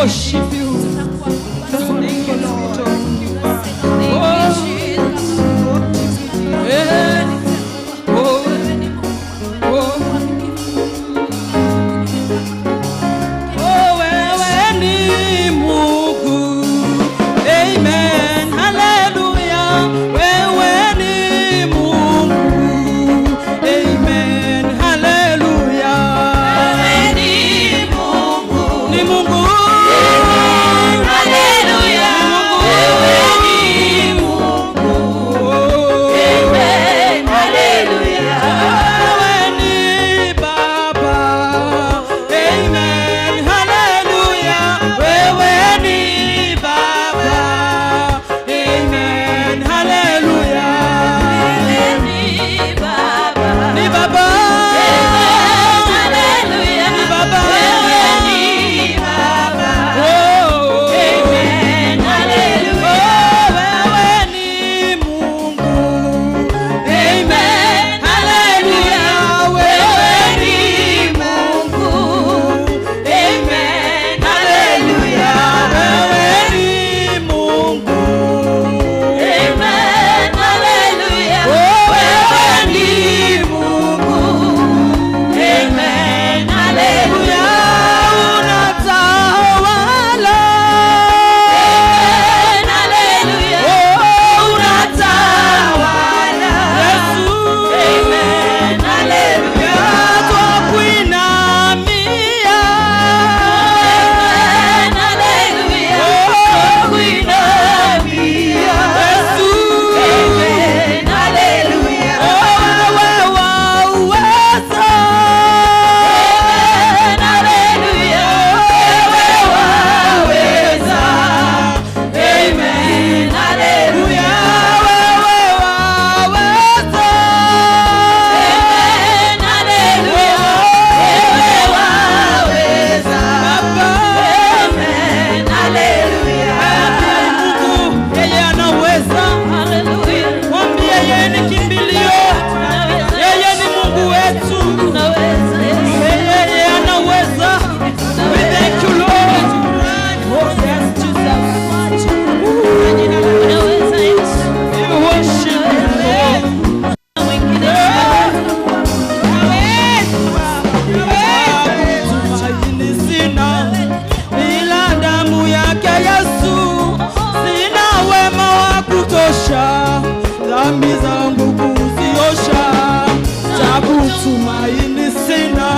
worship you. Thank you, Lord. Oh, eh, oh, oh. Oh, wewe ni Mungu. Amen. Hallelujah. Wewe ni Mungu. Amen. Hallelujah. Ni Mungu. Hallelujah. Wewe ni Mungu. Amen. Hallelujah. Wewe ni Baba. Amen. Hallelujah. Wewe ni Baba. Amen. Hallelujah. Ni Baba. Ni Baba. Hallelujah. Ni Baba. Wewe ni Baba. Oh. Amen. Hallelujah. Oh, wewe ni Mungu. Amen. Hallelujah. Wewe ni Mungu. Amen. Hallelujah. Wewe ni Mungu. Amen. Hallelujah. Oh, wewe ni Mungu. Amen. Hallelujah. Unatawala. Amen. Hallelujah. Oh, Unatawala. Yesu. Amen. Hallelujah. Twakuinamia. Amen. Hallelujah. Twakuinamia. Yesu. Amen. Hallelujah. Oh, wewe waweza. Amen. Hallelujah. Wewe waweza. Amen. Hallelujah. Wewe waweza. Amen. Hallelujah. Wewe waweza. Baba. Amen. Hallelujah. Mungu yeye anaweza. Hallelujah. Mwambie yeye ni kimbilio. Yeye ni Mungu wetu. Unaweza, Yesu. Yeye anaweza. We thank you, Lord. Oh, yes, Jesus. Unaweza, Yesu. We worship you, Lord. Mwingine. Tumaini sina ila damu yake Yesu, sina wema wa kutosha, dhambi zangu kuziosha. Cha kutumaini sina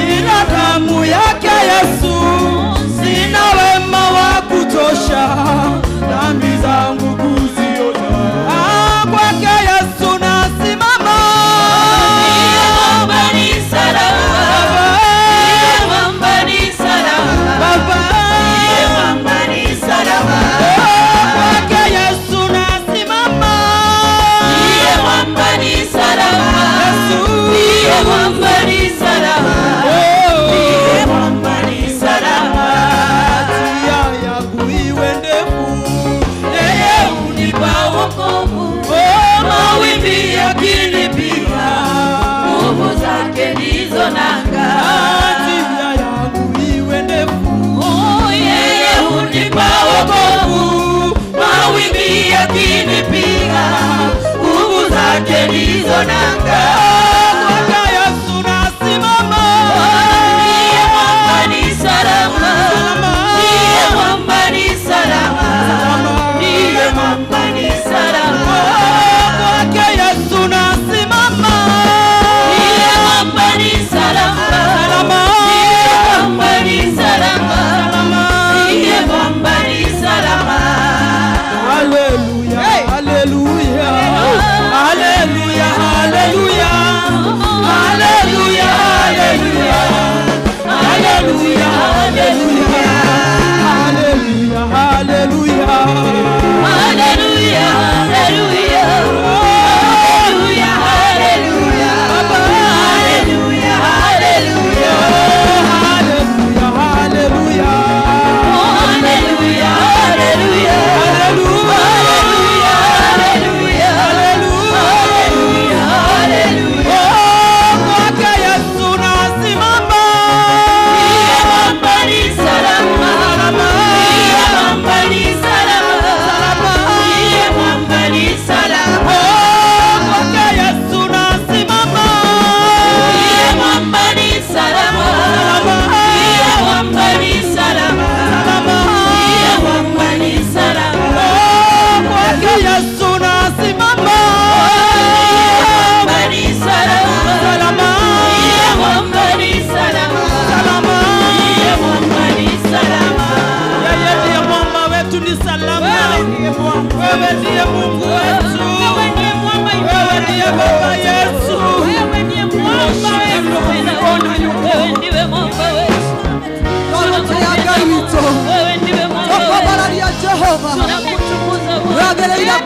ila damu yake Yesu, sina wema wa kutosha, dhambi zangu kuziosha. Ah, kwake Yesu nasimama. Mwamba ni salama. Mwamba ni salama. Baba. Mwamba ni salama. Kwake Yesu nasimama. Ndiye mwamba ni salama. Yesu. Ndiye mwamba ni salama. Oh. Ndiye mwamba ni salama. Njia yangu iwe ndefu, yeye hunipa Wokovu. Oh, mawimbi yakinipiga, Nguvu zake ndizo nanga. Njia yangu iwe ndefu, Oh, yeye hunipa wokovu. Mawimbi yakinipiga, nguvu zake ndizo nanga. Kwake Yesu nasimama. Ndiye mwamba ni salama. Ndiye mwamba ni salama. Ndiye mwamba ni salama. Kwake Yesu nasimama. Ndiye mwamba ni salama. Salama. Ndiye mwamba ni salama. Salama. Ndiye mwamba ni salama. Hallelujah, hallelujah, hallelujah, hallelujah.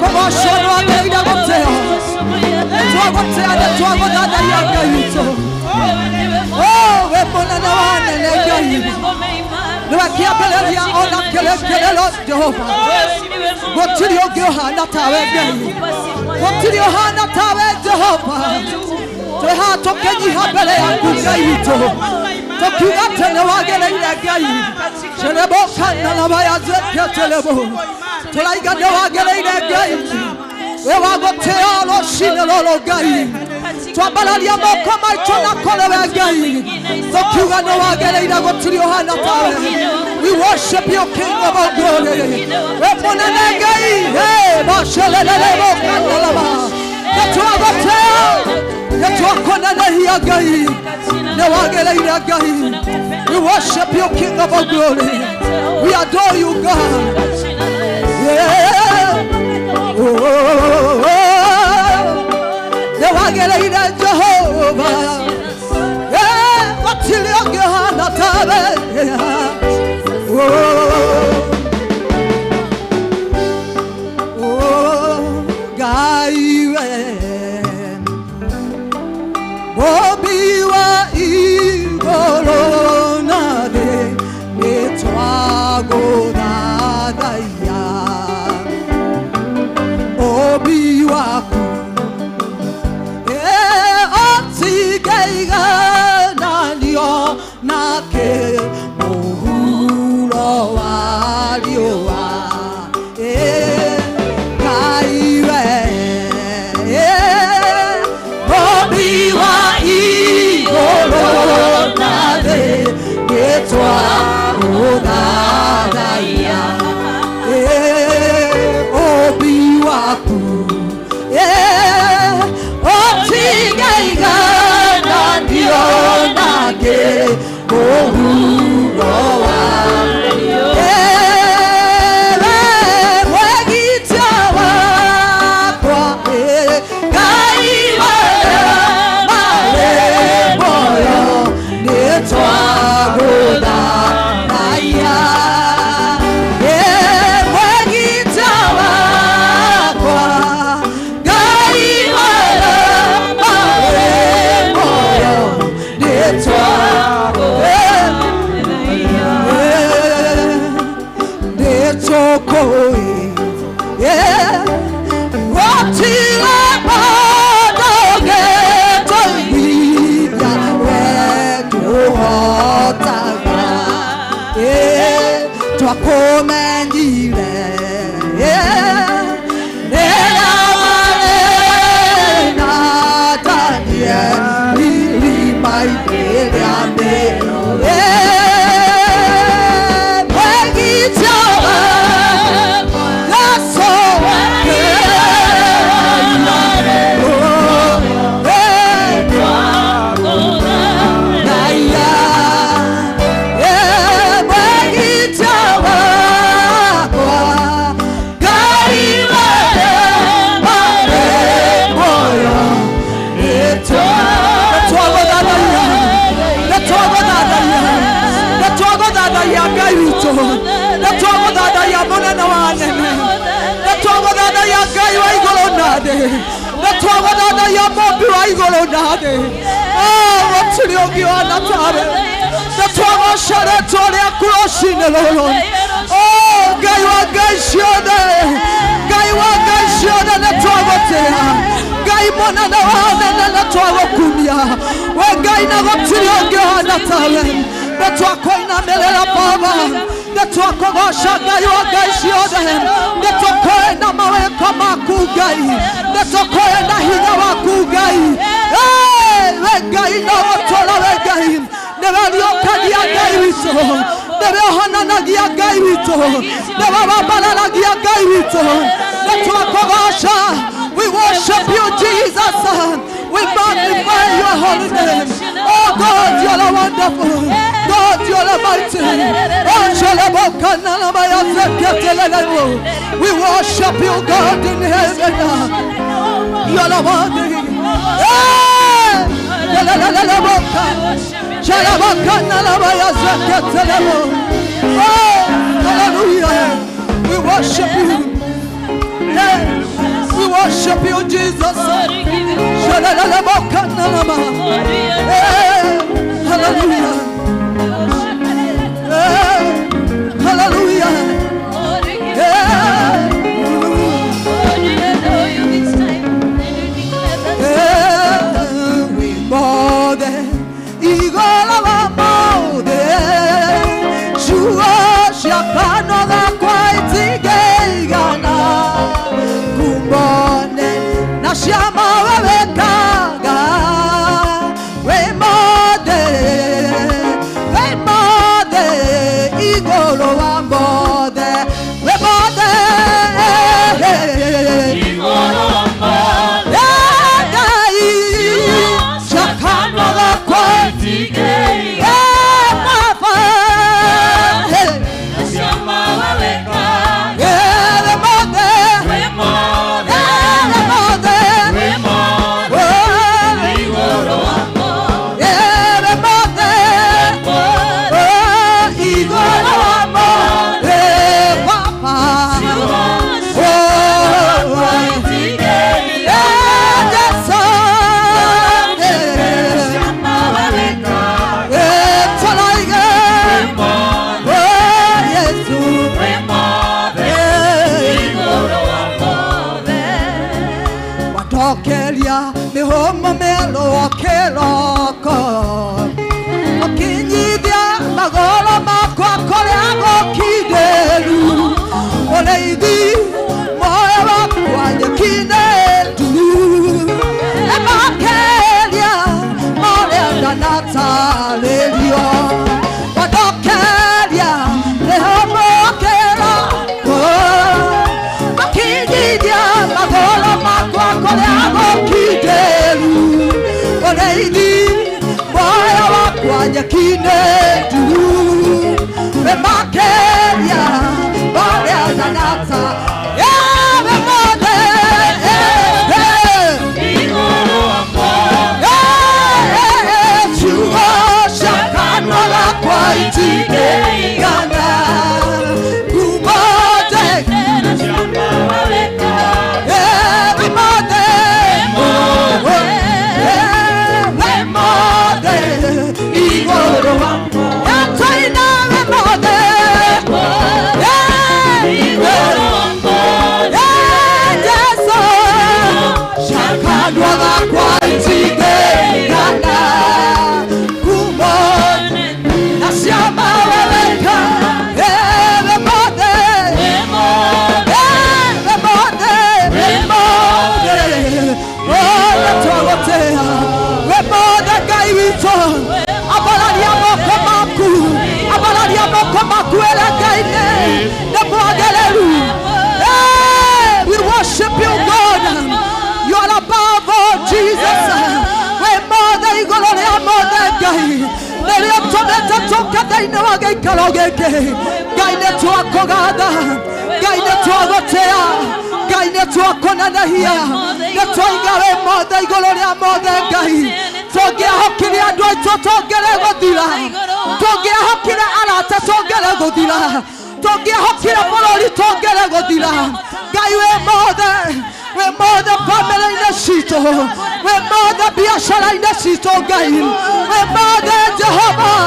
kũgocwo nĩ wagĩrĩire gũtĩo. Nĩtwagũtĩa, nĩtwagũthathaiya Ngai witũ. Oh, wĩ mũnene wa nene Ngai, nĩwe kĩambĩrĩria ona kĩrĩkĩrĩro. Jehova, gũtirĩ ũngĩ ũhana tawe Ngai, gũtirĩ ũhana tawe Jehova. Twĩ haha tũkĩnyiha mbere yaku Ngai witũ, tũkiuga atĩ nĩ wagĩrĩire Ngai. Celebo kana na bayazeketelebo, tũraiga nĩ wagĩrĩire Ngai, wĩ wa gũtĩo rũcinĩ rũrũ Ngai. Twambararia moko maitũ na kũrĩ we Ngai, tũkiuga nĩ wagĩrĩire, gũtirĩ ũhana tawe. We worship you, King of all glory. Wĩ mũnene Ngai. Hey, bashelelelebo kanalaba, nĩtwagũtĩa, nĩtwakũnenehia Ngai, nĩ wagĩrĩire Ngai. We worship you, King of all glory. We adore you, God. Yeah. Oh, nĩ wagĩrĩire Jehova. Yeah, gũtirĩ ũngĩ ũhana tawe. Oh, oh, Ngai we Mũmbi wa igũrũ na thĩ, nĩtwagũthathaiya ũmbi waku. Ũtingĩigananio nake mũhuro wa riũa. Ngai we Mũmbi wa igũrũ na thĩ, nĩtwagũthathaiya ũmbi waku, ũtingĩigananio nake mũhuro wa. Mwegitia wakwa, Ngai marĩ muoyo, nĩtwagũthathaiya. Mwegitia wakwa, Ngai marĩ muoyo, nĩtwagũthathaiya. Nĩtũkũĩ gũtirĩ mũndũ ũngĩtũiguithia we tũhotaga. Twakũmenyire rĩrĩa warĩ na Daniel irima-inĩ rĩa mĩrũthi. Mwegitia Yesu. Mwegitia wakwa, Ngai marĩ muoyo, nĩtwagũthathaiya, nĩtwagũthathaiya, nĩtwagũthathaiya Ngai witũ, nĩtwagũthathaiya mũnene wa nene, nĩtwagũthathaiya Ngai wa igũrũ na thĩ, nĩtwagũthathaiya mũmbi wa igũrũ na thĩ. Oh, gũtirĩ ũngĩ ũhana tawe. Nĩtwagoca rĩtwa rĩaku rũcinĩ rũrũ. Oh, Ngai wa ngai ciothe, Ngai wa ngai ciothe, nĩtwagũtĩa Ngai mũnene wa nene, nĩtwagũkumia we Ngai, na gũtirĩ ũngĩ ũhana tawe. Nĩtwakũinamĩrĩra Baba, nĩtwakũgoca Ngai wa ngai ciothe, nĩtũkũĩ na mawĩko maku Ngai, nĩtũkũĩ na hinya waku Ngai. Hey, we Ngai no gũtũra, we Ngai nĩwe riũkagia Ngai witũ, nĩwe ũhonanagia Ngai witũ, nĩwe wambararagia Ngai witũ, nĩtwakũgoca. We worship you, Jesus. We magnify your holy name. Oh God, you are wonderful. God, you are mighty. Oh, we worship you, God in heaven. You are worthy. Hey! Oh, hallelujah. We worship you. Yeah. you, Jesus. Hey, hallelujah. Hey, hallelujah. Hey. We worship you, God. You are above all, Jesus. We mother We mother family in the shito. We mother biashara in the shito Ngai. We mother Jehovah.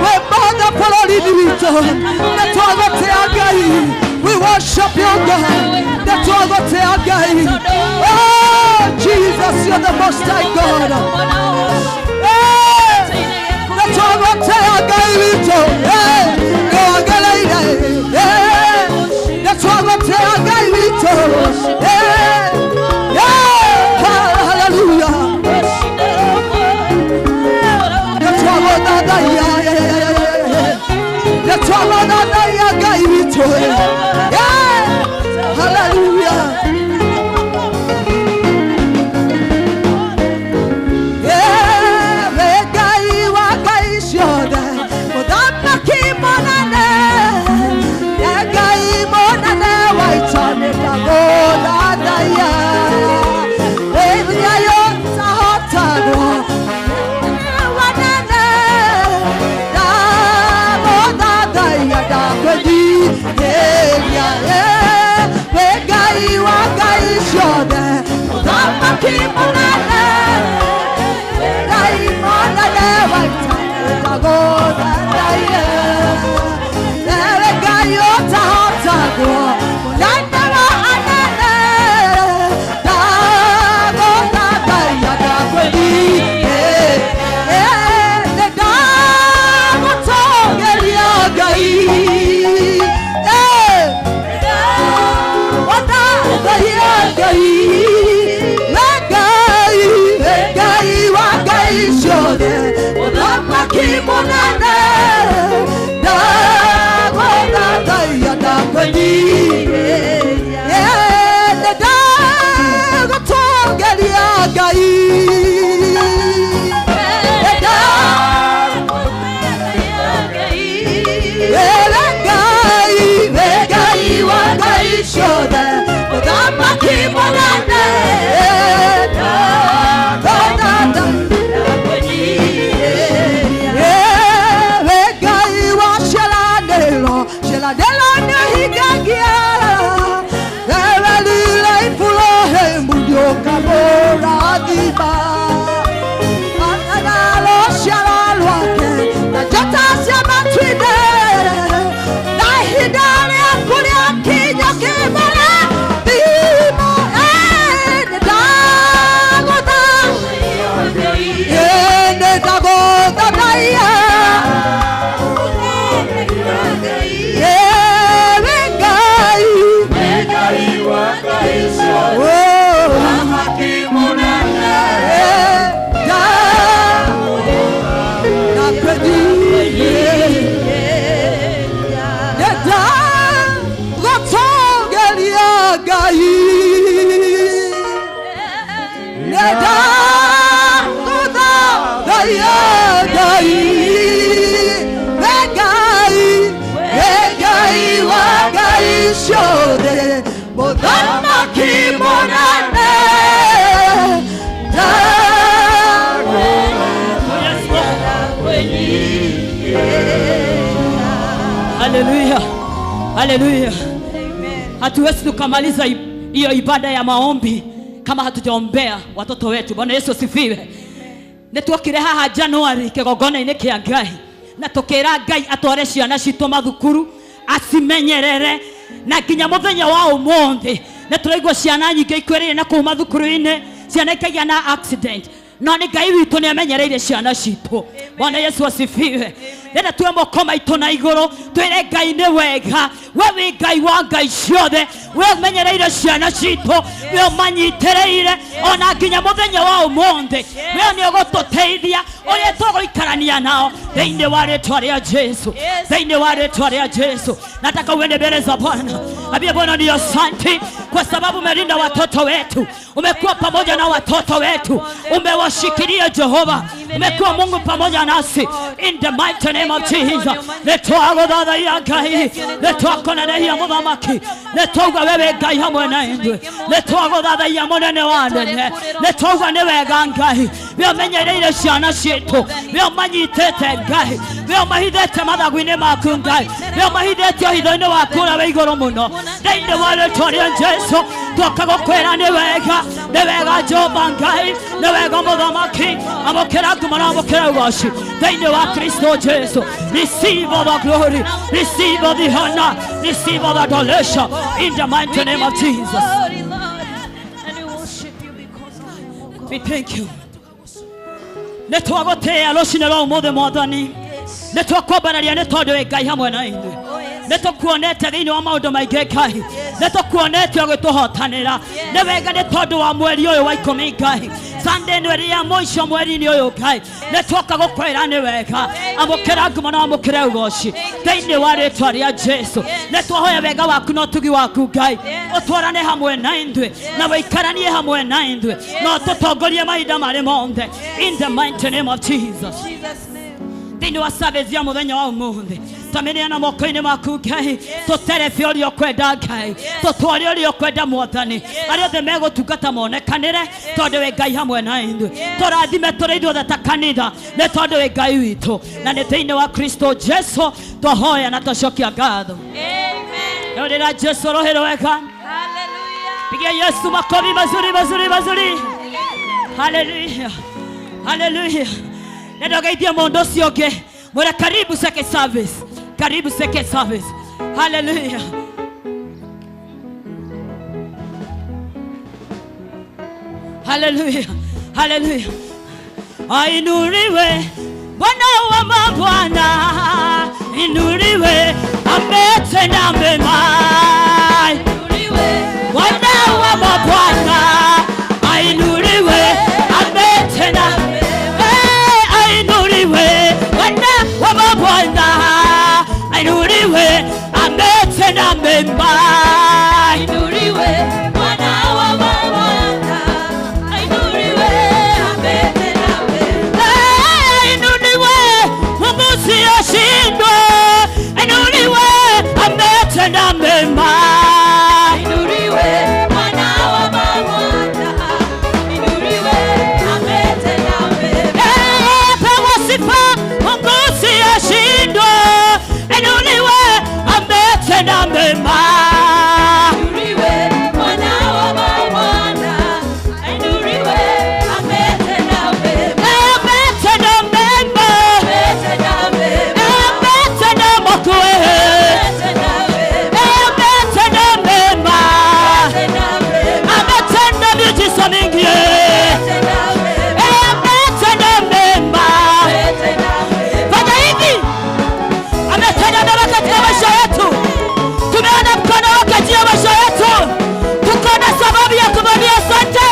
We mother polori nito. We worship you, God. Oh Jesus, you're the Most High God. Hallelujah. Hallelujah. Yeah. Mũthamaki mũnene, Ngai mũnene wa ita, ũtagũthathaiya. Ewe Ngai ũtahotagwo, mũnene wa anene, ndagũthathaiya, ndakwĩnyihĩria. Nĩ ndagũtũũgĩria Ngai. Ũthathaiya Ngai, we Ngai, we Ngai wa ngai ciothe, mũthamaki mũnene, ndagũthathaiya, ndakwĩnyihĩria. Nĩ ndagũtũũgĩria Ngai. Nĩ Ewe Ngai, we Ngai wa ngai ciothe, mũthamaki mũnene, Ewe Ngai wa ciĩranĩro, ciĩranĩro nĩũhingagia. Ewe rire Iburahĩmu nĩũkamũrathima. Analo ciara rwake na njata cia matu-inĩ, na ihinda rĩaku rĩakinya kĩmũrathimo. Nĩ ndagũtha, nĩ ndagũthathaiya. Ewe Ngai, oh, ndagũtũũgĩria Ngai. Nĩ ndagũthathaiya Ngai. We Ngai, we Ngai wa ngai ciothe, mũthamaki mũnene, Haleluya, haleluya. Hatuwezi tukamaliza hiyo ibada ya maombi kama hatujaombea watoto wetu. Bwana Yesu asifiwe. Nĩ tuokire haha January kĩgongona-inĩ kĩa Ngai na tũkĩra Ngai atware ciana citũ mathukuru, acimenyerere na nginya mũthenya wa ũmũthĩ nĩ tũraigua ciana nyingĩ ikuĩrĩire na kũu mathukuru-inĩ, ciana ikagĩa na accident, no nĩ Ngai witũ nĩ amenyereire ciana citũ. Bwana Yesu asifiwe. Rĩrĩa tuoe moko maitũ na igũrũ twĩre Ngai nĩ wega, we wĩ Ngai wa ngai ciothe, we ũmenyereire ciana citũ, we ũmanyitĩrĩire ona nginya mũthenya wa ũmũthĩ, we nĩ ũgũtũteithia ũrĩa tũgũikarania nao thĩinĩ wa rĩtwa rĩa Jesu, thĩinĩ wa rĩtwa rĩa Jesu. Nataka uende mbele za Bwana, ambie Bwana ni asante kwa sababu umelinda watoto wetu, umekuwa pamoja na watoto wetu, umewashikilia Jehova, umekuwa Mungu pamoja nasi, in the mighty name of Jesus. Nĩtwagũthathaiya Ngai, nĩtwakũnenehia mũthamaki, nĩtwauga wewe Ngai hamwe na ithuĩ, nĩtwagũthathaiya mũnene wa anene, nĩtwauga nĩ wega Ngai, we ũmenyereire ciana citũ, we ũmanyitĩte Ngai, we ũmahithĩte mathagu-inĩ maku Ngai, we ũmahithĩte ũhitho-inĩ waku ũrĩa wĩ igũrũ mũno, thĩinĩ wa rĩtwa rĩa Jesu twoka gũkwĩra nĩ wega, nĩ wega Jehova Ngai, nĩ wega mũthamaki, amũkĩra ngumo na amũkĩra ũgoci thĩinĩ wa Kristo Jesu. Receive all the glory, receive all the honor, receive all the adoration in the mighty name of Jesus. Glory, Lord. And we worship you because of you, O God. We thank you. Nĩ twagũtĩĩa rũcinĩ rwa ũmũthĩ Mwathani, nĩ twakwambararia nĩ tondũ wĩ Ngai hamwe na ithuĩ, nĩ tũkuonete thĩinĩ wa maũndũ maingĩ Ngai, nĩ tũkuonete ũgĩtũhotanĩra, nĩ wega nĩ tondũ wa mweri ũyũ wa 10 Ngai, Sunday ĩno ĩrĩ ya mũico mweri-inĩ ũyũ Ngai, nĩ twoka gũkwĩra nĩ wega, amũkĩra ngumo na amũkĩre ũgoci thĩinĩ wa rĩtwa rĩa Jesu. Nĩ twahoya wega waku na ũtugi waku Ngai, ũtwarane hamwe na ithuĩ na wĩikaranie hamwe na ithuĩ na ũtũtongorie mahinda marĩ mothe, in the mighty name of Jesus. Jesus' name. Thĩinĩ wa service ya mũthenya wa ũmũthĩ, tũmĩneana moko-inĩ maku Ngai, tũterebe ũrĩa ũkwenda Ngai, tũtware ũrĩa ũkwenda Mwathani, arĩa othe megũtungata monekanĩre tondũ wĩ Ngai hamwe na ithuĩ, tũrathime tũrĩ ithuothe ta kanitha nĩ tondũ wĩ Ngai witũ, na nĩ thĩinĩ wa Kristo Jesu twahoya na twacokia ngatho. Amen. Rĩra Jesu rũhĩ rwega. Hallelujah. Pigia Yesu makofi mazuri mazuri mazuri. Amen. Haleluya, haleluya. Nenda ugeithie mũndũ ũcio ũngĩ, mwĩre karibu second service, karibu second service. Haleluya. Haleluya, haleluya. Ainuliwe Bwana wa mabwana, inuliwe, ametenda mema. Bwana wa mabwana, ainuliwe, ametenda. Eh, ainuliwe Bwana wa mabwana, ainuliwe, ametenda mema. Ainuliwe Bwana wa mabwana, ainuliwe, ametenda mema. Ainuliwe Mungu usiyeshindwa, ainuliwe, ametenda mema. Ainuliwe Bwana wa mabwana, ainuliwe, ametenda mema. Eh, pewa sifa Mungu usiyeshindwa, ainuliwe, ametenda mema. Ainuliwe Bwana wa mabwana, ainuliwe, ametenda mema. Ametenda mema, Ametenda mema, ametenda makuu, ametenda mema, ametenda mema, ametenda mema, ametenda miujiza mingi, ametenda mema, ametenda mema. ametenda mema. Fanya hivi, ametenda mema katika maisha yetu. Tumeona mkono wake juu ya maisha yetu, tuko na sababu ya kumwambia asante.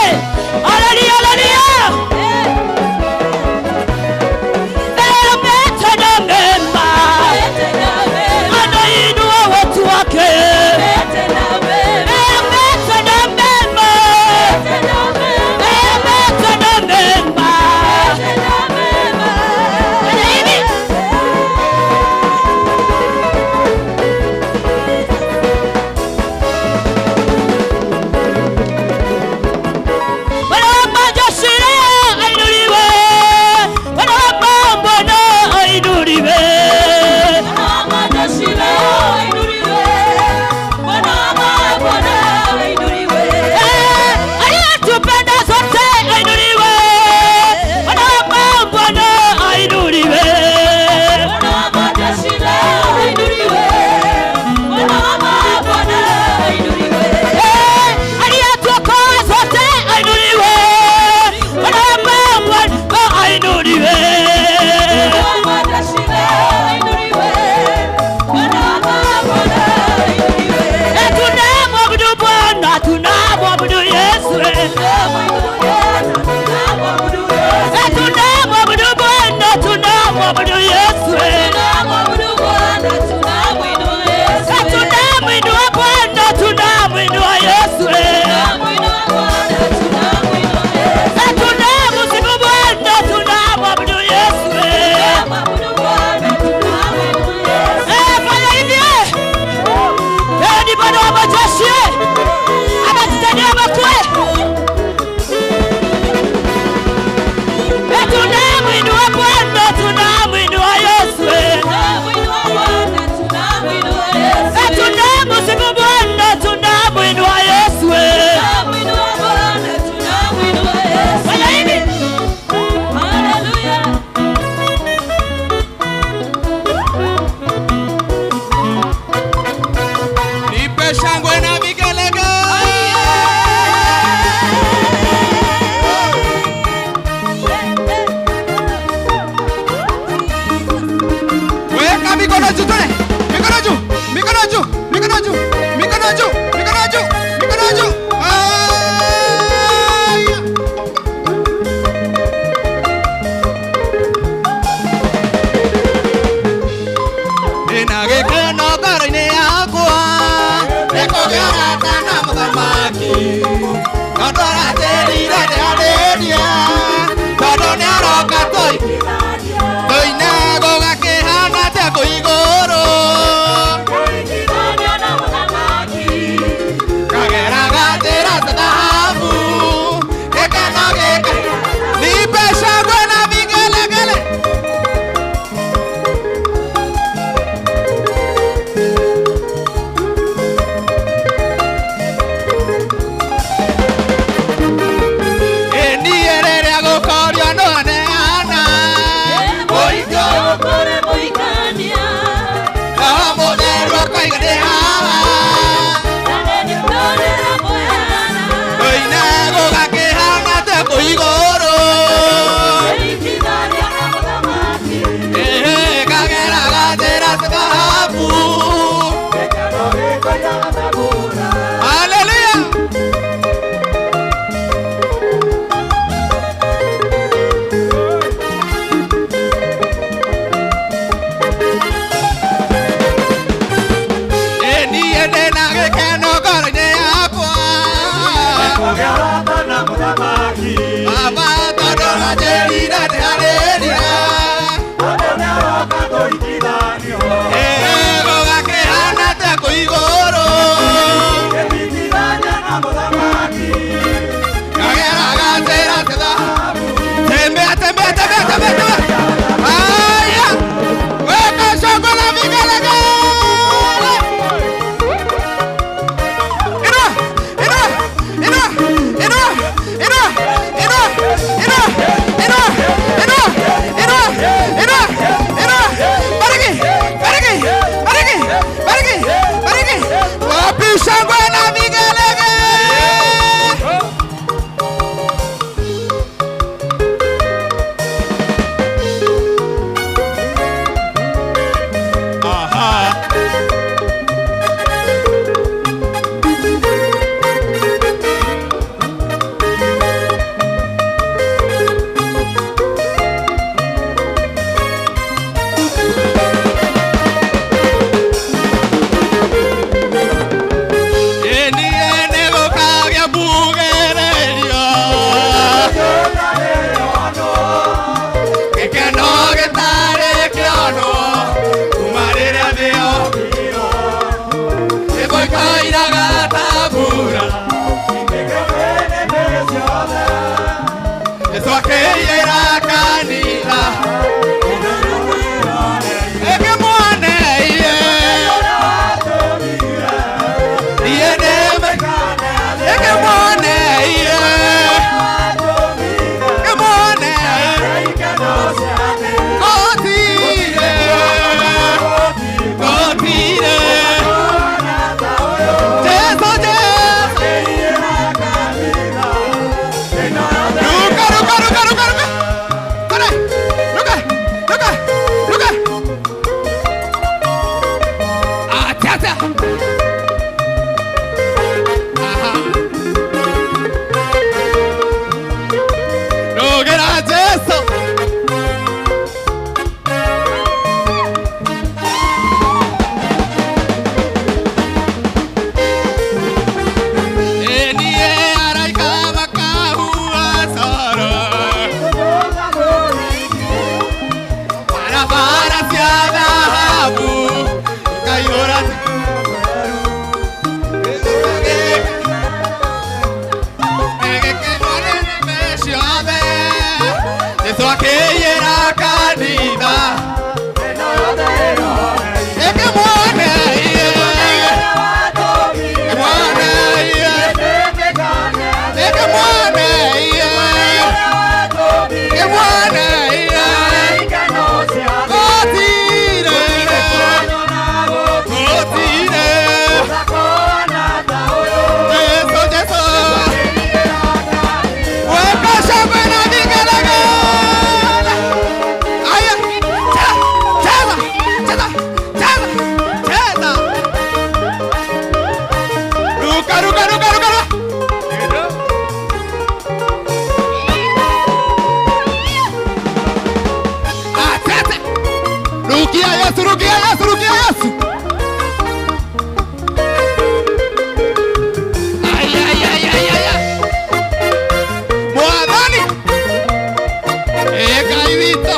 Haleluya, haleluya. Ametenda mema, Ametenda mema, anainua watu wake. ametenda mema, Ametenda mema, ametenda mema, ametenda mema. ametenda mema. Fanya hivi. Bwana wa majeshi ainuliwe, Bwana wa mabwana ainuliwe. Bwana wa majeshi leo ainuliwe, Bwana wa mabwana ainuliwe. Eh, aliyetupenda sote ainuliwe, Bwana wa mabwana ainuliwe. Bwana wa majeshi leo ainuliwe, Bwana wa mabwana ainuliwe. Eh, aliyetuokoa sote ainuliwe, Bwana wa mabwana ainuliwe. Bwana wa majeshi leo ainuliwe, Bwana wa mabwana ainuliwe. Eh, tunamwabudu Bwana, tunamwabudu Yesu. Eh, Tunamwabudu Yesu, Eh, tunamwabudu Bwana, tunamwabudu Yesu. Eh, tunamwabudu Bwana, tunamwinua Yesu. Eh, tunamwinua Bwana, tunamwinua Yesu. Eh, Tunamwinua Bwana, tunamwinua Yesu. Eh, tunamsifu Bwana, tunamwabudu Yesu. Eh, Tunamwabudu Bwana, tunamwinua Yesu. Eh, fanya hivi eh. Eh, ni Bwana wa majeshi eh. Ametutendea makuu eh. Eh, tunamwinua Bwana, tunamwinua Yesu eh. Tunamwinua Bwana, tunamwinua Yesu. Eh, tunamsifu Bwana, tunamwinua Yesu eh. Tunamwinua Bwana, tunamwinua Yesu. Fanya hivi. Haleluya. Nipe shangwe na vigelegele. Weka mikono juu tone. Mikono juu, mikono juu, mikono juu, mikono juu, mikono juu, mikono juu. Aya. Ndĩna gĩkeno ngoro-inĩ yakwa nĩkũgĩa ũrata na mũthamaki tondũ aranjĩrire ndĩanĩrie tondũ nĩaroka tũine gũgakĩhana atĩa kũu igũrũ kageraga njĩra ta thahabu gĩkeno gĩka nipe shangwe na vigelegele. Ĩ niĩ Baba tondũ anjĩrire nĩarĩria. Gũgakĩhana ta kũu igũrũ. Ngageraga njĩra cia thahabu. Tembea, tembea, tembea, tembea, tembea. Haya. Weka shangwe na vigelegele. Inua, inua, inua, inua, inua, inua, inua, inua, inua, inua, inua, inua. Bariki, bariki, bariki, bariki, bariki. Wapi shangwe na vigelegele? Aha. Eni gũkagĩa mbugĩrĩrio. Gĩkeno gĩtarĩ kĩonwo kuma rĩrĩa thĩ yombirwo. Ĩmwe ĩkoiraga ta mbura. Jesũ akĩiyĩra kanitha. Ĩkĩmuone iye. Iye nĩme. Ĩkĩmuone iye. Ĩkĩmuone. Gũtirĩ. Gũtirĩ. Jesũ, Jesũ. Ruka, ruka, ruka, ruka, ruka. Tore. Ruka, ruka, ruka. Acha, acha. Aha. Rugera Jesu. Enie araika makahua coro. Barabara cia thahabu ikaiyũra Jesũ akĩiyĩra kanitha. Ĩkĩmuone iye. Ĩkĩmuone iye. Ĩkĩmuone iye. Ĩkĩmuone iye. Gũtirĩ. Gũtirĩ. Jesũ, Jesũ. Weka shangwe na vigelegele. Aya, cheza, cheza, cheza, cheza, cheza. Ruka, ruka, ruka, ruka, ruka. Atete. Rukia Yesu, rukia Yesu, rukia Yesu. Ay, ay, ay, ay, ay, ay. Mwathani Ngai witũ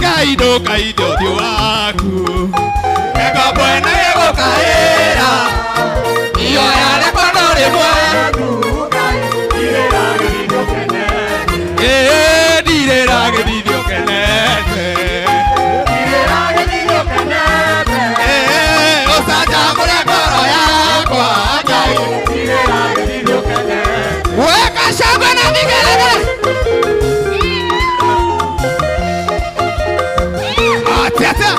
Ngai ndũkainde ũthiũ waku Ngombo ĩno ĩgũkaĩra Ioya rĩkono rĩmwe Ĩĩ ndirĩra gĩthithio kenete Ĩĩ ũcanjamũre ngoro yakwa Ngai. Weka shangwe na vigelegele. Atete.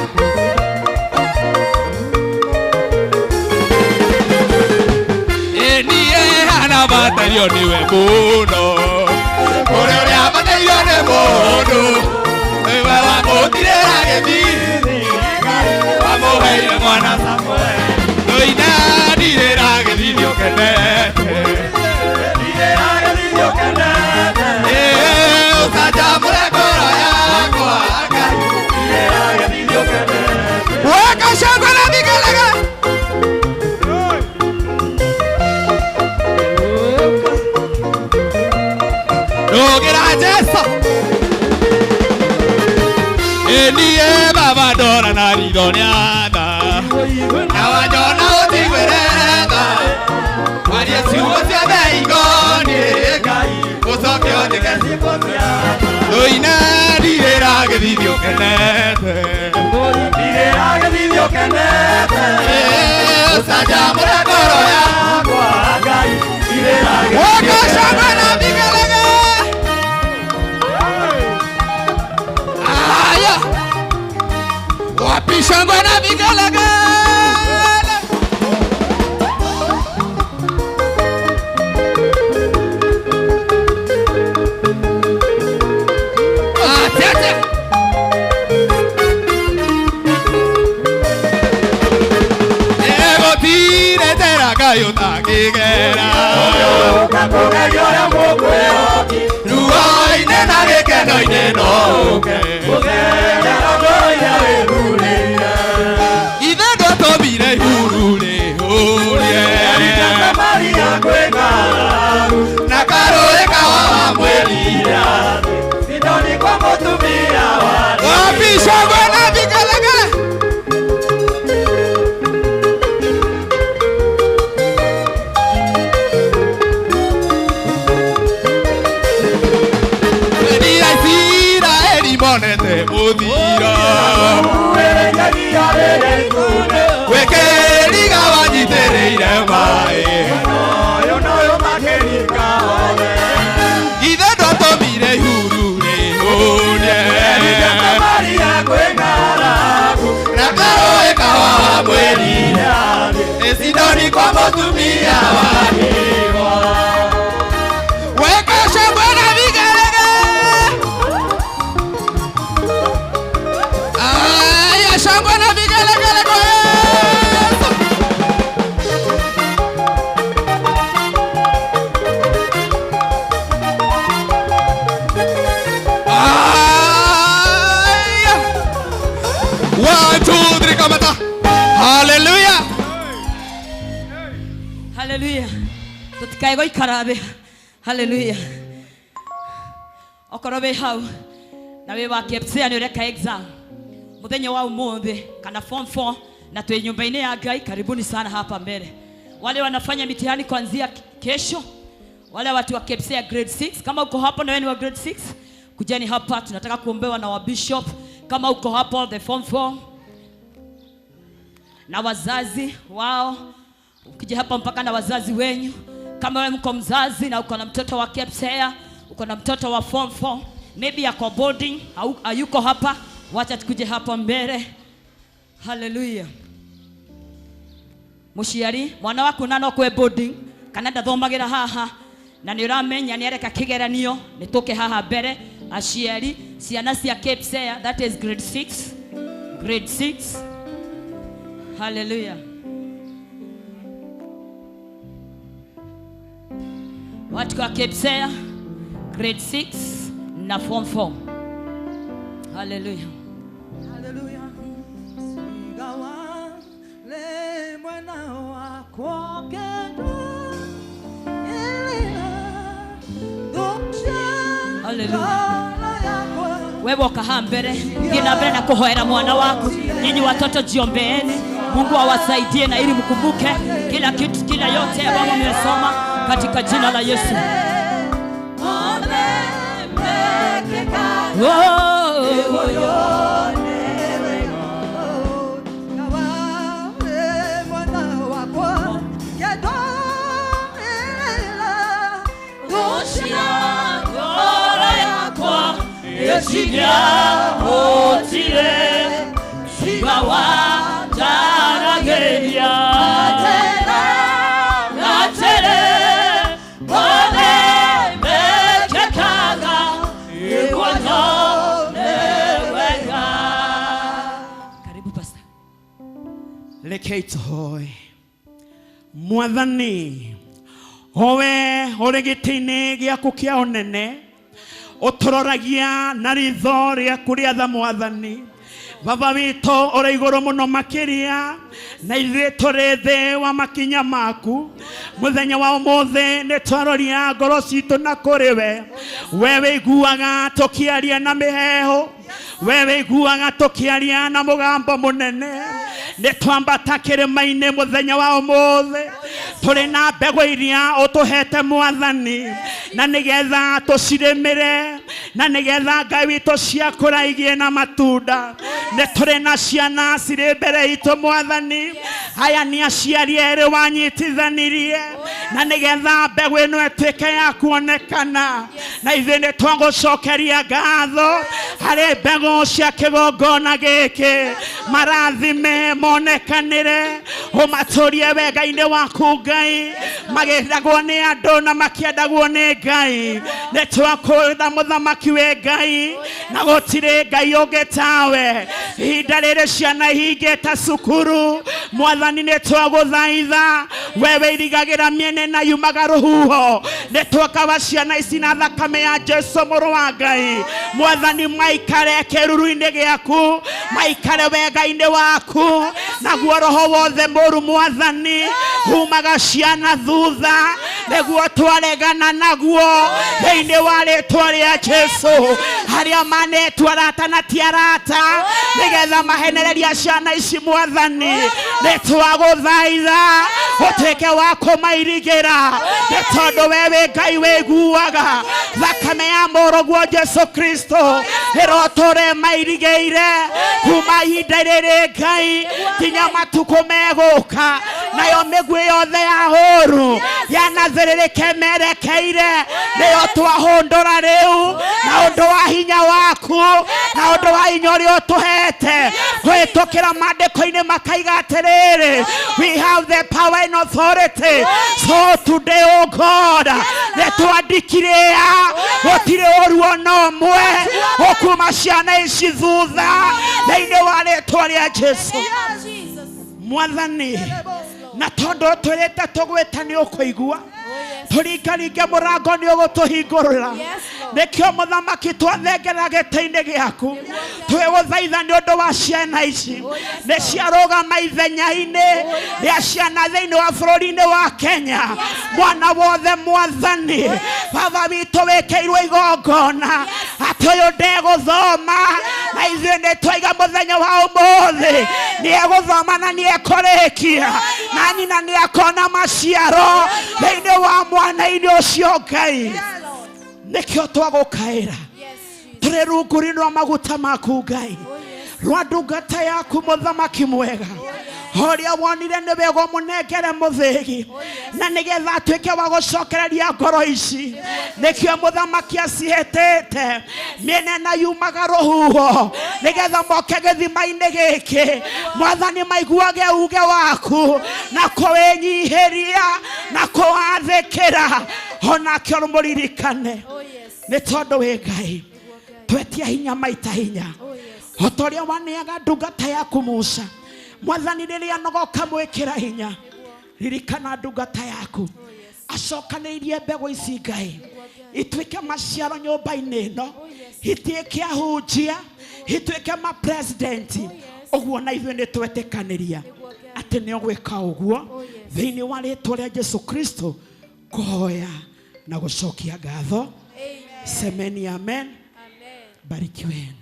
Enie hana batario niwe mũno. Kũrĩ ũrĩa batairio nĩ mũndũ. Nĩwe wamũtirĩra gĩthithi. Wamũheire mwana Samuel. Ndoina ndirĩra gĩthithio kenete. Ĩĩ ũcanjamũre ngoro yakwa Ngai. Weka shangwe na vigelegele. Tũinĩra Jesũ. Ĩniĩ baba ndora na ritho rĩa tha. Na wanjona ũnjiguĩre tha. Warie ciugo ciothe ikoniĩ Ngai. Ũcoke ũnjĩke tũine ndirĩra gĩthithi ũkenete. Ũcanjamũre ngoro yakwa. Weka shangwe na vigelegele. Aya. Wapi shangwe na vigelegele? Atete. Egotire tera Ngai ũtangĩgera. Ruo-inĩ na gĩkeno-inĩ no ũke. Ithe ndwatũmire ihuru rĩhũrie. Na karũĩ kawa wa mwĩrire. Wapi shangwe na vigelegele? Ria Isiraeli monete mũthiro. Wĩkĩriga wanyitĩrĩire maĩ. Ithe ndwatũmire ihuru rĩhũrie. Na karũĩ kawa wa mwĩrire. Ĩcidoni kwa mũtumia wa Weka shangwe na vigelegele. Aya, shangwe na vigelegele kwa Yesu. Aya. One, two, three, kamata. Hallelujah. Haleluya. Tutikae gũikara thĩ. Haleluya. Okorwo wĩ hau na wĩ wa KPSEA nĩ ũreka exam mũthenya wa ũmũthĩ kana form 4 na twĩ nyũmba-inĩ ya Ngai, karibuni sana hapa mbele. Wale wanafanya mitihani kuanzia kesho, wale watu wa KPSEA grade 6, kama uko hapo na wewe ni wa grade 6, kujeni hapa, tunataka kuombewa na wa bishop. Kama uko hapo the form 4 na wazazi wao, ukija hapa mpaka na wazazi wenyu. Kama wewe mko mzazi na uko na mtoto wa KPSEA, uko na mtoto wa form 4, maybe ako boarding au hayuko hapa, wacha tukuje hapa mbele. Haleluya. Muciari mwana waku na no kwe boarding kana ndathomagira haha na nĩ ũramenya nĩ areka kĩgeranio, nĩ tũke haha mbere. Aciari ciana cia KPSEA, that is grade 6, grade 6. Haleluya. Watu wa KPSEA grade 6 na form 4. Haleluya. Haleluya. Sigawa le mwana wakwa kendo ilila dosha. Haleluya. Wewe woka haha mbere, thiĩ na mbere na kũhoera mwana waku. Nyinyi watoto jiombeeni, Mungu awasaidie na ili mkumbuke kila kitu, kila yote ambayo mmesoma katika jina la Yesu. Oh, Karibu pastor. Rekei tũhoe. Mwathani, owe ũrĩ gĩtĩ-inĩ gĩaku kĩa ũnene, ũtũroragia na ritho rĩaku rĩa tha. Mwathani, Baba witũ ũrĩ igũrũ mũno makĩria, na ithuĩ tũrĩ thĩ wa makinya maku. Mũthenya wa ũmũthĩ nĩ twaroria ngoro citũ na kũrĩ we. We wĩiguaga tũkĩaria na mĩheehũ, we wĩiguaga tũkĩaria na mũgambo mũnene. Nĩ twambata kĩrĩma-inĩ mũthenya wa ũmũthĩ, tũrĩ na mbegũ iria ũtũhete Mwathani, na nĩgetha tũcirĩmĩre, na nĩgetha Ngai witũ ciakũra igĩe na matunda. Nĩ tũrĩ na ciana cirĩ mbere itũ Mwathani, aya nĩ aciari erĩ wanyitithanirie, na nĩgetha mbegũ ĩno ĩtuĩke ya kuonekana. Na ithuĩ nĩ twagũcokeria ngatho harĩ mbegũ cia kĩgongona gĩkĩ, marathime monekanĩre, ũmatũrie wega-inĩ waku Ngai, magĩendagwo nĩ andũ na makĩendagwo nĩ Ngai. Nĩ twakwenda mũthamaki wĩ Ngai, na gũtirĩ Ngai ũngĩ tawe. Ihinda rĩrĩ ciana ihingĩte cukuru, Mwathani nĩ twagũthaitha, we wĩirigagĩra mĩena na yumaga rũhuho. Nĩ twakawa ciana ici na thakame ya Jesu mũrũ wa Ngai. Mwathani, maikare kĩruru-inĩ gĩaku, maikare wega-inĩ waku, naguo roho wothe mũru Mwathani umaga ciana thutha, nĩguo twaregana naguo thĩinĩ wa rĩtwa rĩa Jesu. Arĩa manetwo arata na ti arata, nĩgetha mahenereria ciana ici Mwathani, nĩ twagũthaitha ũtuĩke wa kũmairigĩra, nĩ tondũ we wĩ Ngai wĩiguaga. Thakame ya mũrũguo Jesu Kristo ĩrotũre mairigĩire kuma ihinda rĩrĩ Ngai nginya matukũ megũka, nayo mĩguĩ yothe ya ũũru yanathĩrĩrĩke merekeire, nĩyo twahũndũra rĩu na ũndũ wa hinya waku, na ũndũ wa hinya ũrĩa ũtũhete kũhĩtũkĩra maandĩko-inĩ makaiga atĩrĩrĩ, we have the power and authority. So today, oh God, nĩ twandikire gũtirĩ ũru ona ũmwe ũkuma ciana ici thutha thĩinĩ wa rĩtwa rĩa Jesu. Mwathani, na tondũ twĩrĩte tũgwĩta nĩ ũkũigua, tũringaringe mũrango nĩ ũgũtũhingũrĩra. Nĩkĩo mũthamaki twathengera gĩtĩ-inĩ gĩaku, twĩgũthaitha nĩ ũndũ wa ciana ici nĩ ciarũgama ithenya-inĩ rĩa ciana thĩinĩ wa bũrũri-inĩ wa Kenya. Mwana wothe Mwathani Baba witũ wĩkĩirwo igongona atĩ ũyũ ndegũthoma, na ithuĩ nĩ twaiga mũthenya wa ũmũthĩ nĩ egũthoma na nĩ ekũrĩkia, na nyina nĩ akona maciaro thĩinĩ wa mwana-inĩ ũcio Ngai. Nĩkĩo twagũkaĩra tũrĩ rungu-inĩ rwa maguta maku Ngai, rwa ndungata yaku mũthamaki mwega, ũrĩa wonire nĩ wega ũmũnengere mũthĩgi, na nĩgetha atuĩke wa gũcokereria ngoro ici. Nĩkĩo mũthamaki acihĩtĩte mĩena na yumaga rũhuho, nĩgetha moke gĩthima-inĩ gĩkĩ Mwathani, maiguage uge waku na kũwĩnyihĩria na kũwathĩkĩra, onake ũmũririkane, nĩ tondũ wĩ Ngai. Twetia hinya maita hinya, o ta ũrĩa waneaga ndungata yaku Musa. Mwathani, rĩrĩa nogoka mwĩkĩra hinya, ririkana ndungata yaku acokanĩirie mbegũ ici Ngai ituĩke maciaro nyũmba-inĩ ĩno, ituĩke ahunjia, ituĩke mapresidenti. Ũguo na ithuĩ nĩ twetĩkanĩria atĩ nĩ ũgwĩka ũguo thĩinĩ wa rĩtwa rĩa Jesu Kristo. Kũhoya na gũcokia ngatho, semeni amen, barikiweni.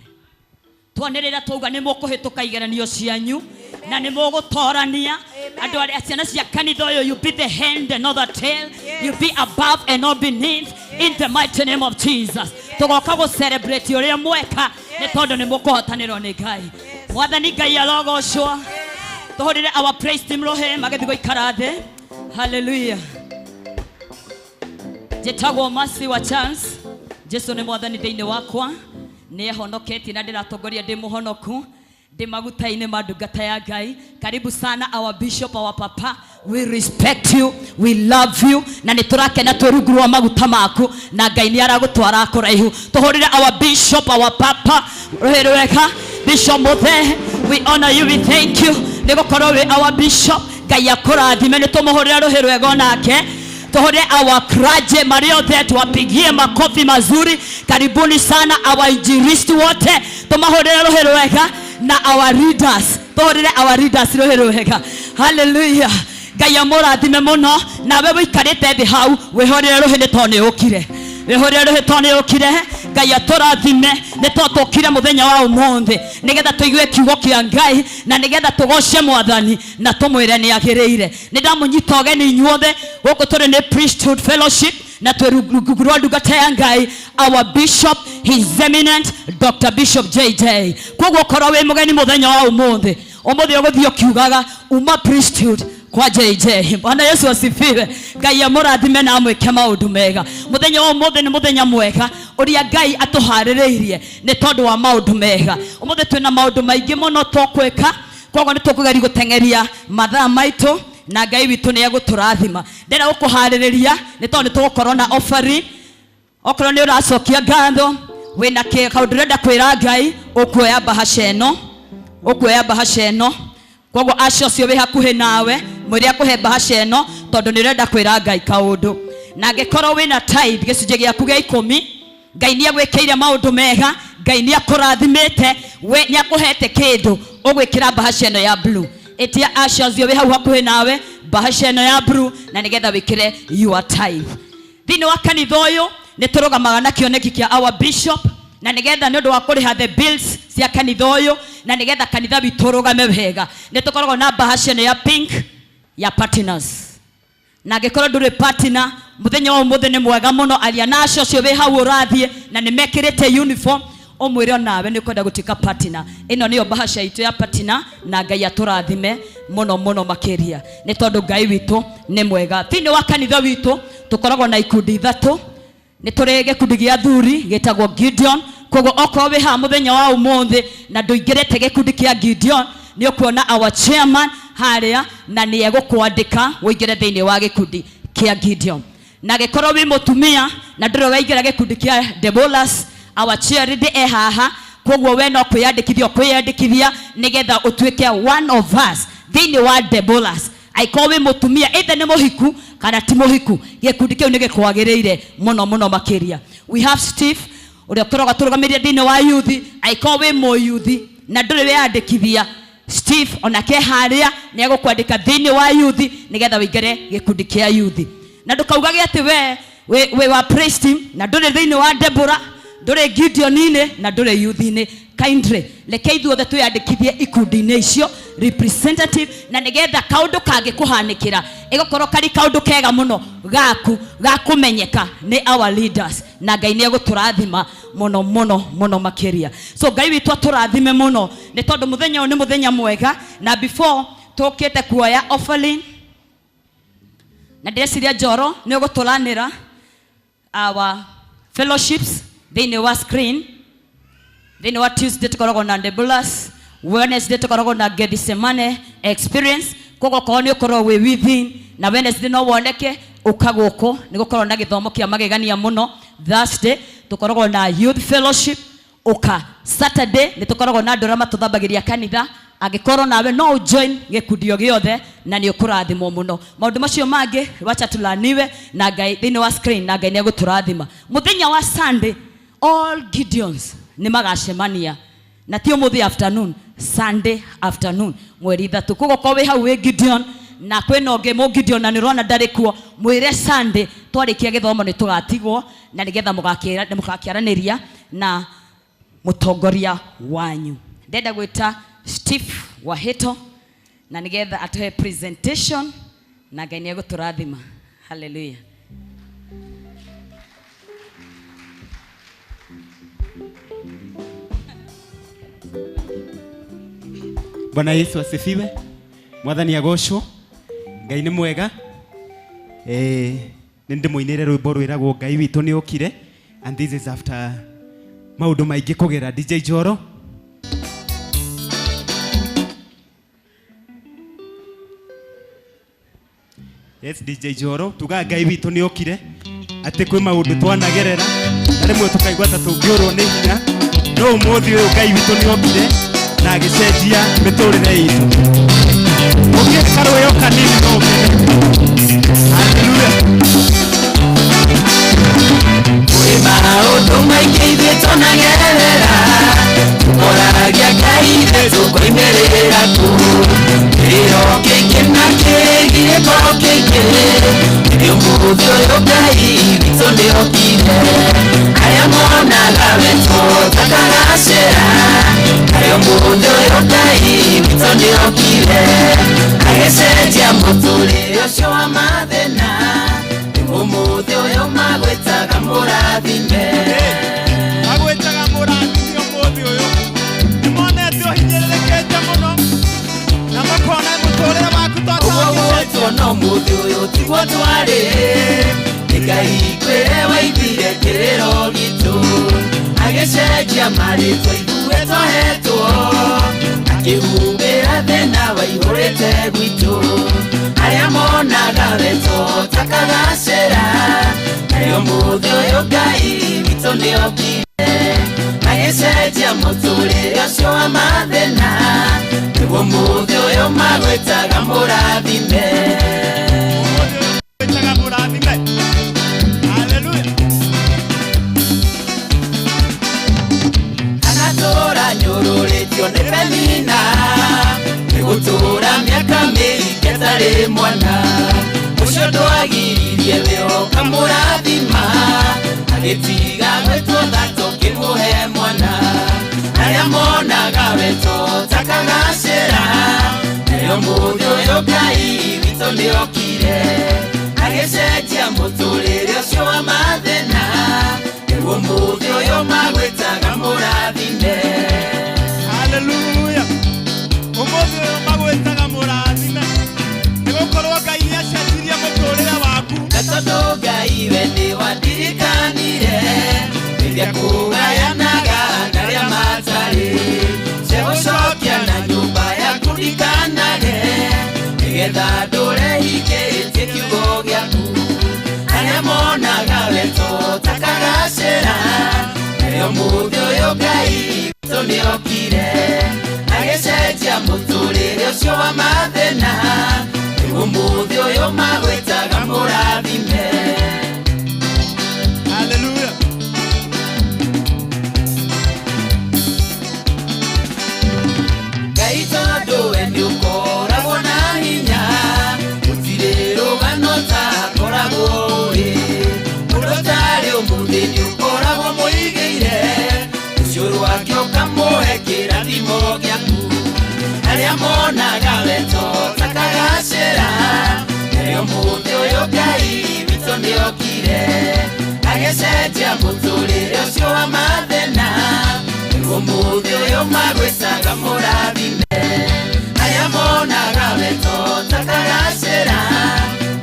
Twanĩrĩra twauga nĩ mũkũhĩtũka igeranio cianyu na nĩ mũgũtorania andũ arĩa ciana cia kanitha ũyũ. You be the hand and not the tail, you be above and not beneath, in the mighty name of Jesus. Tũgoka gũ celebrate ũrĩa mweka, nĩ tondũ nĩ mũkũhotanĩrwo nĩ Ngai. Mwathani Ngai arogocwo. Tũhũrĩre our praise team rũhĩ magĩthiĩ gũikara thĩ. Hallelujah. Njĩtagwo Mercy wa Chance. Jesu nĩ mwathani thĩinĩ wakwa, nĩ ahonoketie na ndĩratongoria ndĩ mũhonoku, ndĩ maguta-inĩ ma ndungata ya Ngai. Karibu sana our bishop, our papa. We respect you, we love you, na nĩ tũrakena twĩ rungu rwa maguta maku, na Ngai nĩ aragũtwara kũraihu. Tũhũrĩre our bishop, our papa rũhĩ rwega. Bishop Muthe, we honor you, we thank you nĩ gũkorwo wĩ our bishop. Ngai akũrathime. Nĩ tũmũhũrĩre rũhĩ rwega onake. Tuhũrĩre our clergy marĩ othe, tuwapigie makofi mazuri. Karibuni sana our injilisti wote, tũmahũrĩre rũhĩ rwega. Nĩ Na our leaders, tũhũrĩre our leaders rũhĩ rwega. Hallelujah. Ngai amũrathime mũno. Nawe wĩikarĩte thĩ hau wĩhũrĩre rũhĩ nĩ tondũ nĩ ũkire, wĩhũrĩre rũhĩ tondũ nĩ ũkire. Ngai atũrathime nĩ tondũ tũkire mũthenya wa ũmũthĩ nĩgetha tũigue kiugo kĩa Ngai na nĩgetha tũgoce Mwathani na tũmwĩre nĩ agĩrĩire. Nĩ ndamũnyita ũgeni inyuothe gũkũ. Tũrĩ nĩ priesthood fellowship na twĩ rungu rwa ndungata ya Ngai, our bishop, His Eminent Dr. Bishop JJ. Koguo korwo wĩ mũgeni mũthenya wa ũmũthĩ, ũmũthĩ ũgũthiĩ ũkiugaga uma priesthood kwa JJ. Bwana Yesu asifiwe. Ngai amũrathime na amwĩke maũndũ mega. Mũthenya wa ũmũthĩ nĩ mũthenya mwega ũrĩa Ngai atũharĩrĩirie nĩ tondũ wa maũndũ mega. Ũmũthĩ twĩna maũndũ maingĩ mũno tũkwĩka, koguo nĩ tũkũgeria gũteng'eria mathaa maitũ na Ngai witũ nĩ egũtũrathima. Ndĩrenda gũkũharĩrĩria nĩ tondũ nĩ tũgũkorwo na offering. Okorwo nĩ ũracokia ngatho, wĩna kaũndũ ũrenda kwĩra Ngai, ũkuoya mbahaca ĩno, ũkuoya mbahaca ĩno. Koguo acio ũcio wĩ hakuhĩ nawe mwĩre akũhe mbahaca ĩno tondũ nĩ ũrenda kwĩra Ngai kaũndũ. Na angĩkorwo wĩna tithe, gĩcunjĩ gĩaku gĩa ikũmi, Ngai nĩ agwĩkĩire maũndũ mega, Ngai nĩ akũrathimĩte, we nĩ akũhete kĩndũ, ũgwĩkĩra mbahaca ĩno ya blue. Ĩtia acio ũcio wĩ hau hakuhĩ nawe mbahaca ĩno ya blue na nĩgetha wĩkĩre your tithe. Thĩinĩ wa kanitha ũyũ nĩ tũrũgamaga na kĩoneki kĩa our bishop na nĩgetha nĩ ũndũ wa kũrĩha the bills cia kanitha ũyũ na nĩgetha kanitha witũ ũrũgame wega, nĩ tũkoragwo na mbahaca ĩno ya pink ya partners. Na angĩkorwo ndũrĩ partner, mũthenya wa ũmũthĩ nĩ mwega mũno. Aria na acio ũcio wĩ hau ũrathiĩ na nĩ mekĩrĩte uniform, ũmwĩre onawe nĩ ũkwenda gũtuĩka partner. Ĩno nĩyo mbahaca itũ ya partner. Na Ngai atũrathime mũno mũno makĩria nĩ tondũ Ngai witũ nĩ mwega. Thĩinĩ wa kanitha witũ tũkoragwo na ikundi ithatũ. Nĩ tũrĩ gĩkundi gĩa athuri gĩtagwo Gideon. Koguo okorwo wĩ haha mũthenya wa ũmũthĩ na ndũingĩrĩte gĩkundi kĩa Gideon, nĩ ũkuona our chairman harĩa na nĩ egũkwandĩka ũingĩre thĩinĩ wa gĩkundi kĩa Gideon. Na gĩkorwo wĩ mũtumia na ndũrĩ waingĩra gĩkundi kĩa Debolas, our chairlady e haha. Koguo we no kwĩyandĩkithia ũkwĩyandĩkithia nĩgetha ũtuĩke one of us thĩinĩ wa Debolas. Angĩkorwo wĩ mũtumia, either nĩ mũhiku kana ti mũhiku, gĩkundi kĩu nĩ gĩkwagĩrĩire mũno mũno makĩria. We have Steve ũrĩa ũkoragwo atũrũgamĩrĩire thĩinĩ wa yuthi. Angĩkorwo wĩ mũyuthi na ndũrĩ weyandĩkithia, Steve onake harĩa nĩ egũkwandĩka thĩinĩ wa yuthi nĩgetha ũingĩre gĩkundi kĩa yuthi. Na ndũkaugage atĩ we wĩ wa praise team na ndũrĩ thĩinĩ wa Deborah, ndũrĩ Gideon-inĩ na ndũrĩ youth-inĩ. Kindly reke ithuothe twĩyandĩkithie ikundi-inĩ icio representative na nĩgetha kaũndũ kangĩkũhanĩkĩra ĩgũkorwo karĩ kaũndũ kega mũno gaku gakũmenyeka nĩ our leaders. Na Ngai nĩ egũtũrathima mũno mũno mũno makĩria. So Ngai witũ atũrathime mũno nĩ tondũ mũthenya ũyũ nĩ mũthenya mwega. Na before tũkĩte kuoya offering, na ndĩreciria Njoro nĩ ũgũtũranĩra our fellowships thĩinĩ wa screen. Thĩinĩ wa Tuesday tũkoragwo na Debolas, Wednesday tũkoragwo na Gethsemane experience. Koguo korwo nĩ ũkorwo wĩ within na Wednesday no woneke ũka gũkũ, nĩ gũkorwo na gĩthomo kĩa magegania mũno. Thursday tũkoragwo na youth fellowship, ũka. Saturday nĩ tũkoragwo na andũ arĩa matũthambagĩria kanitha. Angĩkorwo nawe no ũjoin gĩkundi o gĩothe na nĩ ũkũrathimwo mũno. Maũndũ macio mangĩ wacha tulaniwe na Ngai thĩinĩ wa screen na Ngai nĩ egũtũrathima. Mũthenya wa Sunday all Gideons nĩ magacemania, na ti ũmũthĩ afternoon, Sunday afternoon mweri 3. Koguo korwo wĩ hau wĩ Gideon na kwĩna ũngĩ mũ Gideon na nĩ ũrona ndarĩ kuo, mwĩre Sunday twarĩkia gĩthomo nĩ tũgatigwo na nĩgetha mũgakĩaranĩria na mũtongoria wanyu. Ndenda gwĩta Steve Wahito na nĩgetha atũhe presentation na Ngai nĩ egũtũrathima. Hallelujah. Bwana Yesu asifiwe. Mwathani agocwo. Ngai nĩ mwega. Nĩ ndĩmũinĩre rwĩmbo rwĩragwo "Ngai witũ nĩ okire", and this is after maũndũ maingĩ kũgera DJ Njoro. Yes, DJ Njoro, tugaga Ngai witũ nĩ okire, atĩ kwĩ maũndũ twanagerera na rĩmwe tũkaigua ta tũngĩũrwo nĩ hinya, no ũmũthĩ ũyũ Ngai witũ nĩ okire na agĩcenjia mĩtũrĩre itũ. Ũngĩ karũĩo kanini no ũkene. Hallelujah. Kwĩ maũndũ maingĩ ithuĩ tũnagerera, tũkoragia Ngai ithetũ. Ũmũthĩ ũyũ Ngai witũ nĩokire, arĩa monaga wetwo takagacĩra. Kaĩ ũmũthĩ ũyũ Ngai witũ nĩokire, agĩcenjia mũtũrĩre ũcio wa mathĩna. Ũmũthĩ ũyũ magwĩtaga mũrathime. Magwĩtaga mũrathime ũmũthĩ ũyũ. Nĩmonete ũhinyĩrĩrĩkĩte mũno na makona mũtũrĩre waku Ũguo no mũthĩ ũyũ tiguo twarĩ, nĩ Ngai kwĩre waiguire kĩrĩro gitũ, agĩcenjia marĩtwa ithuĩ twahetwo, akĩhumbĩra thĩna waihũrĩte gwitũ. Arĩa monaga wetwo takagacĩra, kaĩ ũmũthĩ ũyũ Ngai witũ nĩokire, agĩcenjia mũtũrĩre ũcio wa mathĩna. Nĩguo mũthĩ ũyũ magwĩtaga mũrathime. Magwĩtaga mũrathime. Haleluya. Anatũra nyũrũrĩtio nĩ Penina, nĩ gũtũra mĩaka mĩingĩ atarĩ mwana. Ũcio ndwagiririe we ũkamũrathima, agĩtiga gwĩtwo thatũ kĩmũhe mwana. Arĩa monaga wetwo takagacĩra, kaĩ ũmũthĩ ũyũ Ngai witũ nĩokire, agĩcenjia mũtũrĩre ũcio wa mathĩna. Nĩguo ũmũthĩ ũyũ magwĩtaga mũrathime. Haleluya. Ũmũthĩ ũyũ magwĩtaga mũrathime, nĩgũkorwo Ngai nĩacenjirie mũtũrĩre waku. Na tondũ Ngai we nĩwandirikanire, rĩrĩa kũgayanaga na arĩa matarĩ, cegũcokia na nyũmba yaku ndikanage, nĩgetha ndũre hingĩtie kiugo gĩaku. Arĩa monaga wetwo takagacĩra, kaĩ ũmũthĩ ũyũ Ngai witũ nĩokire, agĩcenjia mũtũrĩre ũcio wa mathĩna. Nĩguo ũmũthĩ ũyũ magwĩtaga mũrathime. Haleluya. Ngai tondũ we nĩũkoragwo na hinya, gũtirĩ rũgano ũtakoragwo ũĩ. Mũndũ ũtarĩ ũmũthĩ nĩũkoragwo mũigĩire, rũciũ rwake ũkamũhe kĩrathimo gĩaku. Arĩa monaga wetwo takagacĩra, kaĩ ũmũthĩ ũyũ Ngai witũ nĩokire, agĩcenjia mũtũrĩre ũcio wa mathĩna. Nĩguo ũmũthĩ ũyũ magwĩtaga mũrathime. Arĩa monaga wetwo takagacĩra,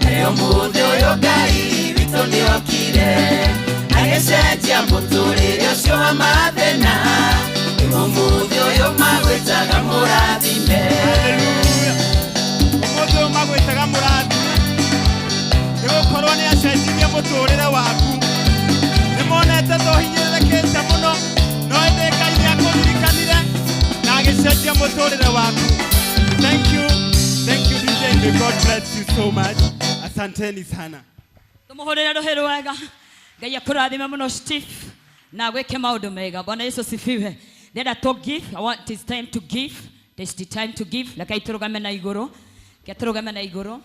kaĩ ũmũthĩ ũyũ Ngai witũ nĩokire, agĩcenjia mũtũrĩre ũcio wa mathĩna. Nĩguo ũmũthĩ ũyũ magwĩtaga mũrathime. Haleluya. Ũmũthĩ ũyũ magwĩtaga mũrathime, nĩgũkorwo nĩacenjirie mũtũrĩre waku. Nĩmonete ta ũhinyĩrĩrĩkĩte mũno, no ĩndĩ Ngai nĩakũririkanire na agĩcenjia mũtũrĩre waku. Thank you. Thank you DJ. May God bless you so much. Asanteni sana. Tumuhurire ruhi rwega. Ngai akũrathime mũno Steve na gwĩke maũndũ mega. Bwana Yesu asifiwe. Ndĩrenda to give. I want it's time to give. This is the time to give. Reke tũrũgame na igũrũ. Reke tũrũgame na igũrũ.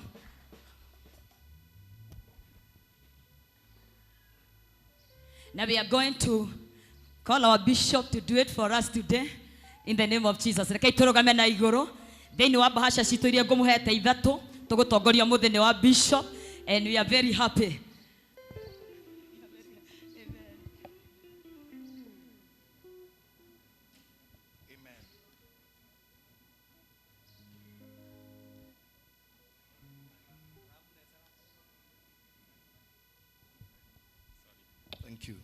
Now we are going to call our bishop to do it for us today in the name of Jesus. Reke tũrũgame na igũrũ. Thĩinĩ wa bahasha citũ iria ngũmũhete ithatũ, tũgũtongoria mũthĩ wa bishop, and we are very happy. Amen. Thank you.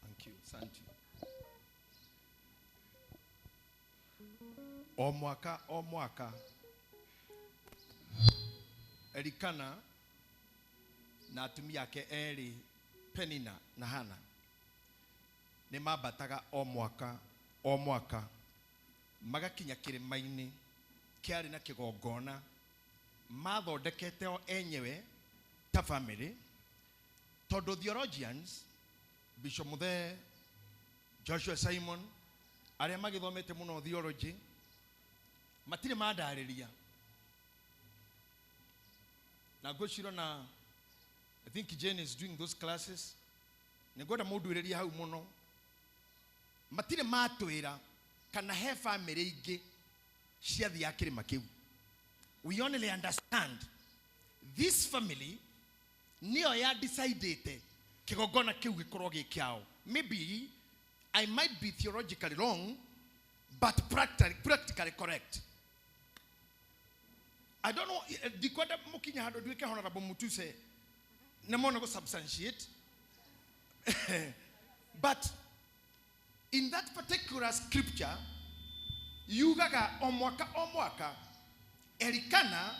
Thank you. Asante. O mwaka, o mwaka. Elikana na atumia ake erĩ, Penina na Hana, nĩ mambataga o mwaka, o mwaka, magakinya kĩrĩma-inĩ kĩarĩ na kĩgongona mathondekete o enyewe ta family, tondũ theologians, Bishop Muthee, Joshua Simon, arĩa magĩthomete mũno theology, matirĩ mandarĩria na ngwĩciria na I think Jane is doing those classes. Nĩngwenda mũnduĩrĩrie hau mũno. Matirĩ matwĩra kana he family ingĩ ciathiaga kĩrĩma kĩu. We only understand this family nĩyo ya decidete kĩgongona kĩu gĩkorwo gĩ kĩao. Maybe I might be theologically wrong, but practically correct. I don't know, ndikwenda mũkinye handũ nduĩke Honorable Mutuse nĩ mone gũ substantiate. But in that particular scripture, yugaga o mwaka o mwaka Elikana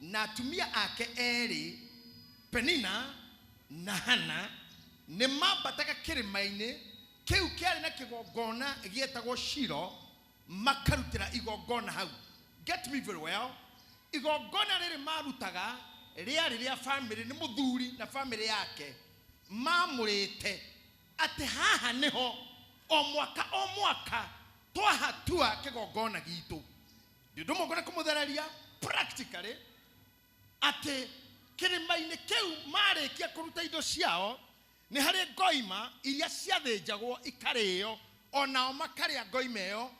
na atumia ake erĩ Penina na Hana nĩ mambataga kĩrĩma-inĩ kĩu kĩarĩ na kĩgongona gĩetagwo Shilo, makarutĩra igongona hau. Get me very well. Igongona rĩrĩ marutaga rĩarĩ rĩa family, nĩ mũthuri na family yake mamũrĩte atĩ haha nĩho o mwaka o mwaka twahatua kĩgongona gitũ. Ndĩ ũndũ ũmwe ngwenda kũmũthereria practically atĩ kĩrĩma-inĩ kĩu marĩkia kũruta indo ciao nĩ harĩ ngoima iria ciathĩnjagwo ikarĩo, onao makarĩa ngoima ĩyo,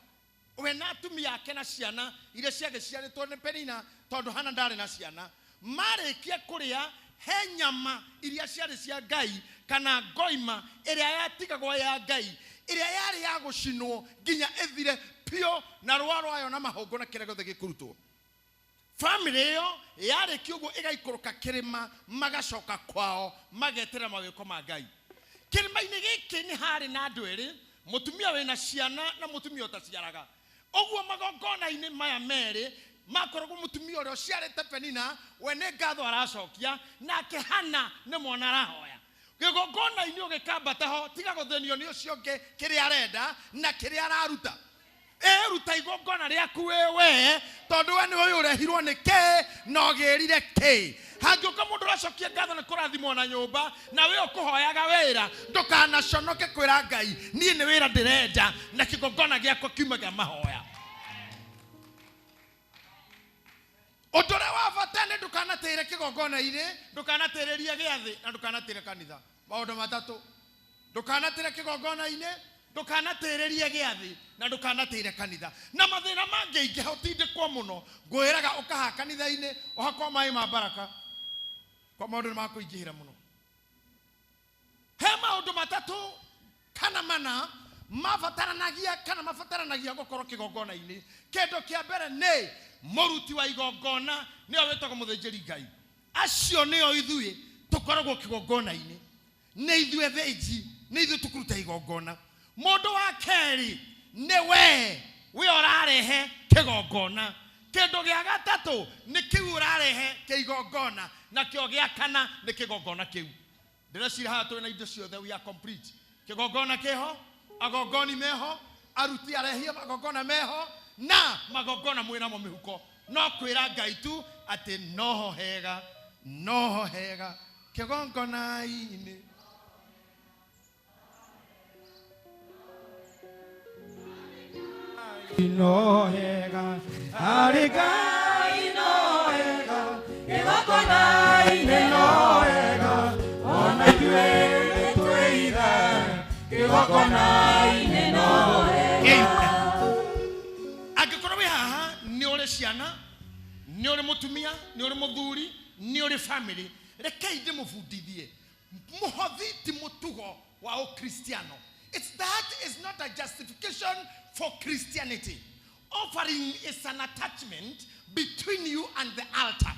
we na atumia ake na ciana iria ciagĩciarĩtwo nĩ Penina, tondũ Hana ndarĩ na ciana. Marĩkia kũrĩa he nyama iria ciarĩ cia Ngai kana ngoima ĩrĩa yatigagwo ya Ngai ĩrĩa yarĩ ya gũcinwo nginya ĩthire piũ na rũa rwayo na mahũngũ na kĩrĩa gĩothe gĩkũrutwo. Family ĩyo yarĩkia ũguo ĩgaikũrũka kĩrĩma, magacoka kwao magetĩra mawĩko ma Ngai. Kĩrĩma-inĩ gĩkĩ nĩ harĩ na andũ erĩ, mũtumia wĩna ciana na mũtumia ũtaciaraga. Ũguo magongona-inĩ maya merĩ makoragwo mũtumia ũrĩa ũciarĩte Penina, we nĩ ngatho aracokia, nake Hana nĩ mwana arahoya. Kĩgongona-inĩ ũgĩkambata ho, tiga gũthĩnio nĩ ũcio ũngĩ kĩrĩa arenda na kĩrĩa araruta. Ĩruta igongona rĩaku wĩ we, tondũ we nĩwe ũyũ ũrehirwo nĩ kĩ na ũgĩrire kĩ. Hangĩũka mũndũ ũracokia ngatho nĩ kũrathimwo na nyũmba, na we ũkũhoyaga wĩra, ndũkanaconoke kwĩra Ngai niĩ nĩ wĩra ndĩrenda na kĩgongona gĩakwa kiuma kĩa mahoya. Ũndũ ũrĩa wa bata nĩ ndũkanatĩre kĩgongona-inĩ, ndũkanatĩrĩrie gĩathĩ na ndũkanatĩre kanitha. Maũndũ matatũ: ndũkanatĩre kĩgongona-inĩ, ndũkanatĩrĩrie gĩathĩ na ndũkanatĩre kanitha. Na mathĩna mangĩingĩha ũtindĩkwo mũno, ngwĩraga ũkaha kanitha-inĩ ũhakwo maĩ ma baraka, kwa maũndũ nĩ makũingĩhĩra mũno. He maũndũ matatũ kana mana mabataranagia kana mabataranagia gũkorwo kĩgongona-inĩ. Kĩndũ kĩa mbere nĩ mũruti wa igongona, nĩwe wĩtagwo mũthĩnjĩri Ngai. Acio nĩo ithuĩ tũkoragwo kĩgongona-inĩ, nĩ ithuĩ thĩnji, nĩ ithuĩ tũkũruta igongona. Mũndũ wa kerĩ nĩ we, we ũrarehe kĩgongona. Kĩndũ gĩa gatatũ nĩ kĩu ũrarehe kĩigongona, nakĩo gĩa kana nĩ kĩgongona kĩu. Ndĩreciria haha twĩna indo ciothe, we are complete. Kĩgongona kĩho, agongoni meho, aruti arehia magongona meho, na magongona mwĩnamo mĩhuko. No kwĩra Ngai tu atĩ noho hega, noho hega kĩgongona-inĩ. No hega, harĩ Ngai no hega, kĩgongona-inĩ no hega, ona ithuĩ nĩtwĩire, kĩgongona-inĩ no hega. Angĩkorwo wĩ haha nĩ ũrĩ ciana, nĩ ũrĩ mũtumia, nĩ ũrĩ mũthuri, nĩ ũrĩ family, rekei ndĩmũbundithie mũhothi ti mũtugo wa ũkristiano. That is not a justification for Christianity. Offering is an attachment between you and the altar.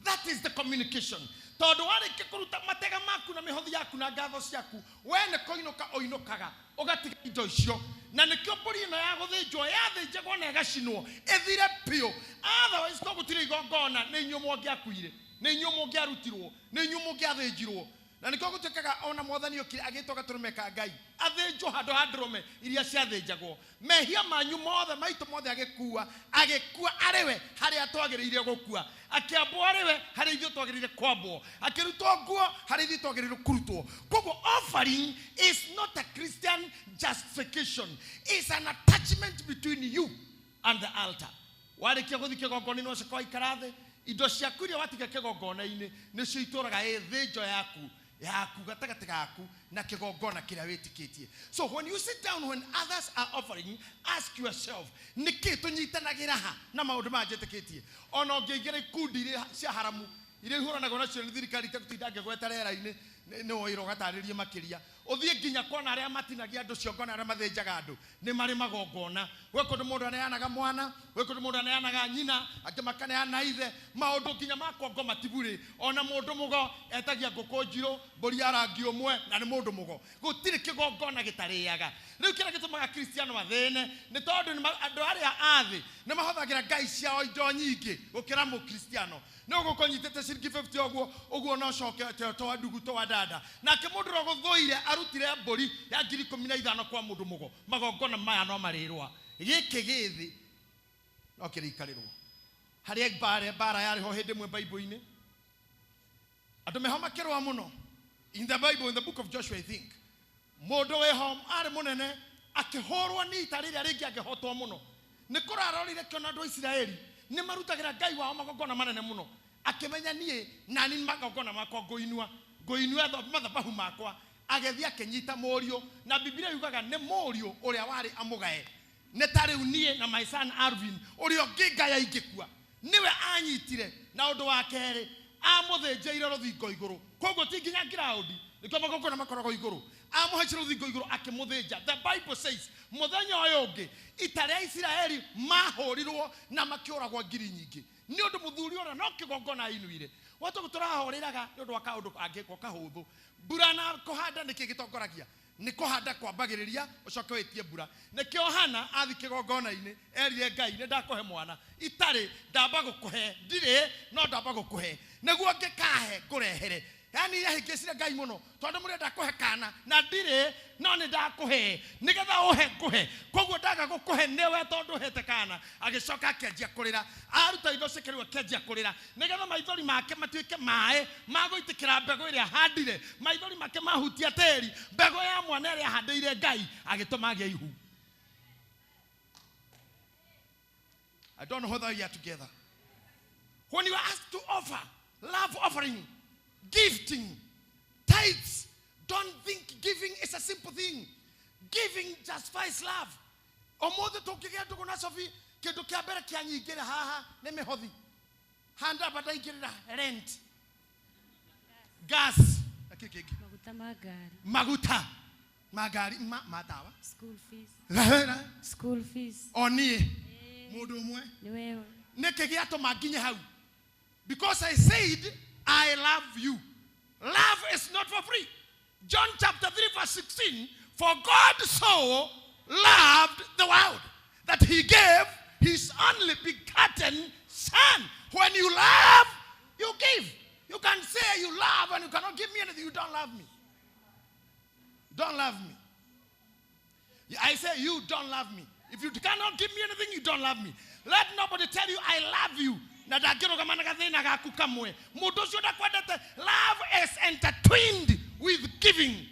That is the communication. Tondũ warĩkia kũruta matega maku na mĩhothi yaku na ngatho ciaku, we nĩ kũinũka ũinũkaga ũgatiga indo icio. Na nĩkĩo mbũri ĩno ya gũthĩnjwo yathĩnjagwo na ĩgacinwo ĩthire piũ. Otherwise to gũtirĩ igongona, nĩ inyuĩ mũngĩakuire, nĩ inyuĩ mũngĩarutirwo, nĩ inyuĩ mũngĩathĩnjirwo. Na nĩkĩo gũtuĩkaga ona mwathani okire agĩtwo gatũrũme ka Ngai, athĩnjwo handũ ha ndũrũme iria ciathĩnjagwo. Mehia manyu mothe maitũ mothe agĩkua, agĩkua arĩ we harĩa twagĩrĩire gũkua, akĩambwo arĩ we harĩa ithuĩ twagĩrĩire kwambwo, akĩrutwo nguo harĩa ithuĩ twagĩrĩire kũrutwo. Koguo offering is not a Christian justification, it's an attachment between you and the altar. Warĩkia gũthiĩ kĩgongona-inĩ ũcoka waikara thĩ, Indo ciaku iria watiga kĩgongona-inĩ nĩcio itũraga ĩ thĩnjo yaku yaku gatagatĩ gaku na kĩgongona kĩrĩa wĩtĩkĩtie. So when you sit down, when others are offering, ask yourself, nĩkĩ tũnyitanagĩra ha na maũndũ maya njĩtĩkĩtie? Ona ũngĩingĩra ikundi iria cia haramu iria ihũranagwo nacio nĩ thirikari itegũtinda ngĩgweta rĩera-inĩ, nĩ woirwo ũgatarĩrie makĩria. Ũthiĩ nginya kuona arĩa matinagia andũ ciongo na arĩa mathĩnjaga andũ nĩ marĩ magongona. Gwĩ kũndũ mũndũ aneanaga mwana, gwĩ kũndũ mũndũ aneanaga nyina, angĩ makaneana ithe, maũndũ nginya ma kwa ngoma ti burĩ. Ona mũndũ mũgo etagia ngũkũ njirũ, mbũri ya rangi ũmwe, na nĩ mũndũ mũgo. Gũtirĩ kĩgongona gĩtarĩaga. Rĩu kĩrĩa gĩtũmaga Kristiano mathĩne nĩ tondũ andũ arĩa a thĩ nĩ mahũthagĩra ngai ciao indo nyingĩ gũkĩra mũkristiano. Nĩ ũgũkorwo ũnyitĩte ciringi 50 ũguo, ũguo no ũcoke twa ndugu twa dada. Nake mũndũ ũrĩa ũgũthũire arutire mbũri ya ngiri ikũmi na ithano kwa mũndũ mũgo. Magongona maya no marĩrwa. Gĩkĩ gĩ thĩ no kĩrĩikarĩrwo. Harĩa mbara yarĩ ho hĩndĩ ĩmwe Bible-inĩ, andũ meho makĩrũa mũno. In the Bible, in the book of Joshua, I think, mũndũ wĩho arĩ mũnene akĩhũrwo nĩ ita rĩrĩa rĩngĩ angĩhotwo mũno. Nĩ kũrarorire kĩona andũ a Isiraeli nĩ marutagĩra Ngai wao magongona manene mũno. Akĩmenya niĩ nani magongona makwa ngũinua, ngũinua mathabahu makwa. Agĩthiĩ akĩnyita mũriũ, na Biblia yugaga nĩ mũriũ ũrĩa warĩ amũgae. Nĩ ta rĩu niĩ na my son Alvin, ũrĩa ũngĩ ngaya ingĩkua, nĩwe anyitire. Na ũndũ wa kerĩ, amũthĩnjĩire rũthingo igũrũ. Koguo ti nginya ground, nĩkĩo magongona makoragwo igũrũ. Amũhaicire rũthingo igũrũ akĩmũthĩnja. The Bible says, mũthenya ũyũ ũngĩ, ita rĩa Isiraeli mahũrirwo na makĩũragwo ngiri nyingĩ. Nĩ ũndũ mũthuri ũrĩa no kĩgongona ainuire. Watu tũrahorĩraga nĩ ũndũ wa kaũndũ kangĩkwo kahũthũ. Mbura na kũhanda nĩkĩ gĩtongoragia? Nĩ kũhanda kwambagĩrĩria ũcoke wĩtie mbura. Nĩkĩo Hana athi kĩgongona-inĩ erire Ngai, nĩ ndakũhe mwana, itarĩ ndamba gũkũhe, ndirĩ no ndamba gũkũhe, nĩguo ngĩkahe ngũrehere. Yaani yahĩngĩcire Ngai mũno tondũ mũrenda kũhe kana na ndirĩ no nĩ ndakũhe nĩgetha ũhe ngũhe, koguo ndaga gũkũhe nĩwe tondũ ũhete kana. Agĩcoka akĩanjia kũrĩra, aruta indo ciake rĩu akĩanjia kũrĩra nĩgetha maithori make matuĩke maĩ ma gũitĩkĩra mbegũ ĩrĩa ahandire. Maithori make mahutia tĩri, mbegũ ya mwana ĩrĩa ahandĩire Ngai agĩtũma agĩe ihu. I don't know whether we are together. When you are asked to offer love offering, gifting, tithes, don't think giving is a simple thing. Giving justifies love. Omothe tũngĩgĩa ndũgũ na Sophie, kĩndũ kĩa mbere kĩanyingĩra haha nĩ mĩhothi. Handaba ndaingĩrĩra rent, gas, na kĩ kĩngĩ? Maguta ma ngari. Maguta ma ngari, ma ndawa. School fees. Ra. School fees. O niĩ. Mũndũ ũmwe. Nĩ wewe. Nĩkĩ gĩatũma nginye hau? Because I said I love you. Love is not for free. John chapter 3 verse 16, for God so loved the world that he gave his only begotten son. When you love, you give. You can say you love and you cannot give me anything. You don't love me. Don't love me. I say you don't love me. If you cannot give me anything, you don't love me. Let nobody tell you I love you. Na ndangĩrũgama na gathĩna gaku kamwe. Mũndũ ũcio ndakwendete. Love is intertwined with giving.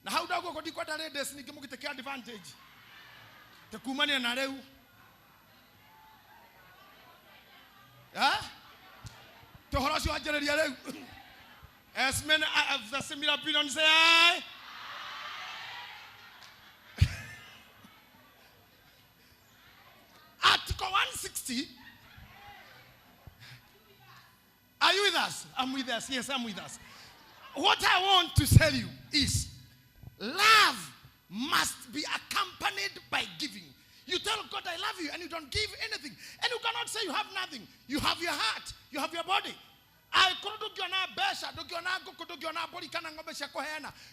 Na hau ndaguo ko ndikwenda ladies ningĩ mũgĩtake advantage. Te kumania na rĩu. Ha? Te ũhoro ũcio wanjĩrĩria rĩu. As men of the similar opinion say aye. Article 160. Are you with us? I'm with us. Yes, I'm with us. What I want to tell you is love must be accompanied by giving. You tell God, I love you, and you don't give anything. And you cannot say you have nothing. You have your heart. You have your body.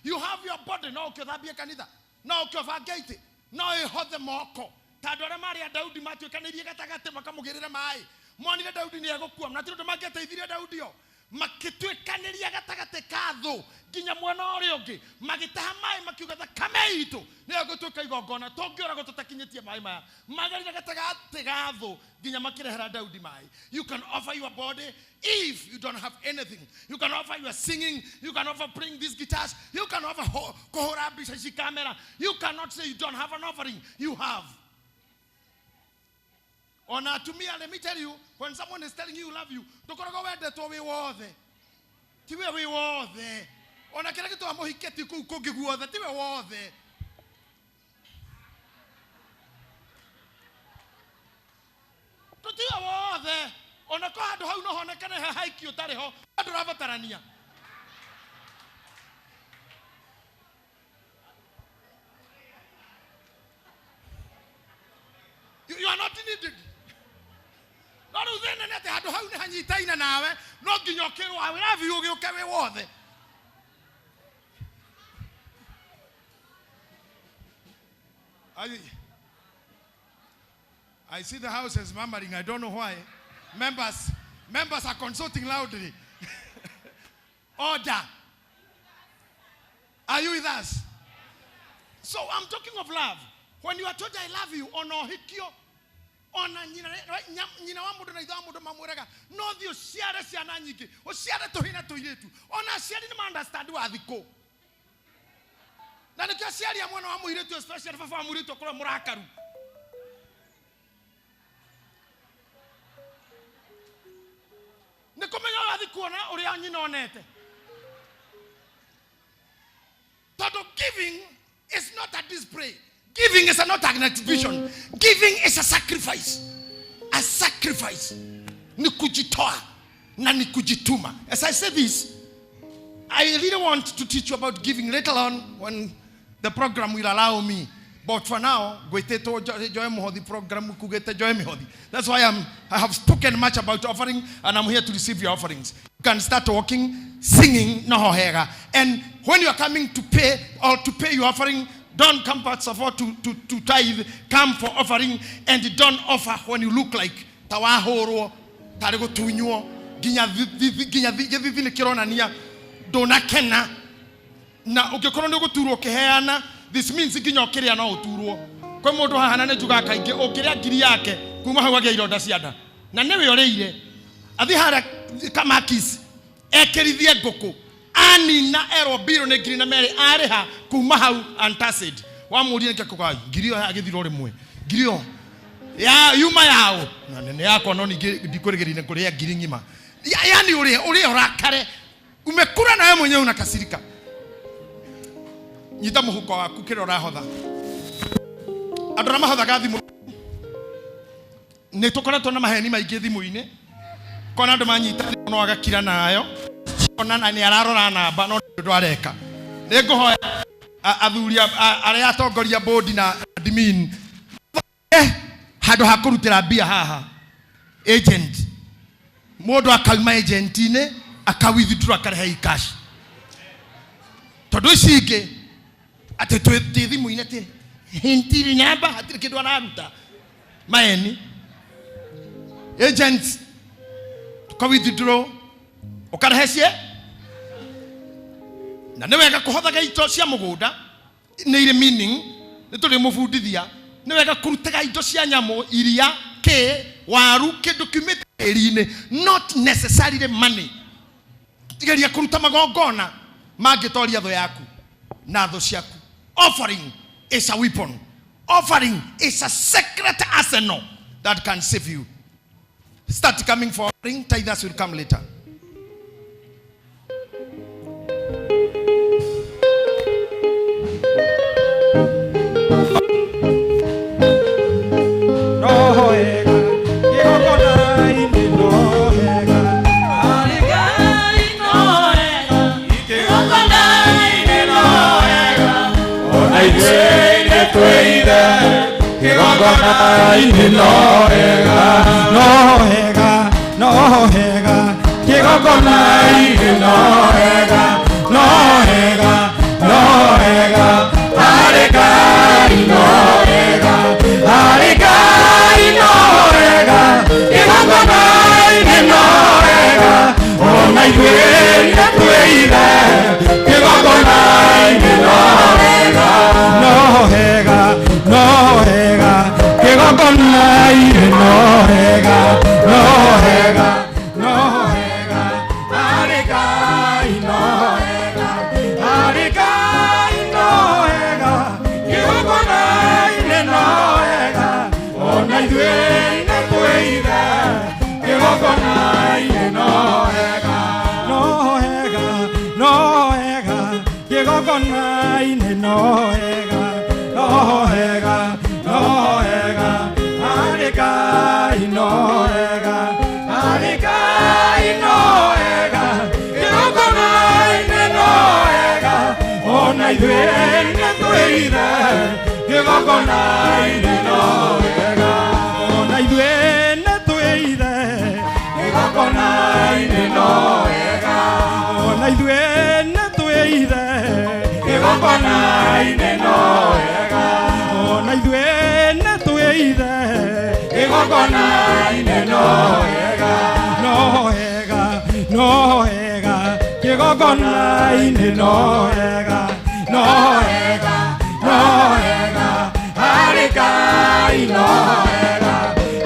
You have your body. No ũkĩthambie kanitha. No ũkĩbange itĩ. No ĩhothe moko. Tondũ arĩa marĩ a Daudi matuĩkanĩirie gatagatĩ makamũgĩrĩra maĩ. Monire Daudi nĩ egũkua, na ti ũndũ mangĩateithirie Daudi o. Makĩtuĩkanĩria gatagatĩ ka thũ nginya mwena ũrĩa ũngĩ, magĩtaha maĩ makiuga thakame itũ nĩyo ĩgũtuĩka igongona, tũngĩũragwo tũtakinyĩtie maĩ maya. Magerire gatagatĩ ga thũ nginya makĩrehera Daudi maĩ. You can offer your body if you don't have anything. You can offer your singing. You can offer playing these guitars. You can offer kũhũra mbica ici camera. You cannot say you don't have an offering. You have. Ona atumia, let me tell you, when someone is telling you love you, ndukoragwo wendetwo wi wothe. Tiwe wi wothe. Ona kĩrĩa gĩtũmaga mũhike ti kũu kũngĩ guothe, tiwe wothe. Tutiwe wothe. Ona ko handũ hau no honekane he haiki ũtarĩ ho, ndũrabatarania. You are not needed. No rĩu thĩna nĩ atĩ handũ hau nĩ hanyitaine nawe, no nginya ũkĩrwo I love you ũgĩũke wĩ wothe. I see the house is murmuring. I don't know why. Members are consulting loudly. Order. Are you with us? So I'm talking of love. When you are told I love you, ona ũhikio, ona nyina wa mũndũ na ithe wa mũndũ mamwĩraga no thiĩ ũciare ciana nyingĩ, ũciare tũhĩĩ na tũirĩtu. Ona aciari nĩ ma understand wa thikũ. Na nĩkĩo aciari a mwana wa mũirĩtu, especially baba wa mũirĩtu akorwo mũrakaru. Nĩ kũmenya ũrathiĩ kuona ũrĩa nyina onete. Tondũ giving is not a display. Giving is not an exhibition. Giving is a sacrifice. A sacrifice. Ni kujitoa na ni kujituma. As I say this, I really want to teach you about giving later on when the program will allow me. But for now, gwĩtĩtwo Joe Muhothi program kugĩte Joe Mihothi. That's why I have spoken much about offering, and I'm here to receive your offerings. You can start walking, singing, no hega. And when you are coming to pay or to pay your offering, don't come first of all to tithe. Come for offering, and don't offer when you look like tawahorwo, tarĩ gũtunywo, nginya gĩthithi nĩ kĩronania ndũnakena. Na ũngĩkorwo nĩ ũgũturwo ũkĩheana, this means nginya ũkĩrĩa no ũturwo. Kwĩ mũndũ haha na nĩ njugaga kaingĩ, ũngĩrĩa ngiri yake kuma hau agĩa ironda cia nda, na nĩwe ũrĩire. Athiĩ harĩa Kamakis ekĩrithie ngũkũ, anina erwo mbirũ nĩ ngiri na merĩ, arĩha kuma hau untouched. Wamũria nĩkĩ akauga ngiri ĩyo agĩthira o rĩmwe, ngiri ĩyo ya yuma yao na nene yakwa, no ningĩ ndikwĩrĩgĩrĩire kũrĩa ngiri ng'ima. Yani ũrĩa ũrakare, umekula na wewe mwenyewe unakasirika. Nyita mũhuko waku kĩrĩa ũrahotha. Andũ arĩa mahothaga thimũ, nĩ tũkoretwo na maheni maingĩ thimũ-inĩ. Kona andũ manyita thimũ no agakira nayo, ona nĩ ararora namba no ndũ areka. Nĩ ngũhoya athuri arĩa atongoria board na admin, handũ ha kũrutĩra mbia haha agent, mũndũ akauma agent-inĩ aka withdraw akarehe cash. Tondũ ici ingĩ atĩ twĩ thimũ-inĩ atĩ ntirĩ namba, hatirĩ kĩndũ araruta. Maeni agents tuka withdraw ũkarehe cie. Na nĩ wega kũhothaga indo cia mũgũnda, nĩ irĩ meaning, nĩ tũrĩ mũbundithia. Nĩ wega kũrutaga indo cia nyamũ, iria, kĩ, waru, kĩndũ kiumĩte tĩri-inĩ, not necessarily money. Geria kũruta magongona mangĩtoria thũ yaku na thũ ciaku. Offering is a weapon. Offering is a secret arsenal that can save you. Start coming for offering. Tithers will come later. No hega, kĩgongona-inĩ no hega. Harĩ Ngai no hega, kĩgongona-inĩ no hega. Ona ithuĩ nĩ twĩire, kĩgongona-inĩ no hega. No hega, no hega, kĩgongona-inĩ no hega. No hega, no hega, harĩ Ngai no hega. Harĩ Ngai no hega, kĩgongona-inĩ no hega. Ona ithuĩ nĩ twĩire, kĩgongona-inĩ no hega. No hega, no hega, kĩgongona-inĩ no hega. No hega, no hega, harĩ Ngai no hega. Harĩ Ngai no hega, kĩgongona-inĩ no hega. Ona ithuĩ nĩ Kĩgongona-inĩ no wega. Ona ithuĩ nĩ twĩithe. Kĩgongona-inĩ no wega. Ona ithuĩ nĩ twĩithe. Kĩgongona-inĩ no wega. Ona ithuĩ nĩ twĩithe. Kĩgongona-inĩ no wega. No wega, no wega. Kĩgongona-inĩ no wega. No wega, no wega. Harĩ Ngai no wega.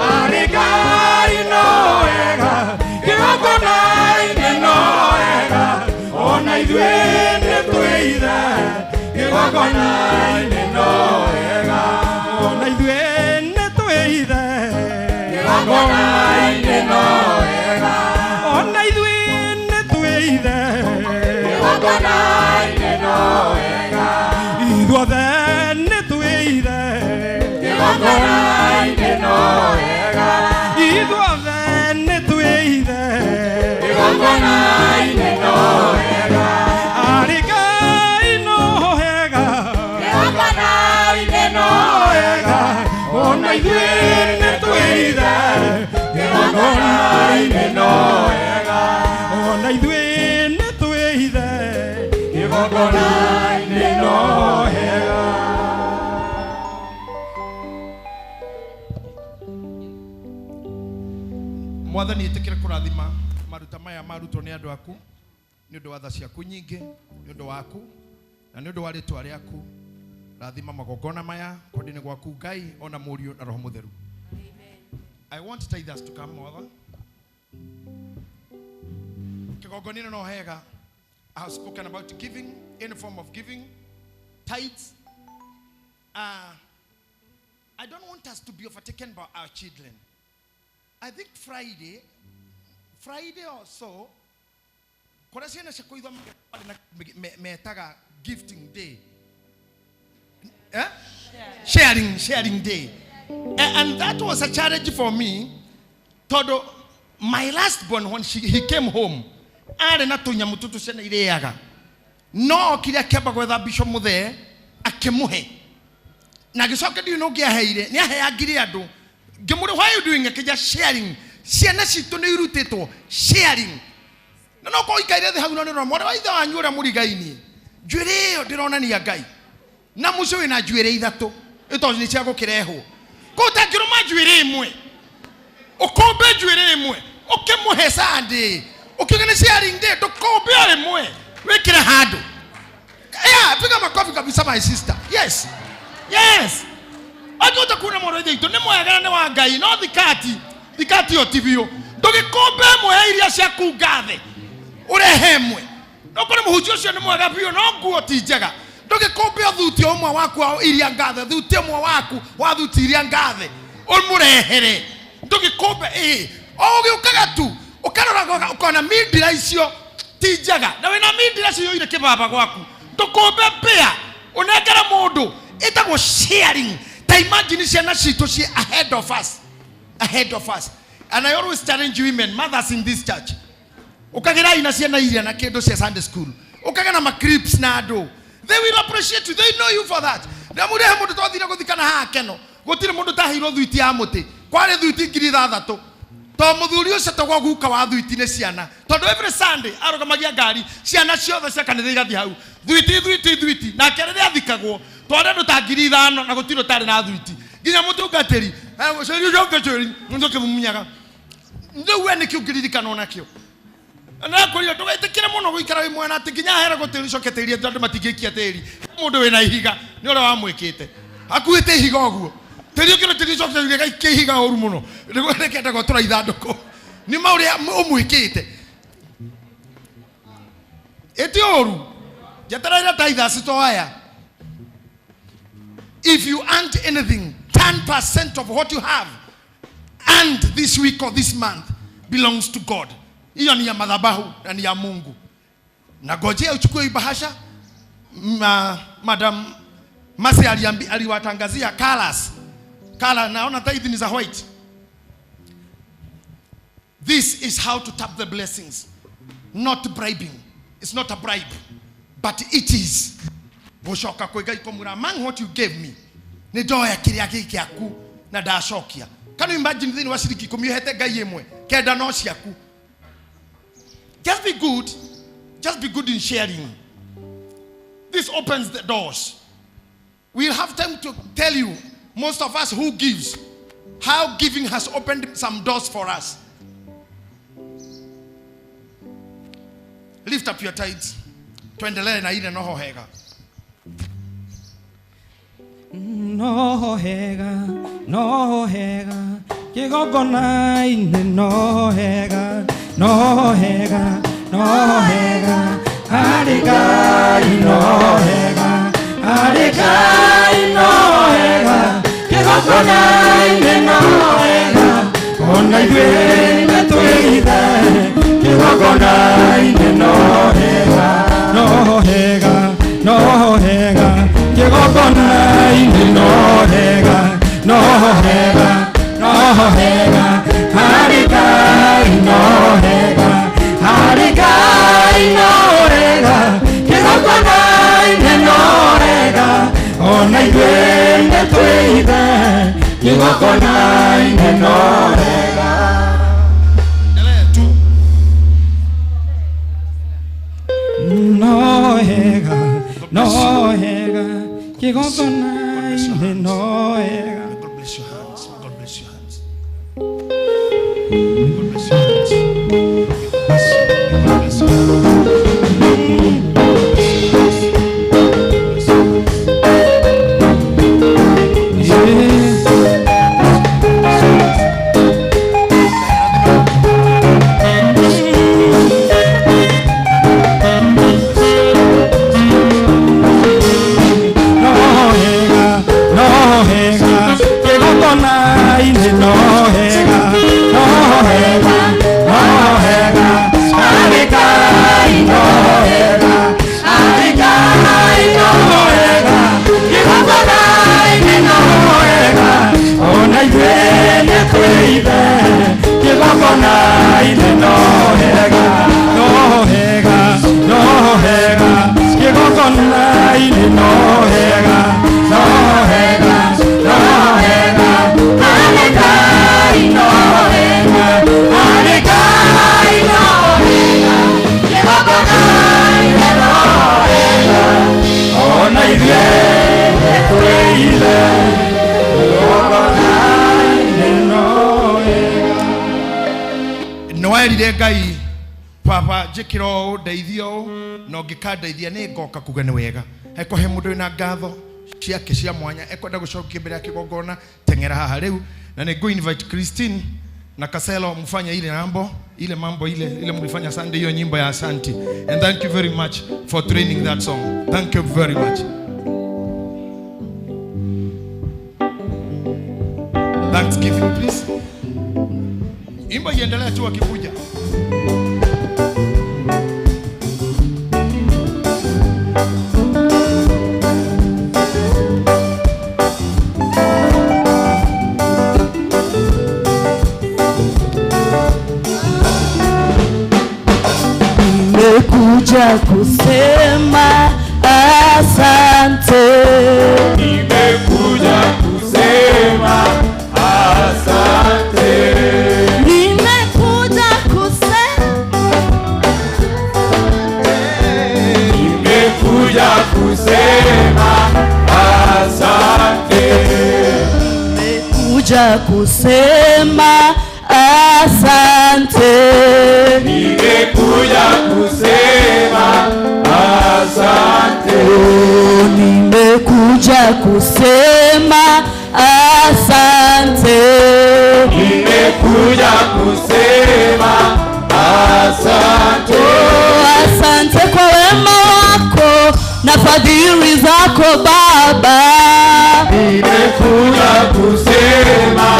Harĩ Ngai no wega. Kĩgongona-inĩ no wega. Ona ithuĩ nĩ twĩithe. Kĩgongona-inĩ no wega. Ona ithuĩ nĩ twĩithe. Kĩgongona-inĩ no wega. Ona ithuĩ nĩ twĩithe. Kĩgongona-inĩ no wega. Ithuothe nĩ twĩithe. Kĩgongona-inĩ no wega. Ithuothe nĩ twĩithe. Kĩgongona-inĩ no wega. Harĩ Ngai no wega. Kĩgongona-inĩ no wega. Ona ithuĩ nĩ twĩithe. Kĩgongona-inĩ no wega. Ona ithuĩ nĩ twĩithe. Kĩgongona-inĩ no wega. Mwathani ĩtĩkĩre kũrathima maruta maya marutwo nĩ andũ aku nĩ ũndũ wa tha ciaku nyingĩ, nĩ ũndũ waku na nĩ ũndũ wa rĩtwa rĩaku. Rathima magongona maya kwenda-inĩ gwaku Ngai ona Mũriũ na Roho Mũtheru. I want tithers to come over. Kĩgongona no hega. I have spoken about giving, any form of giving, tithes. I don't want us to be overtaken by our children. I think Friday or so, kũrĩa ciana ciakwa ithomaga metaga gifting day. Eh? Sharing day. And that was a challenge for me. Todo, my last born, when he came home, arĩ na tũnyamũ tũtũ ciana irĩaga. No okire akĩamba gwetha Bishop Muthee, akĩmũhe. Na agĩcoka ndiũĩ nũ ũngĩ aheire, nĩ aheangire andũ. Ngĩmũria, why are you doing? Akĩnja sharing. Ciana citũ nĩ irutĩtwo sharing. Na no korwo ikaire thĩ hau no nĩũrona mwarĩ wa ithe wanyu ũrĩa mũrigainie. Njuĩrĩ ĩyo ndĩronania Ngai. Na mũciĩ wĩna njuĩrĩ ithatũ, ĩ tondũ nĩ cia gũkĩrehwo. Kũu ũtangĩrũma njuĩrĩ ĩmwe, ũkũmbe njuĩrĩ ĩmwe, ũkĩmũhe Sunday, ũkiuga nĩ sharing day, ndũkũmbe o rĩmwe, wĩkĩre handũ. Yeah, piga makofi kabisa my sister. Yes. Yes. Angĩhota kuona mwarĩ wa ithe witũ nĩ mwega na nĩ wa Ngai, no thikati ĩyo ti biũ. Ndũgĩkũmbe ĩmwe ya iria ciaku ngathe, ũrehe ĩmwe. No kũrĩ mũhunjia ũcio nĩ mwega biũ, no nguo ti njega. Ndũgĩkũmbe o thuti ũmwe waku wa iria ngathe, thuti ũmwe waku wa thuti iria ngathe, ũmũrehere. Ndũgĩkũmbe, ĩĩ. O ũgĩũkaga tu, ũkarora ũkona mindira icio ti njega. Na wĩna mindira ciyũire kĩbaba gwaku. Ndũkũmbe mbĩa, ũnengere mũndũ. Ĩtagwo sharing. Ta imagine ciana citũ ciĩ ahead of us. Ahead of us. And I always challenge women, mothers in this church. Ũkagĩra ina ciana iria na kĩndũ cia Sunday school. Ũkagĩa na ma-clips na andũ. They will appreciate you. They know you for that. Na mũrehe mũndũ twathire gũthikana haha Keno. Gũtirĩ mũndũ taheirwo thuiti ya mũtĩ. Kwarĩ thuiti ngiri ithathatũ. To mũthuri ũcio tagwo guka wa thuiti nĩ ciana. Tondũ every Sunday arũgamagia ngari, ciana ciothe cia kanitha igathiĩ hau. Thuiti, thuiti, thuiti. Nake rĩrĩa athikagwo, twarĩ andũ ta ngiri ithano na gũtirĩ ũtarĩ na thuiti. Nginya mũtungatĩri, cĩri ũcio ũngĩ cĩri, mũndũ ũkĩmumumunyaga. Rĩu we nĩkĩ ũngĩririkanwo nakĩo? Nakwĩrire ndũgetĩkĩre mũno gũikara wĩ mwena atĩ nginya aheragwo tĩri ũcoke tĩri atĩ andũ matingĩikia tĩri. Mũndũ wĩna ihiga nĩ ũrĩa wamwĩkĩte. Akuĩte ihiga ũguo. Tĩri ũkĩra tĩri ũcoke tĩri gaikia ihiga ũru mũno. Nĩguo rĩkenda gwatũra ithandũkũ. Nĩ ma ũrĩa ũmwĩkĩte. Ĩti ũru. Njetereire tithes to aya. If you earned anything, 10% of what you have earned this week or this month belongs to God. Hiyo ni ya madhabahu na ni ya Mungu. Na ngojea uchukue ibahasha. Madam Masi aliwatangazia colors. Color, naona tithe ni za white. This is how to tap the blessings. Not bribing. It's not a bribe. But it is. Gũcoka kwĩ Ngai kũmwĩra, among what you gave me, Nĩ ndoya kĩrĩa gĩ kĩaku na ndacokia. Can you imagine thĩinĩ wa ciringi 10 ũhete Ngai ĩmwe, 9 no ciaku. Just be good. Just be good in sharing. This opens the doors. We'll have time to tell you, most of us who gives, how giving has opened some doors for us. Lift up your tithes. Tuendelee na ile noho hega. No hega, no hega, kigongona-inĩ no hega, no hega, no hega, harĩ Ngai no hega, harĩ Ngai no hega, kigongona-inĩ no hega, ona ithuĩ nĩ twĩithe, kigongona-inĩ no hega, no hega, no hega, kigongona-inĩ no hega, no hega, no hega, harĩ Ngai no hega, harĩ Ngai no hega, kigongona-inĩ no hega, ona ithuĩ nĩ twĩithe, kigongona-inĩ no hega. No hega, no hega, kigongona-inĩ no hega. God bless your hands. God bless your hands. God bless your hands. God bless you. God bless you. No hega, no hega, kigongona-inĩ no hega, no hega, no hega, harĩ Ngai no hega, harĩ Ngai no hega, kigongona-inĩ no hega, ona ithuĩ nĩ twĩithe, kigongona-inĩ no hega, no hega, no hega, kigongona-inĩ no hega, no hega, no hega, harĩ Ngai no hega, harĩ Ngai no hega, kigongona-inĩ no hega, ona ithuĩ nĩ twĩithe, kigongona-inĩ no hega. Nĩwerire Ngai, Baba njĩkĩra ũũ, ndeithia ũũ, na ũngĩkandeithia nĩ ngoka kuga nĩ wega. Heko he mũndũ wĩna ngatho ciake cia mwanya ekwenda gũcokia mbere ya kĩgongona, teng'era haha rĩu. Na nĩ ngũ invite Christine na Kaselo mfanye ile mambo, ile mambo ile ile mlifanya Sunday, hiyo nyimbo ya Asante. And thank you very much for training that song. Thank you very much. Thanksgiving please. Imba iendelee tu akikuja. Nimekuja kusema asante. Nimekuja kusema asante. Nimekuja kusema, Nimekuja kusema asante. Nimekuja kusema asante. Nimekuja kusema asante. Oh, nimekuja kusema asante. Nimekuja kusema asante. Oh, asante kwa wema wako na fadhili zako Baba. Nimekuja kusema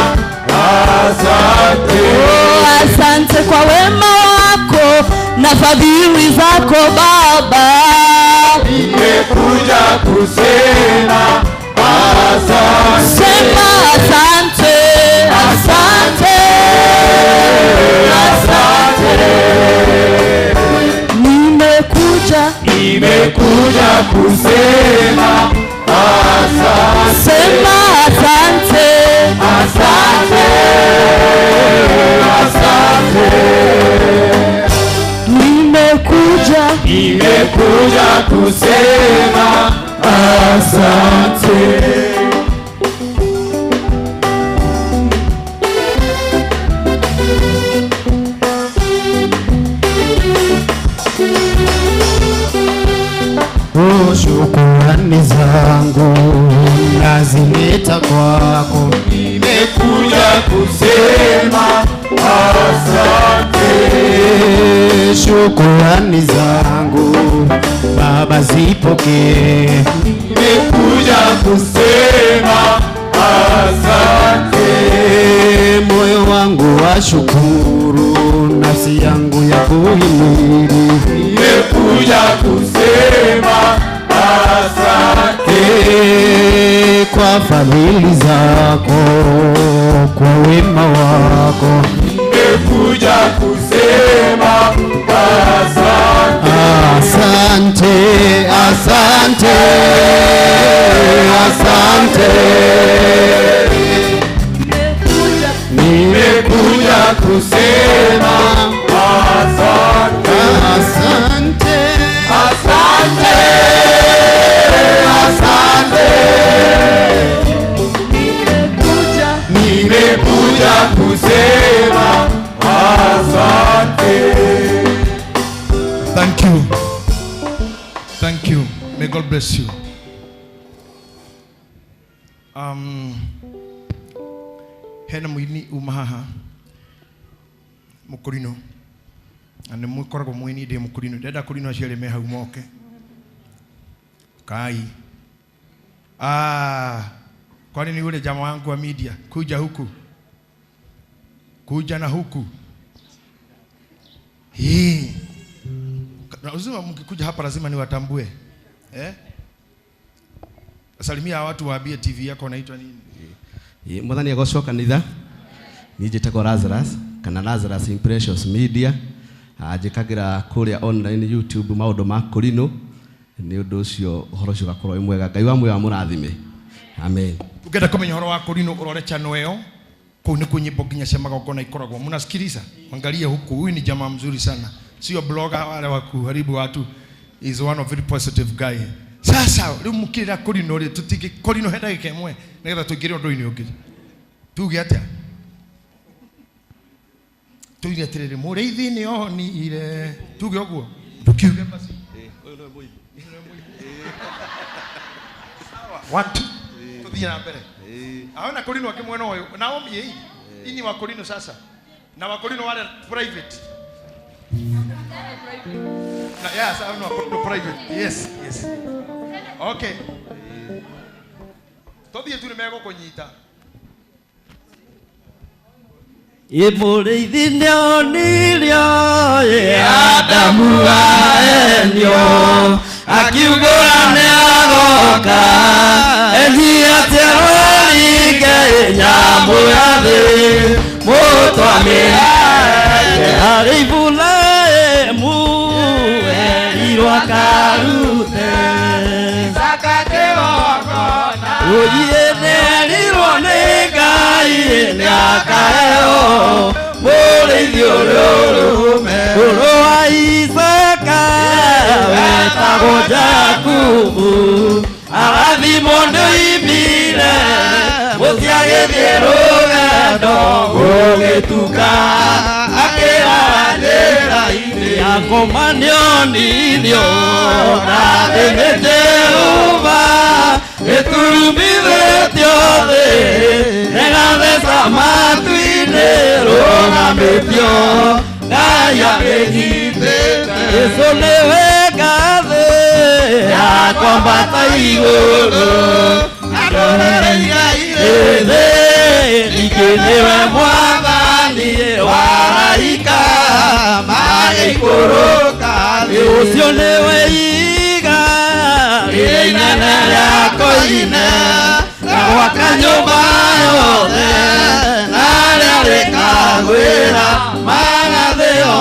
asante. Oh, asante kwa wema wako na fadhili zako Baba. Nimekuja kusema asante. Sema asante, asante, asante. Nimekuja, Nimekuja kusema asante. Sema Nimekuja kusema asante. Oh, shukurani zangu nazileta kwako, Nimekuja kusema asante. Shukurani zangu Baba zipokee, Nimekuja kusema asante. Moyo wangu washukuru, nafsi yangu ya kuhimili, Nimekuja kusema asante. Kwa fadhili zako, kwa wema wako, Nimekuja kusema asante. Asante, asante, asante. Nimekuja kusema asante. Asante, asante, asante. Nimekuja kusema asante. Thank you. Thank you. May God bless you. Hena muini uma haha mukurino na nĩ mũkoragwo mũini ndĩ mũkurino ndĩrenda kũrino acio erĩ me hau moke kai. Ah, kwani ni yule jamaa wangu wa media kuja huku kuja na huku hii lazima mkikuja hapa lazima niwatambue eh? Salimia watu waambie TV yako naitwa nini. Mwathani agocwo kanitha. Niĩ njĩtagwo Lazarus kana Lazarus Impressions Media. Njĩkagĩra kũrĩa online YouTube maũndũ ma kũrinũ. Nĩ ũndũ ũcio ũhoro ũcio ũgakorwo wĩ mwega. Ngai wa muoyo amũrathime. Amen. Ũngĩenda kũmenya ũhoro wa kũrinũ ũrore channel ĩyo. Kũu nĩkuo nyĩmbo nginya cia magongona ikoragwo. Mnasikiliza? Angalia huku, huyu ni jamaa mzuri sana. Sio blogger wale wa kuharibu watu. Is one of very positive guy. Sasa rĩu mũkĩra kũrinũ rĩ tũtingĩ kũrinũ he ndagĩka ĩmwe nĩgetha tũingĩre ũndũ-inĩ ũngĩ. Tuge atĩa? Tuge atĩrĩrĩ, mũrĩithi nĩ onire. Tuge ũguo. Ndũkiuge basi. Sawa. 1 2. Tuthiĩ na mbere. Aona kũrinũ akĩmwena ũyũ. Naomi ĩ. Ini wa kũrinũ sasa. Na wa kũrinũ wale private. Na yes, I know no private. Yes, yes. Okay. Tuthiĩ tu nĩ megũkũnyita. Mũrĩithi nĩonirio Adamu aenio akiugũra nĩagoka ethiĩte rũringe nyamũ ya thĩ mũtwamĩra harĩ Iburahimu erirwo akarute Oye nĩerirwo nĩ Ngai nĩakaheo mũrĩithi ũrĩa ũrũme ũrũ wa Isaka wetagwo Jakubu arathimwo nĩoimire mũtiagĩthiĩ rũgendo gũgĩtuka akĩrara njĩra-inĩ akoma nĩonirio na thĩ nĩ Jehova ĩturumithĩtio thĩ ĩgatheca matu-inĩ rũgamĩtio Ngai amĩnyitĩte Jesũ nĩwe ngathĩ yakwambata igũrũ andũrĩrĩ thĩ ningĩ nĩwe mwathani wa araika magĩikũrũka thĩ ũcio nĩwe iga rĩrĩa inene rĩa koine na gwaka nyũmba yothe na arĩa rĩkagwĩra magathĩo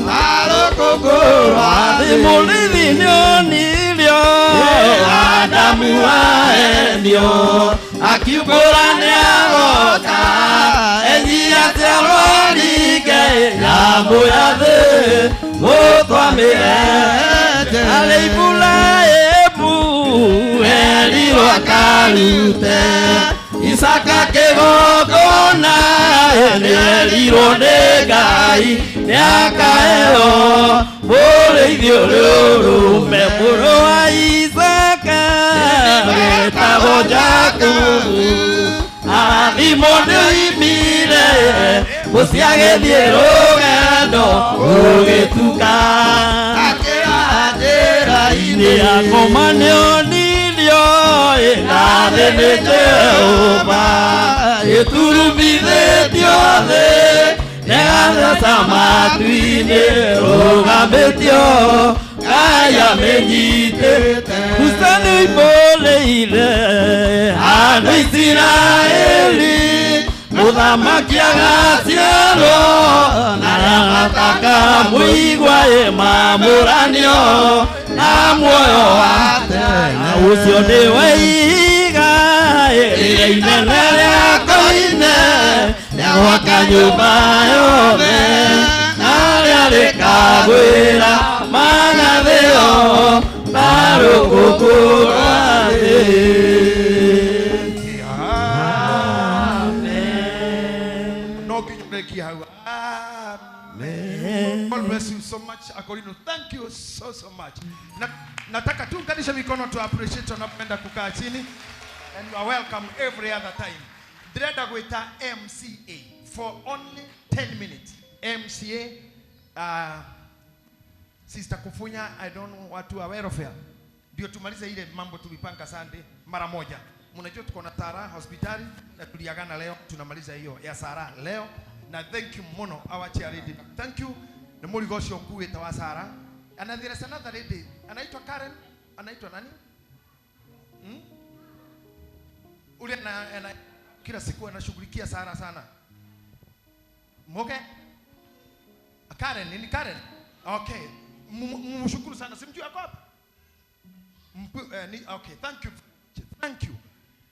marũkũngũ rwa thĩ mũrĩithi nĩonirio Adamu aenio akiugũra nĩagoka ethiĩte rũringe nyamũ ya thĩ Mũtwamĩrete arĩ Iburahĩmu erirwo akarute Isaka kĩgongona nĩerirwo nĩ Ngai nĩakaheo mũrĩithi ũrĩa ũrũme mũrũ wa Isaka wĩtagwo Jakubu arathimwo nĩoimire mũciĩ agĩthiĩ rũgendo gũgĩtuka akĩra njĩra-inĩ akoma nĩonirio ĩnathĩ nĩ Jehova ĩturumithĩtio thĩ nĩgatheca matu-inĩ rũgamĩtio Ngai amĩnyitĩte Musa nĩoimbũrĩire andũ Isiraeli mũthamaki agaciarwo na arĩa matakamũigua ĩmamũranio na muoyo wa tene ũcio nĩwe ihiga rĩrĩa inene rĩa koine rĩa gwaka nyũmba yothe na arĩa rĩkagwĩra magathĩo na rũkũngũ rwa thĩ. Amen. God bless you so much, Akorino. Thank you so much. Nataka tuunganishe mikono to appreciate wanapenda kukaa chini. And you are welcome every other time. Ndĩrenda gwĩta MCA for only 10 minutes. MCA, Sister Kufunya, I don't know watu wa welfare. Ndio tumalize ile mambo tulipanga Sunday mara moja. Mnajua tuko na Tara hospitali na tuliagana leo tunamaliza hiyo ya Sara leo. Na thank you mono our chair lady. Thank you. Na mũrigo ũcio ũkuĩte wa Sara. And there is another lady. Anaitwa Karen, anaitwa nani? Ule na kila siku anashughulikia Sara sana. Moke? Karen, ni Karen? Okay. Mshukuru sana. Simjui ako hapa? Okay, thank you. Thank you.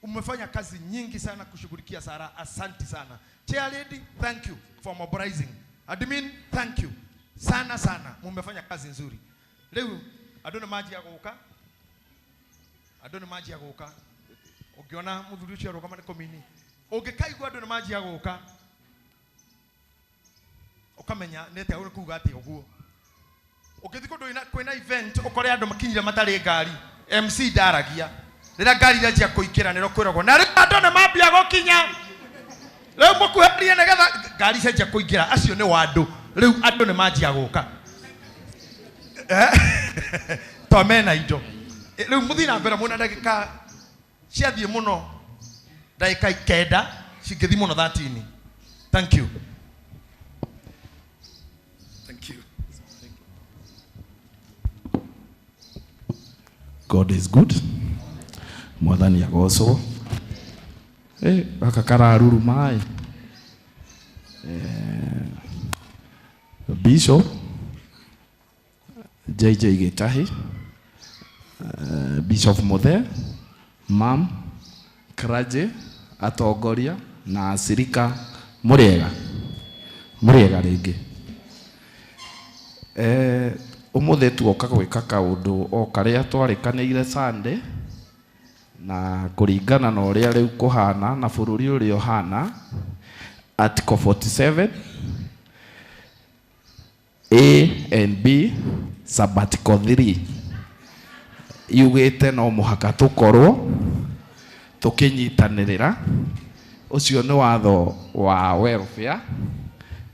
Umefanya kazi nyingi sana kushughulikia Sara. Asante sana. Chair lady, thank you for mobilizing. Admin, thank you. Sana sana. Mumefanya kazi nzuri. Leo adona maji ya guka. Adona maji ya guka. Ukiona muthuri ucio arugama ni komini. Ungikaigua andũ nĩ maji ya guka. Ukamenya nete uri kuga ati uguo. Ũngĩthiĩ kũndũ kwĩna event ũkore andũ makinyire matarĩ ngari. MC ndaragia. Rĩrĩa ngari iranjia kũingĩra nĩrĩo kwĩragwo na rĩu andũ nĩ mambia gũkinya. Rĩu mũkuhĩrĩrie nĩgetha ngari cianjia kũingĩra acio nĩ wa andũ. Rĩu andũ nĩ manjia gũka. To mena indo. Rĩu mũthiĩ na mbere mwĩna ndagĩka ciathiĩ mũno ndagĩka 9 cingĩthiĩ mũno 13. Thank you. Thank you. God is good. Mwathani agocwo. Gaka kararuruma ĩ. Bishop JJ Gĩtahi, Bishop Muthe, Mam Kraje, atongoria na acirika mũrĩega. Mũrĩega rĩngĩ. Ũmũthĩ tuoka gwĩka kaũndũ o karĩa twarĩkanĩire Sunday na kũringana na ũrĩa rĩu kũhana na bũrũri ũrĩa ũhana Article 47 A and B Sabbatical 3 yugĩte no mũhaka tũkorwo tũkĩnyitanĩrĩra. Ũcio nĩ watho wa welfare,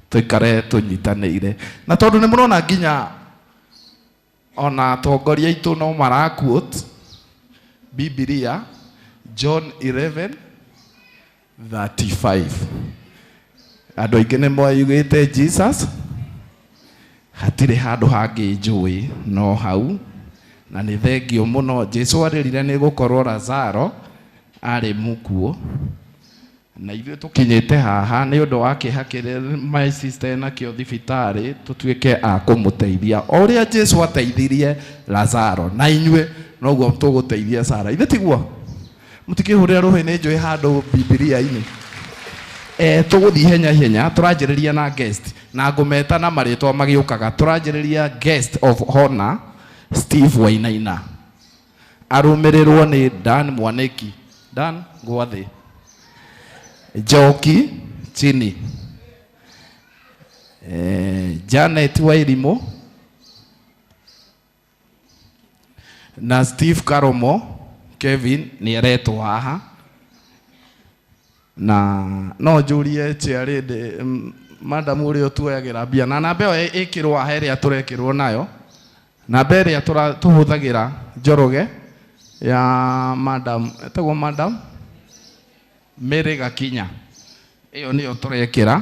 tũikare tũnyitanĩire. Na tondũ nĩ mũrona nginya ona atongoria aitũ no mara quote Bibilia John 11:35. Andũ aingĩ nĩ moigĩte Jesus hatirĩ handũ hangĩ njũĩ no hau, na nĩ thengio mũno. Jesu arĩrire nĩ gũkorwo Lazaro arĩ mũkuũ, na ithuĩ tũkinyĩte haha nĩ ũndũ wa kĩeha kĩrĩa my sister enakĩo thibitarĩ, tũtuĩke a kũmũteithia o ũrĩa Jesu ateithirie Lazaro, na inyuĩ noguo tũgũteithia Sara. Ithe tiguo? Mũtikĩhũrĩra rũhĩ nĩ njũĩ handũ Bibilia-inĩ. Tũgũthiĩ henya henya, tũranjĩrĩria na guest. Na ngũmeta na marĩtwa magĩũkaga. Tũranjĩrĩria guest of honor Steve Wainaina, arũmĩrĩrwo nĩ Dan Mwaniki. Dan Gwathĩ, Njoki Chini, Janet Wairimu na Steve Karomo. Kevin nĩ aretwo haha na no njũrie chairlady, madam ũrĩa ũtuoyagĩra mbia na namba ĩyo ĩkĩrwo haha ĩrĩa tũrekĩrwo nayo, namba ĩrĩa tũhũthagĩra Njoroge ya madam etagwo madam Mary Gakinya, ĩyo nĩyo tũrekĩra.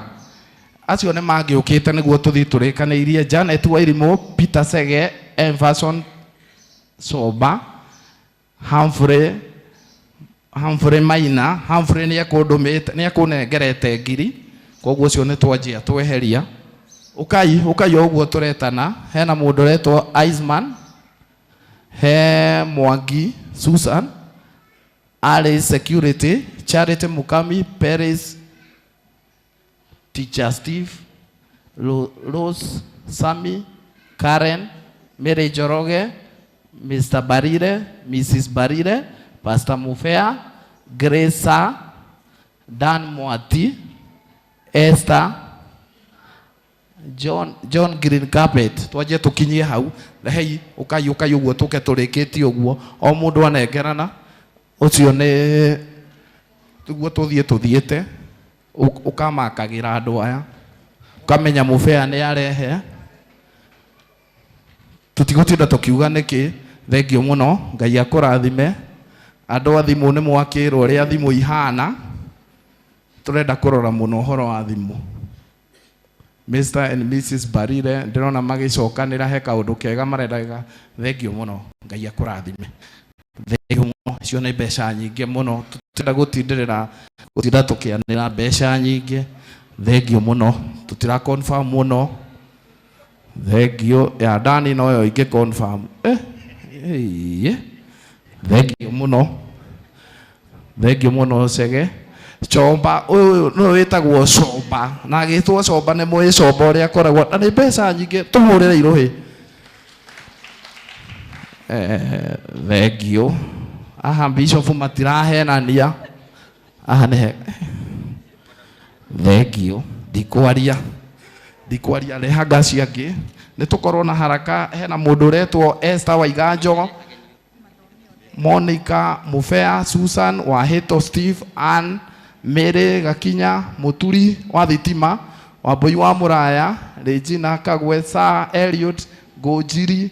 Acio nĩ mangĩũkĩte nĩguo tũthiĩ tũrĩkanĩirie: Janet Wairimu, Peter Sege, Everson Soba, Humphrey Maina. Humphrey nĩ ekũndũmĩte, nĩ ekũnengerete ngiri, koguo ũcio nĩ twanjia tweheria. Ũkai, ũkai o ũguo tũretana. Hena mũndũ ũretwo Iceman, he Mwangi Susan, Alice Security, Charity Mukami, Paris Teacher Steve, Rose Sami, Karen, Mary Njoroge, Mr. Barire, Mrs. Barire, Pastor Mufea, Grace, Dan Mwati, Esther, John Green Carpet. Twanjie tukinyie hau. Rehei, ukai, ukai uguo tuke turikitie uguo o mundu anengerana ucio ni tuguo tuthie tuthiete ukamakagira andu aya ukamenya mubea ni arehe tutigutinda tukiuga niki. Thengio muno, Ngai akurathime. Andu a thimu ni mwakirwo uria thimu ihana, turenda kurora muno uhoro wa thimu. Mr and Mrs Barire ndirona magicokanira he kaundu kega marendaga. Thengio muno, Ngai akurathime. Thengio muno, icio nĩ mbeca nyingĩ mũno, tutenda gutindirira gutinda tukianira mbeca nyingĩ. Thengio muno, tutira confirm muno. Thengio ya Dani noyo ingĩ confirm. Thengio muno, thengio muno. Cege Chomba uyu no witagwo Comba na agitwo Comba ni mwi Comba uria akoragwo na ni mbeca nyingĩ, tũhũrĩre irũhĩ. Thengio. Aha bishop matirahenania aha nĩ thengio, ndikwaria, ndikwaria, reha ngaci angĩ nĩ tũkorwo na haraka. Hena mũndũ ũretwo Esther Waiganjo, Monica Mufea, Susan Wahito, Steve Ann, Mary Gakinya, Muturi wa Thitima, Wambui wa Muraya, Regina Kagwe, Sir Elliot Ngũnjiri,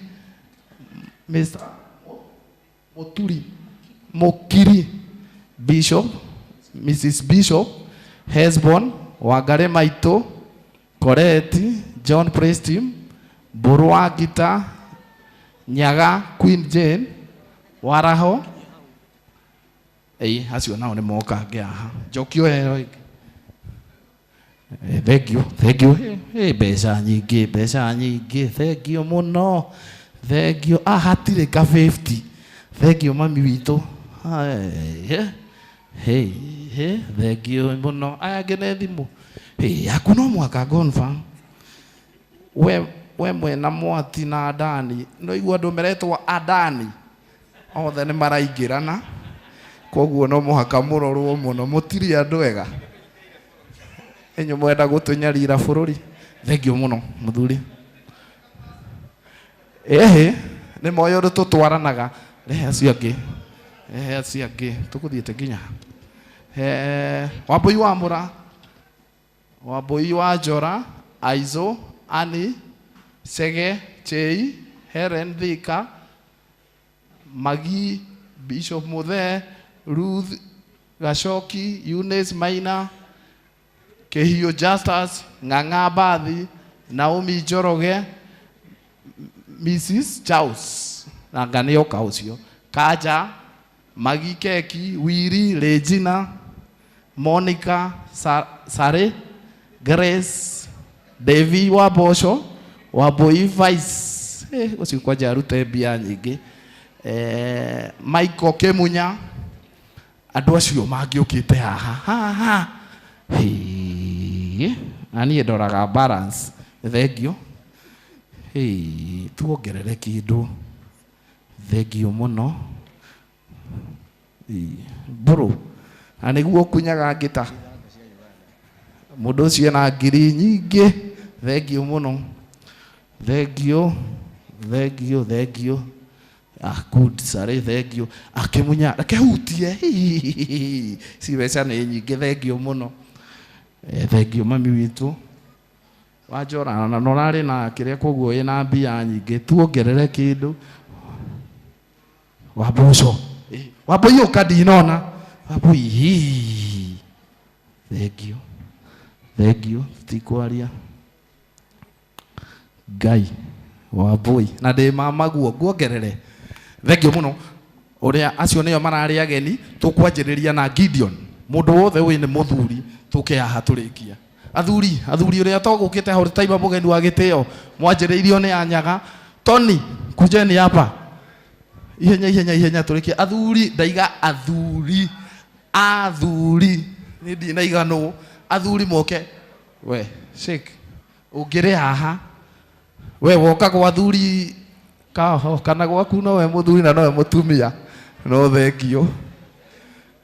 Mr Muturi Mukiri, Bishop, Mrs Bishop, Hesbon Wangari Maitũ, Coreti John Prestim, Mbũrũ Gita, Nyaga Queen Jane Waraho. Ĩĩ, acio nao nĩ moka angĩ haha. Njokio ĩyo ĩngĩ. Thengio, thengio. Mbeca nyingĩ, mbeca nyingĩ, thengio mũno, thengio. Ah, hatirĩ ka 50. Thengio mami witũ. Hey, hey, thengio mũno. Aya angĩ nĩ thimũ. Hey, yaku no mũhaka confirm. We mwena Mwati na Adani no igua andũ meretwo Adani othe nĩ maraingĩrana, koguo no mũhaka mũrorwo mũno, mũtirĩ andũ ega inyuĩ mwenda gũtũnyarira bũrũri. Thengio mũno mũthuri. Ĩhĩ, nĩ moĩ ũndũ tũtwaranaga. Rehe acio angĩ, rehe acio angĩ, tũgũthiĩte nginya he Wambui wa Mũra, Wambui wa Njora, Aizo, Ani, Chege, Chei, Helen Thika, Magi, Bishop Muthee, Ruth Gacoki, Eunice Maina, Kihio Justus, Ng'ang'a Bathi, Naomi Njoroge, Mrs Charles, na nganĩoka ũcio, Kanja, Magi Keki, Wiri, Regina, Monica, Sare, Grace, Devi wa Mboco, Wambui Vice, ũcio kwanja arute mbia nyingĩ, Michael Kimunya, andũ acio mangĩũkĩte haha haha. Hĩ, Na niĩ ndoraga balance. Thengio. Hey, tuongerere kĩndũ. Thengio mũno. Mbũrũ. Na nĩguo ũkunyaga ngĩta. Mũndũ ũcio ena ngiri nyingĩ. Thengio mũno. Thengio. Thengio, thengio. Ah, good, sorry, thengio. Akĩmunya, reke hutie. Ci mbeca nĩ nyingĩ, thengio mũno. Thengio mami witũ. Wanjora na ũrarĩ na kĩrĩa koguo ĩna mbia nyingĩ, tuongerere kĩndũ. Wamboco. Wambui ũka ndinona. Wambui. Thengio. Thengio, tũtikwaria. Ngai. Wambui. Na ndĩ mamaguo nguongerere. Thengio mũno. Ũrĩa acio nĩo mararĩ ageni, tũkwanjĩrĩria na Gideon. Mũndũ wothe wĩ nĩ mũthuri, tũke haha tũrĩkia. Athuri, athuri ũrĩa togũkĩte hau taima mũgeni wa gĩtĩo, mwanjĩrĩirio nĩ anyaga. Tony, kujeni hapa. Ihenya, ihenya, ihenya tũrĩkie. Athuri, ndaiga athuri. Athuri. Nĩ ndinaiganwo. Athuri moke. We, shake. Ũngĩrĩ haha. We woka gwa athuri kaho kana gwaku nowe mũthuri na nowe mũtumia. No thengio.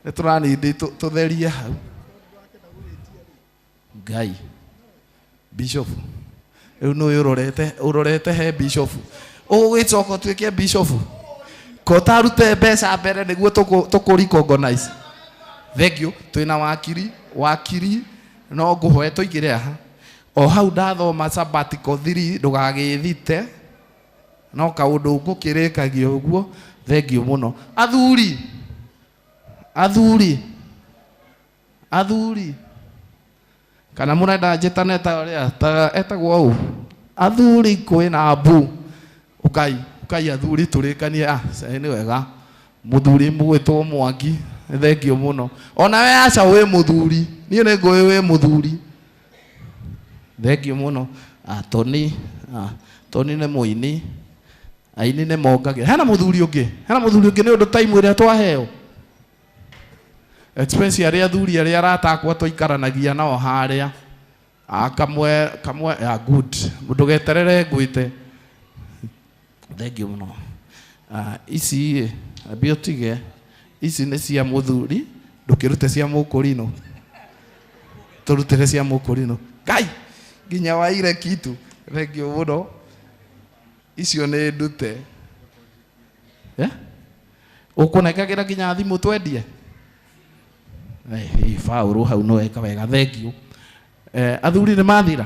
Nĩ tũranindi tũtherie hau. Ngai. Bishop. Rĩu nĩ ũrorete, ũrorete he bishop. Ũgũgĩcoka ũtuĩke bishop. Ko tarute mbeca mbere nĩguo tũkũ recognize. Thengio, twĩna wakiri, wakiri no ngũhoe tũingĩre haha. O hau ndathoma sabbatical 3 ndũgagĩthite. No kaũndũ ngũkĩrĩkagia ũguo, thengio mũno. Athuri. Athuri. Athuri. Kana mũrenda njĩtane ta ũrĩa ta etagwo ũũ. Athuri kwĩna mbu. Ũkai, ũkai athuri tũrĩkanie. Ah, nĩ wega. Mũthuri mũgwĩtwo Mwangi, thengio mũno. Ona we aca wĩ mũthuri. Niĩ nĩ ngũĩ wĩ mũthuri. Thengio mũno. Ah, Tony, ah, Tony nĩ mũini. Aini nĩ mongagĩra. Hena mũthuri ũngĩ. Hena mũthuri ũngĩ nĩ ũndũ time ĩrĩa twaheo. Expense arĩa athuri arĩa arata akwa tũikaranagia nao harĩa. Ah, kamwe, kamwe, ah, good. Ndũgeterere ngwĩte. Thengio mũno. Ah, ici ambia ũtige. Ici nĩ cia mũthuri, ndũkĩrute cia mũkũrinũ. Tũrutĩre cia mũkũrinũ. Ngai, nginya waire kitu. Thengio mũno. Icio nĩ ndute. Eh? Ũkũnengagĩra nginya thimũ twendie? Faũrũ hau no eka wega, thengio. Athuri nĩ mathira.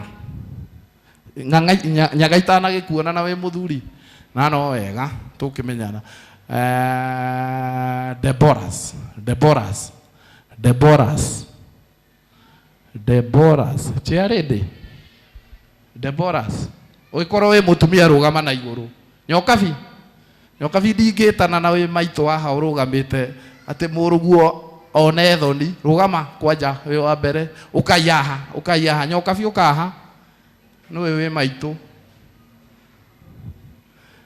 Nyaga itanagĩkuona na wĩ mũthuri. Na no wega tũkĩmenyana. Deborahs, Deborahs, Deborahs, Deborahs. Chairlady. Deborahs. Ũgĩkorwo wĩ mũtumia rũgama na igũrũ. Nyokabi. Nyokabi ndingĩtana na wĩ maitũ haha ũrũgamĩte atĩ mũrũguo one thoni. Rũgama kwanja wĩ wa mbere. Ũkai haha, ũkai haha. Nyokabi ũkaha. Nĩwe wĩ maitũ.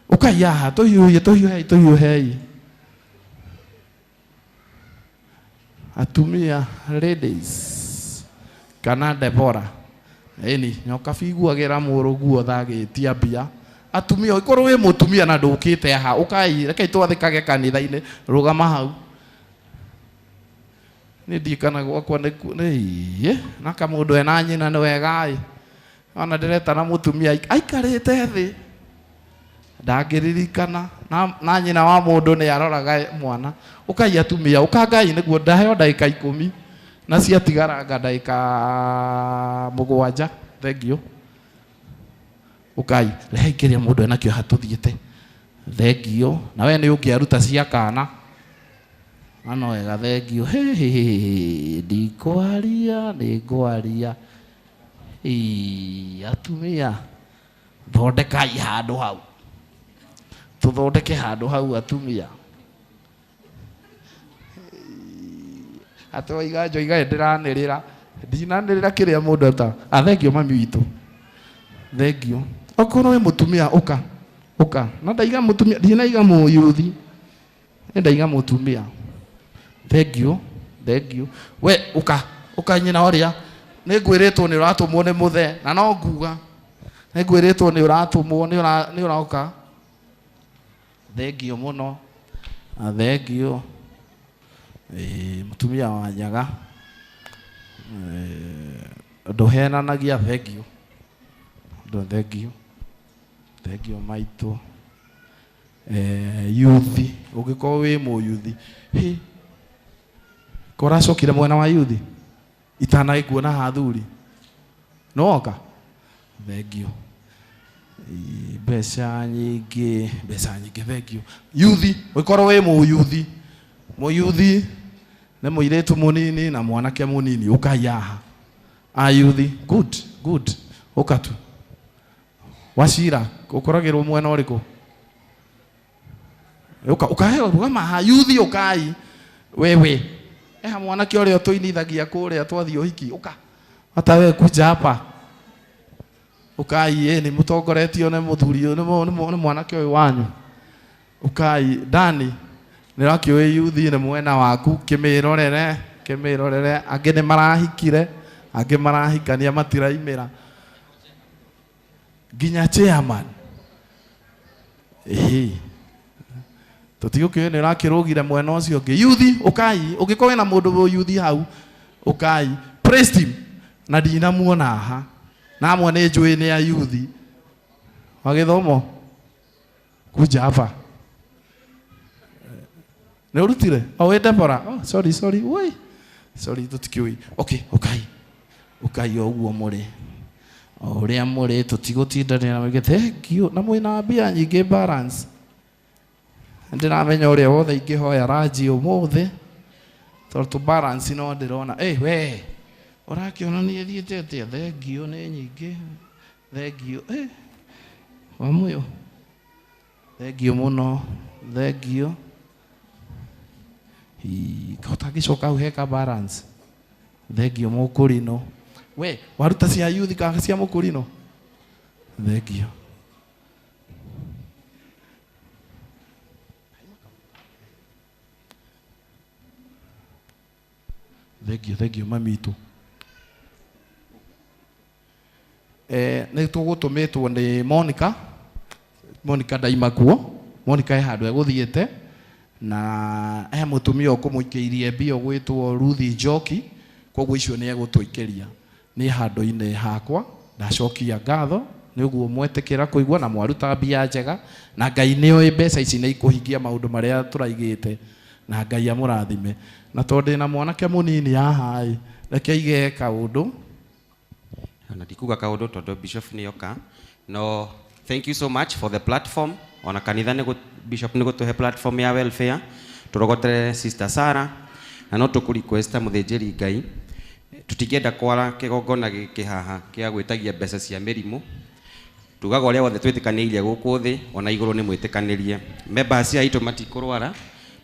Ũkai haha, tũhiũhie, tũhiũhei, tũhiũhei. Atumia, ladies, kana Deborah. Ĩni, nyokabi iguagĩra mũrũguo thagĩtia mbia. Atumia, ũngĩkorwo wĩ mũtumia na ndũkĩte haha, ũkai, rekei twathĩkage kanitha-inĩ, rũgama hau. Niĩ ndirikana gwakwa nĩ ĩĩ, na kamũndũ ena nyina nĩ wega ĩ. Ona ndĩretana mũtumia aikarĩte thĩ. Ndangĩririkana na nyina wa mũndũ nĩ aroraga mwana. Ũkai atumia, ũka Ngai nĩguo ndaheo ndagĩka 10 na ciatigaranga ndagĩka 7. Thengio. Ũkai, rehei kĩrĩa mũndũ enakĩo haha tũthiĩte. Thengio. Na we nĩ ũngĩaruta cia kana. Na no wega, thengio. Hĩ, ndikwaria, nĩngwaria. Ĩĩ, atumia, thondekai handũ hau. Tũthondeke handũ hau atumia. Atĩ waiga njoiga ndĩranĩrĩra. Ndinanĩrĩra kĩrĩa mũndũ ata. Ah, thengio mami witũ. Thengio. Okorwo wĩ mũtumia ũka. Ũka. Na ndaiga mũtumia, ndinaiga mũyuthi. Nĩ ndaiga mũtumia. Thengio, thengio. We ũka, ũka nyina ũrĩa. Nĩ ngwĩrĩtwo nĩ ũratũmwo nĩ mũthe na no nguga nĩ ngwĩrĩtwo nĩ ũratũmwo nĩ ũroka. Thengio mũno na thengio mũtumia wa Nyaga, ndũhenanagia. Thengio ndo thengio, thengio maitũ. Yuthi, ũngĩkorwo wĩ mũyuthi, hĩ koracokire mwena wa yuthi itanagĩkuona hathuri nĩwoka, thengio. Mbeca nyingĩ, mbeca nyingĩ, thengio. Yuthi, ũngĩkorwo wĩ mũyuthi, mũyuthi nĩ mũirĩtu mũnini na mwanake mũnini, ũkai haha. Ayuthi, good good, ũka tu. Wacira, ũkoragĩrwo mwena ũrĩkũ? Ũka ũkahe rũgama haha. Yuthi, ũkai. Wewe eha mwanake ũrĩa tũinithagia kũrĩa twathiĩ ũhiki, ũka hata we kuja hapa. Ũkai, ĩ nĩ mũtongoretio nĩ mũthuri ũyũ, nĩ mwanake ũyũ wanyu. Ũkai. Dani, nĩ ũrakĩũĩ yuthi nĩ mwena waku, kĩmĩrorere, kĩmĩrorere. Angĩ nĩ marahikire, angĩ marahikania, matiraimĩra nginya chairman. Ĩhĩ, tũtigũkĩũĩ nĩ ũrakĩrũgire mwena ũcio ũngĩ. Yuthi, ũkai. Ũngĩkorwo wĩna mũndũ wĩ yuthi hau, ũkai. Praise team, na ndinamuona haha, na amwe nĩ njũĩ nĩ a yuthi wa gĩthomo, kuja hapa. Nĩ ũrutire? Oh, wĩ Deborah. Oh, sorry, sorry, woi, sorry, tũtikĩũĩ. Okay, ũkai, ũkai o ũguo mũrĩ, o ũrĩa mũrĩ, tũtigũtindanĩra mũingĩ. Thank you. Na mwĩna mbia nyingĩ balance. Ndĩramenya ũrĩa wothe ingĩhoya ranji ũmũthĩ tondũ tũ balance no ndĩrona. We ũrakĩona nĩ ĩthiĩte atĩa? Thengio, nĩ nyingĩ, thengio. Wamũyũ, thengio mũno, thengio. Ũtangĩcoka hau heka balance. Thengio mũkũrinũ. We waruta cia youth kana cia mũkũrinũ? Thengio. Thengio, thengio mami itũ. Nĩ tũgũtũmĩtwo nĩ Monica. Monica ndaima kuo. Monica he handũ egũthiĩte na he mũtumia ũkũmũikĩirie mbia ũgwĩtwo Ruthi Njoki, koguo icio nĩ egũtũikĩria. Niĩ handũ-inĩ hakwa ndacokia ngatho nĩ ũguo mwetĩkĩra kũigua na mwaruta mbia njega, na Ngai nĩ oĩ mbeca ici nĩ ikũhingia maũndũ marĩa tũraigĩte, na Ngai amũrathime. Na tondũ ndĩna mwanake mũnini haha ĩ, reke aige kaũndũ. Na ndikuga kaundu tondu bishop nĩ oka, no thank you so much for the platform. Ona kanitha nĩ bishop nĩ gũtũhe platform ya welfare tũrogotere Sister Sarah, na no tũkũ request ta mũthĩnjĩri Ngai, tũtingĩenda kwara kĩgongona gĩkĩ haha kĩa gwĩtagia mbeca cia mĩrimũ. Tugaga ũrĩa wothe twĩtĩkanĩirie gũkũ thĩ, ona igũrũ nĩ mwĩtĩkanĩrie. Members aitũ matikũrwara,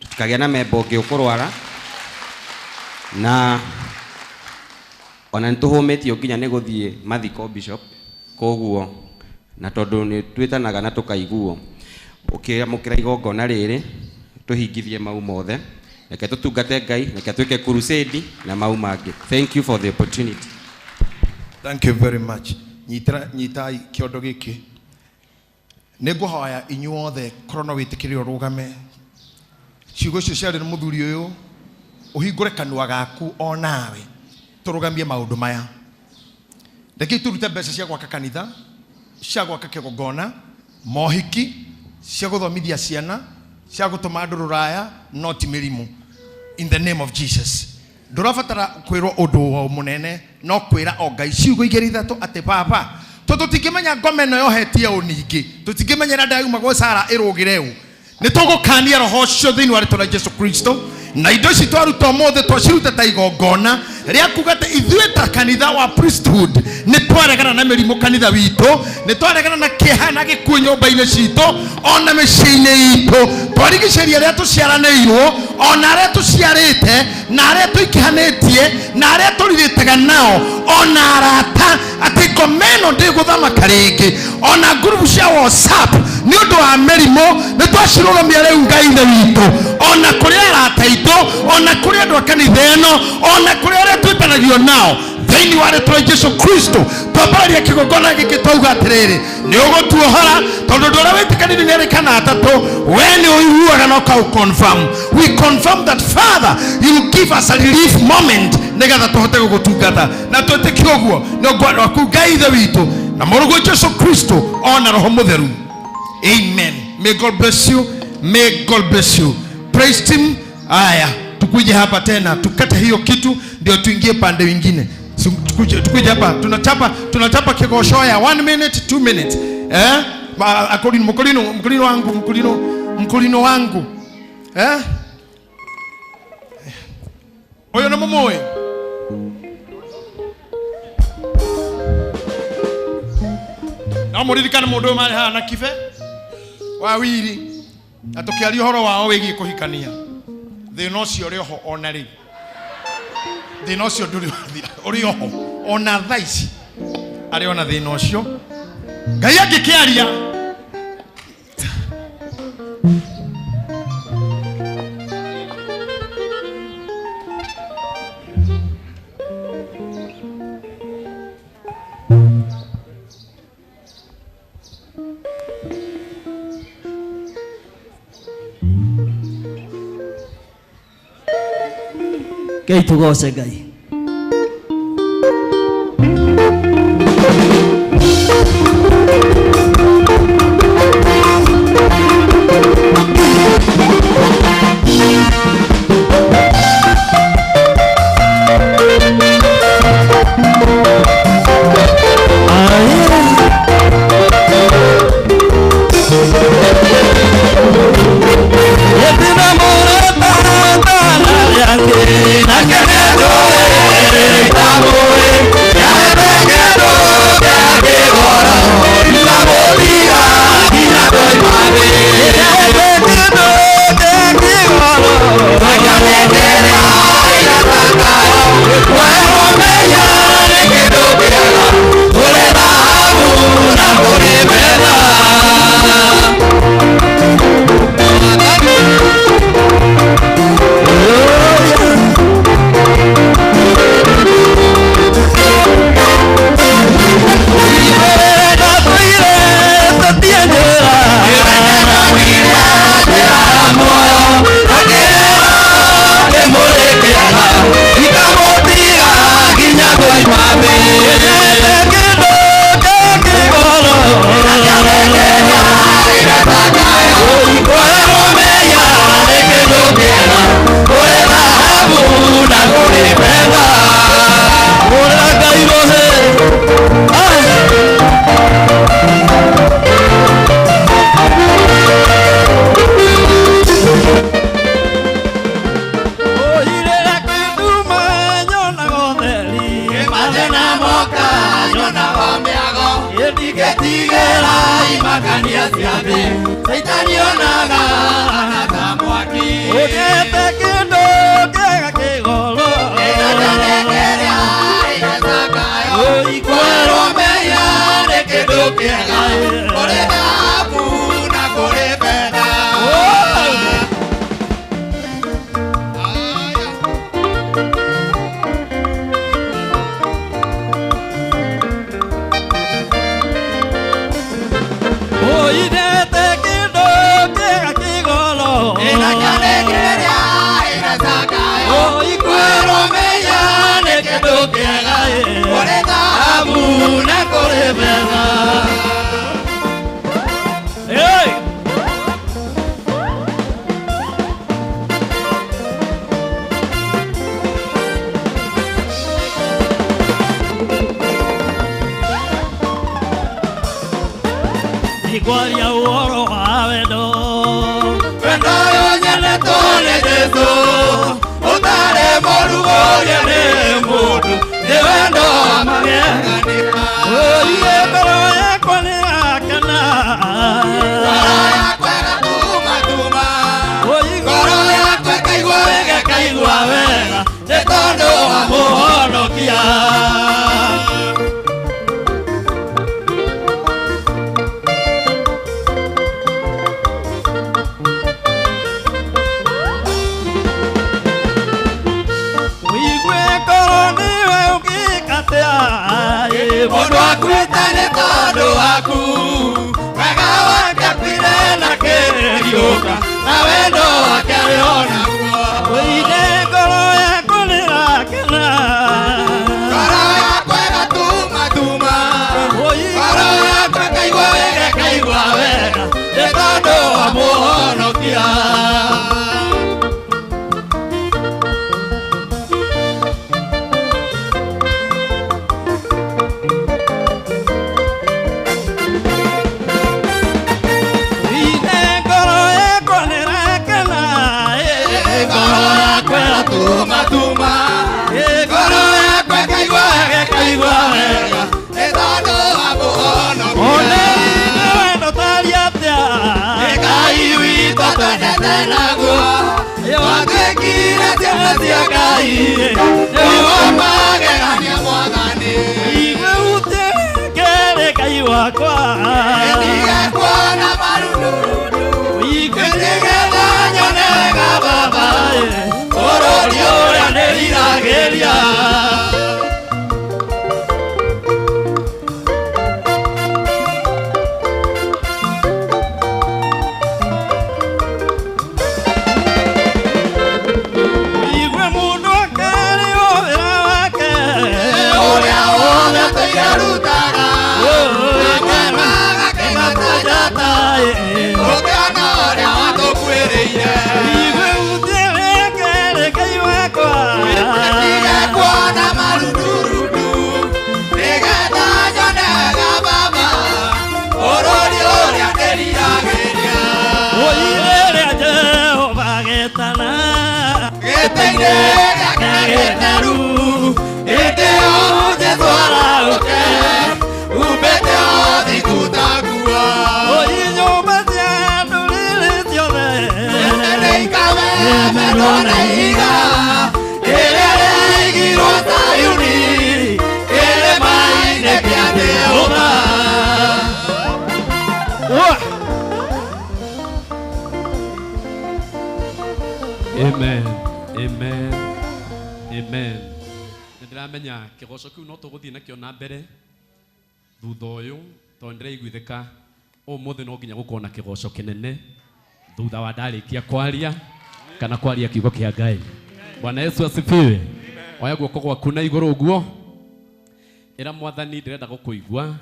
tũtikagĩa na memba ũngĩ ũkũrwara, na ona nĩ tũhũmĩtio nginya nĩ gũthiĩ mathiko, bishop. Koguo na tondũ nĩ twĩtanaga na tũkaiguo, ũkĩamũkĩra igongona rĩrĩ, tũhingithie mau mothe. Reke tũtungate Ngai, reke twĩke crusade na mau mangĩ. Thank you for the opportunity. Thank you very much. Nyitĩra, nyitai kĩondo gĩkĩ. Nĩ ngũhoya inyuothe korwo no wĩtĩkĩre ũrũgame. Ciugo icio ciarĩ nĩ mũthuri ũyũ, ũhingũre kanua gaku o nawe tũrũgamie maũndũ maya. Rekei tũrute mbeca cia gwaka kanitha, cia gwaka kĩgongona, mohiki, cia gũthomithia ciana, cia gũtũma andũ rũraya, no ti mĩrimũ. In the name of Jesus. Ndũrabatara kwĩrwo ũndũ o mũnene, no kwĩra o Ngai ciugo igĩrĩ ithatũ atĩ baba, tondũ tũtingĩmenya ngoma ĩno yohetie ũ, ningĩ tũtingĩmenya ĩrĩa ndayuma gwĩ Sara ĩrũgĩre ũ. Nĩ tũgũkania roho ũcio thĩinĩ wa rĩtwa rĩa Jesu Kristo, na indo ici twaruta ũmũthĩ twaciruta ta igongona rĩa kuga atĩ ithuĩ ta kanitha wa priesthood nĩ twaregana na mĩrimũ kanitha witũ, nĩ twaregana na kĩeha na gĩkuũ nyũmba-inĩ citũ ona mĩciĩ-inĩ itũ. Twarigicĩria arĩa tũciaranĩirwo ona arĩa tũciarĩte na arĩa tũingĩhanĩtie na arĩa tũrirĩtaga nao ona arata, atĩ ngoma ĩno ndĩgũthamaka rĩngĩ ona ngurubu cia WhatsApp nĩ ũndũ wa mĩrimũ. Nĩ twacirũgamia rĩu, Ngai Ithe witũ, ona kũrĩ arata aitũ, ona kũrĩ andũ a kanitha ĩno, ona kũrĩ arĩa twĩtanagio nao. Thĩinĩ wa rĩtwa rĩa Jesu Kristo twambararia kĩgongona gĩkĩ twauga atĩrĩrĩ nĩ ũgũtuohora tondũ ũndũ ũrĩa wĩtĩkanĩire nĩ erĩ kana atatũ we nĩ ũiguaga na ũkaũ confirm. We confirm that Father you will give us a relief moment nĩgetha tũhote gũgũtungata na twĩtĩkie ũguo nĩ ũngwano waku Ngai Ithe witũ na mũrũguo Jesu Kristo ona Roho Mũtheru. Amen. May God bless you. May God bless you. Praise team. Aya, tukuje hapa tena tukate hiyo kitu ndio tuingie pande wingine. Tukuje hapa tunachapa kigosho ya 1 minute 2 minutes. Eh? Akolino mkulino wangu mkulino wangu. Eh? Oyo na mumoe. Na muririkana mundu mari haha na kibe wa wiri na tukiaria uhoro wao wigie kuhikania thina ucio uri oho ona riu thina ucio nduri wathira uri oho ona thaa ici ari ona thina ucio Ngai angikiaria Ngai tugoce Ngai. cia Ngai nĩguo magegania Mwathani igue utekere Ngai wakwa ndige kuona marundurundu igue nĩgetha nyonega Baba bũrũri ũrĩa ndĩriragĩria. Igue mũndũ akarĩ o wĩra wake ũrĩa wothe tũirarutaga agakena ta njata ũkĩona ũrĩa watũkuĩrĩire igue uterekere Ngai wakwa ndige kuona marundurundu nĩgetha nyonega Baba bũrũri ũrĩa ndĩriragĩria. Rĩrĩa Jehova getana gĩtĩ-inĩ gĩake gĩtheru hĩndĩ ĩyo Jesũ arahũke uumĩte ũthingu ta nguo. Oi nyũmba cia ndũrĩrĩ ciothe nĩikawemenwo na ihiga rĩrĩa rĩaigirwo Zayuni kĩrĩma-inĩ kĩa Jehova. Amen. Amen. Amen. Nĩ ndĩramenya kĩgoco kĩu no tũgũthiĩ nakĩo na mbere thutha ũyũ tondũ ndĩraiguithĩka ũmũthĩ no nginya gũkorwo na kĩgoco kĩnene thutha wa ndarĩkia kwaria kana kwaria kiugo kĩa Ngai. Bwana Yesu asifiwe. Oya guoko gwaku na igũrũ ũguo ĩra Mwathani ndĩrenda gũkũigua.